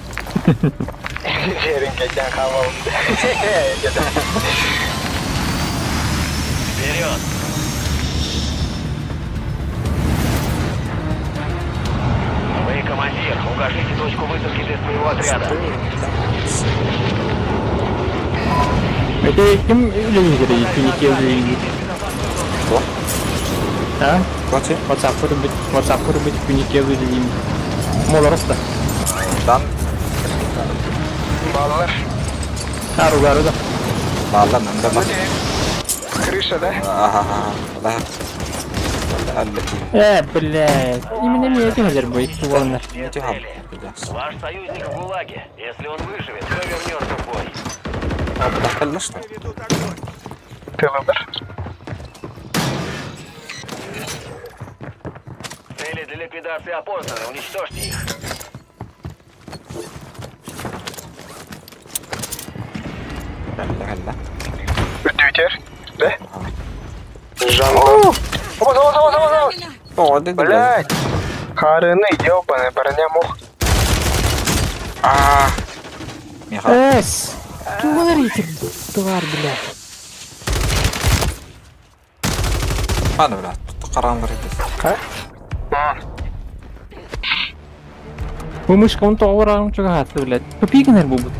Жеринге хавал. Вперед! Вы командир. Укажите точку высадки для своего отряда. Это ким үлелер күнеке үлелер. Что? А? Короче, WhatsApp көрбит, WhatsApp көрбит күнеке үлелер. Молороста. дан Баллар. Ару гару да. баалар нанда бар. Крыша, да? Аха, да. Аллати. Э, блядь. Именно мне эти хазер бой. Туганнар. Все цели. Ваш союзник в ГУЛАГе. Если он выживет, то вернется в бой. Дахаллашта. Ведут огонь. Ты выбор. Цели для ликвидации опознаны. Уничтожьте их. Халла. Үдүтер. Да? Жан. Оз, оз, оз, оз, оз. О, да, да. Блядь. Харыны, ёбаный, броня мох. А. Миха. Эс. Туганнар итер. Тварь, блядь. Аны бля, тут караңгыр иде. Бу мышка он тоғырағым чугахаты, блядь. Тупигнер бу бут.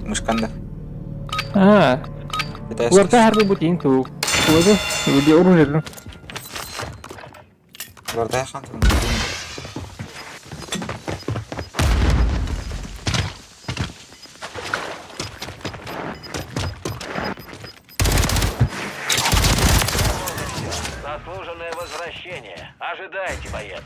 Мышканда. А, Китайский. уларда һәр бу тиң ту. Туды, үди оружие. Уларда хан. Заслуженное возвращение. Ожидайте, боец.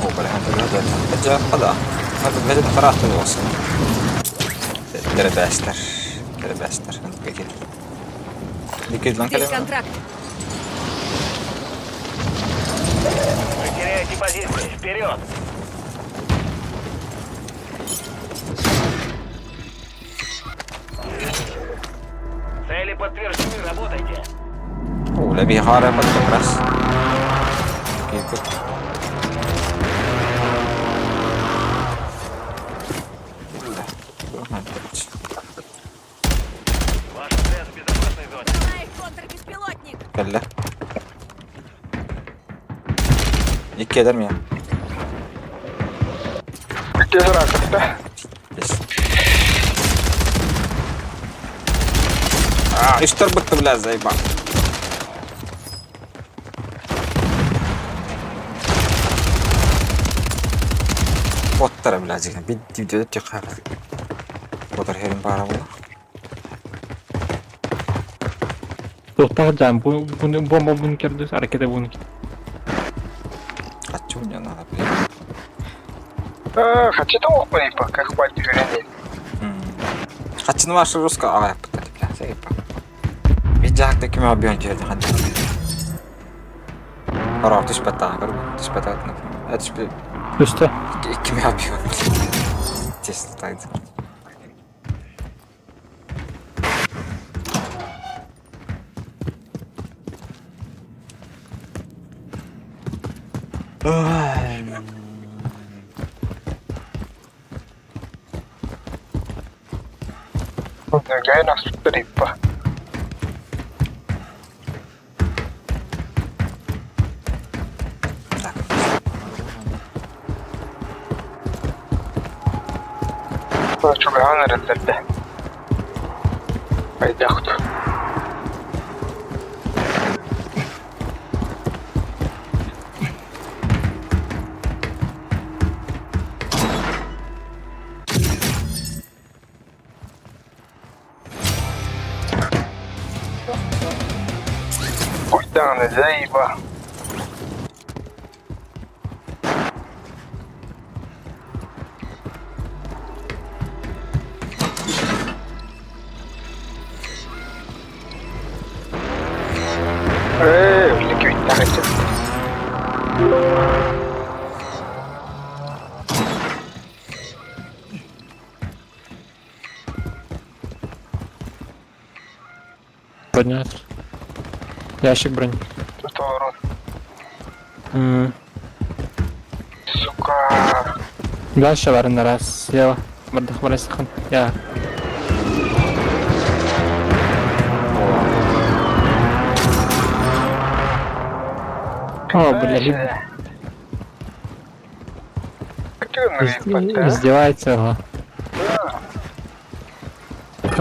О, бля, это да. Это да. Это это характер у вас. Дэрэбээстэр. Дэрэбээстэр. Икки Здесь контракт. Вы теряете позиции. Вперед! Цели подтверждены, работайте. О, биһара как раз. Кийбит. Ваш отряд в безопасной зоне. Давай, контрбеспилотник. Кэллэ. Икки эдэр мия. А, үстэр бытты бля, заебал. Оттара бля, дигэн. Бид видео тихар. Отар херин бара була. Туохтаах дьаам бомба бункер ракета бункер. Хочу мне надо, блин. Хочу того пока хватит времени. Хачын ваша русская, а, бля, заебал. Виджак такими объем жерде ханча. Хороор түспэт көрбүт түспэт түспэт Түстэ. Иккими объем. Честно так. Гайна стрипа. Так. Чугаан эрэллэрдэ. Айдахт. Куда заеба. Э, ликвид Броня. Ящик брони. Тут ворот. М, Сука. Дальше варен раз слева. Бардах барасахан. Я. О, бля, издевается, ага.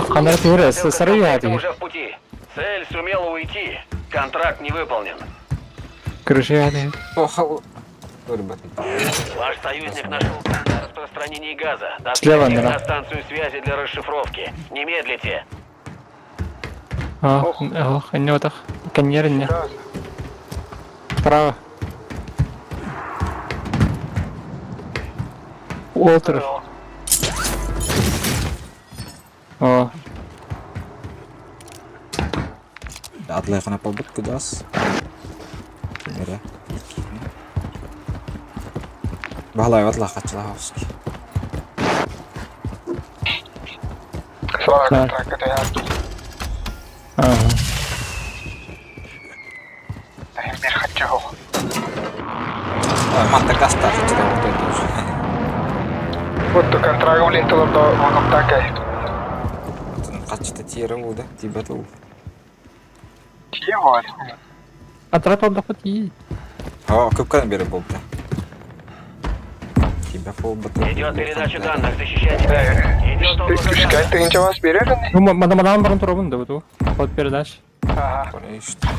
Ханар туре, сары Это уже в пути. Цель сумела уйти. Контракт не выполнен. Крыши Ваш союзник нашел центр распространения газа. Слева, Доставьте их да. на станцию связи для расшифровки. Не медлите. Ох, ох, не вот Коньер Право. Уолтер. О, Атлайхана побут кудас. Кимере. Бахалай атлах хачылаховский. Слава Так. контракт, это я. ага. Мир хочу. Матта каста хачылаховский. Вот то контракт блин, то до вокруг Хачыта тиера уда, тибет у. Чего? Контракт отдохнуть и. О, көпкән бері болды. Тебя полбата. Идет передача данных. Защищайте. Идет облако газа. Ты ничего вас берешь? Ну, мадам баран турабын да бу. Ход передач. Ага. Конечно.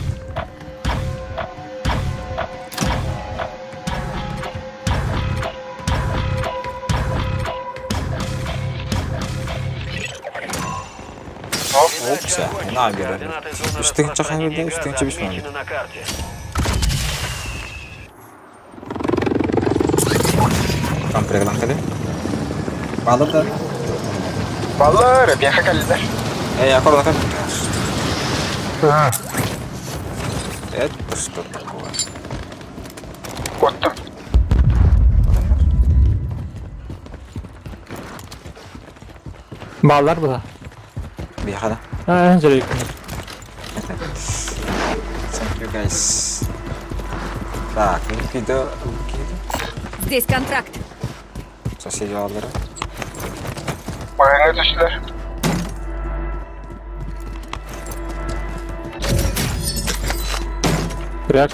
Передача Опса, окончена. на берер. Координаты зоны Үстің чахан распространения берді, үстің газа чебиш мамы. отмечены на карте. Там приглан калі. Балыр да. Баллар, миэхэ кэллилэр. Эй, аккуратно. Это что такое? Оттум. Баллар была. Биэхэ А, дьэ. Thank you guys. Так, видео Здесь контракт. Соседи аллары. Маҕаҥҥа түстүлэр. Кряк.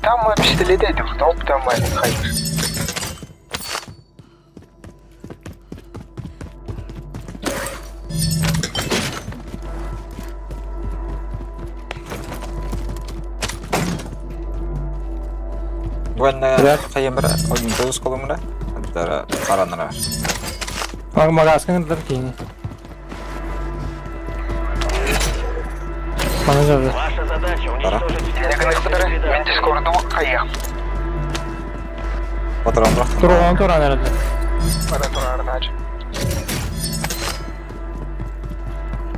Там пистолет этим, топ там хайыр. Буэнна хайымра, ойунтуус колумра, антара харанара. Магаскын кини. Ваша задача уничтожить все Мен Дискорду хайа. Патрон Туран туран эрэллэр. Бара турар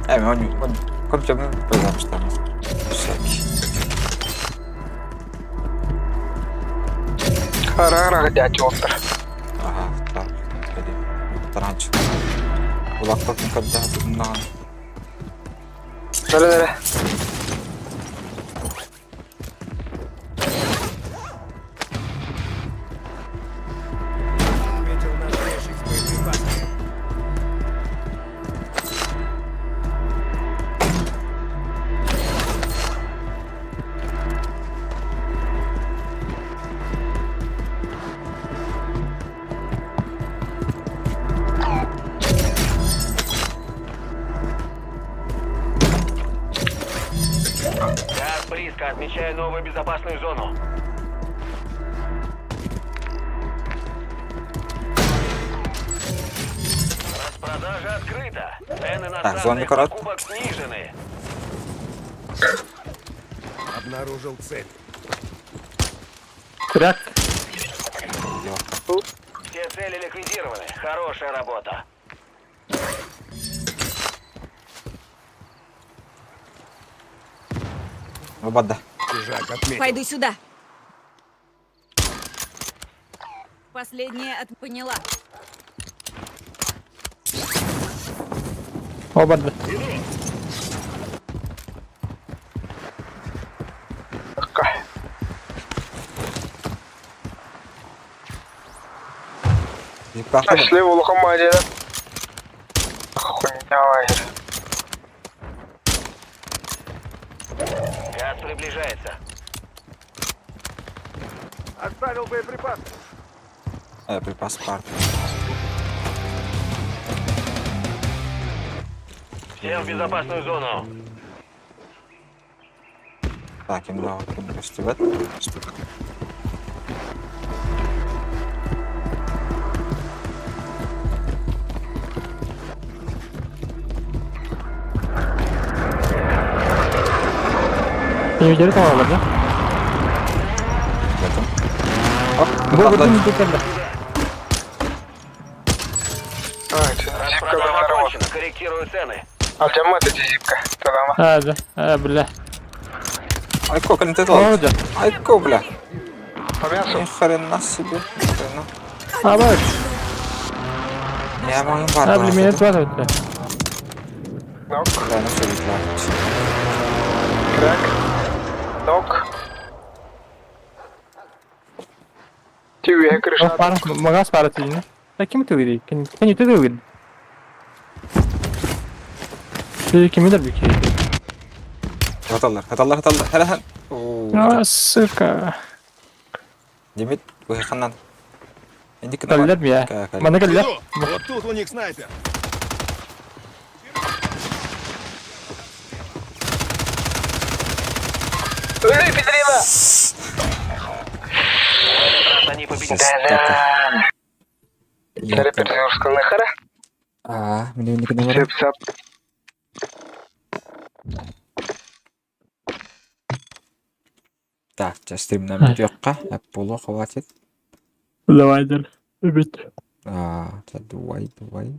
Э, он он компьютер пожалуйста. Всякий. Ара-ара дядя оттар. Ага, так. Таранчик. Улахтак никогда на. Да-да-да. Отметил наш ящик с боеприпасами. Газ близко. Отмечаю новую безопасную зону. Распродажа открыта. Цены на Так, зону ценных корот. покупок снижены. Обнаружил цель. Кряк. Все цели ликвидированы. Хорошая работа. Бада. Чужак отметил. Пойду сюда. Последняя от поняла. Оба. Пошли в лохомаде. Хуйня лагерь. Газ приближается. Оставил боеприпасы. Припас пар. Все в безопасную зону. Так, им дал костюмет. Не видели того, да? Оп, Бу бу Зипка Распродажа здорово. окончена. Корректирую цены. Алдьаммат эти зипка. Тадама. А, да. А, бля. Айко, калин ты О, да. Айко, бля. По мясу. Ни хрена себе. Хрена. А, бак. Я могу А, бля, меня два бля. Нок. Да, ну все, Крак. Нок. Тюве крыша. Магаз пара тиини. А ким тылыйдый? Кини тылыйд. Кими да бики. Хаталлар, хаталлар, хаталлар. Хара хан. А, сука. Демит, выханнан. Иди к Каллер я. Мана каллер. Вот тут у них снайпер. Эй, педрила! В этот раз они победили. Да-да. Хара. А, мне не куда Сеп-сап. Так, сейчас стрим нам идет. Полу хватит. Давай, дэр. Үбүт. Аа, давай, давай.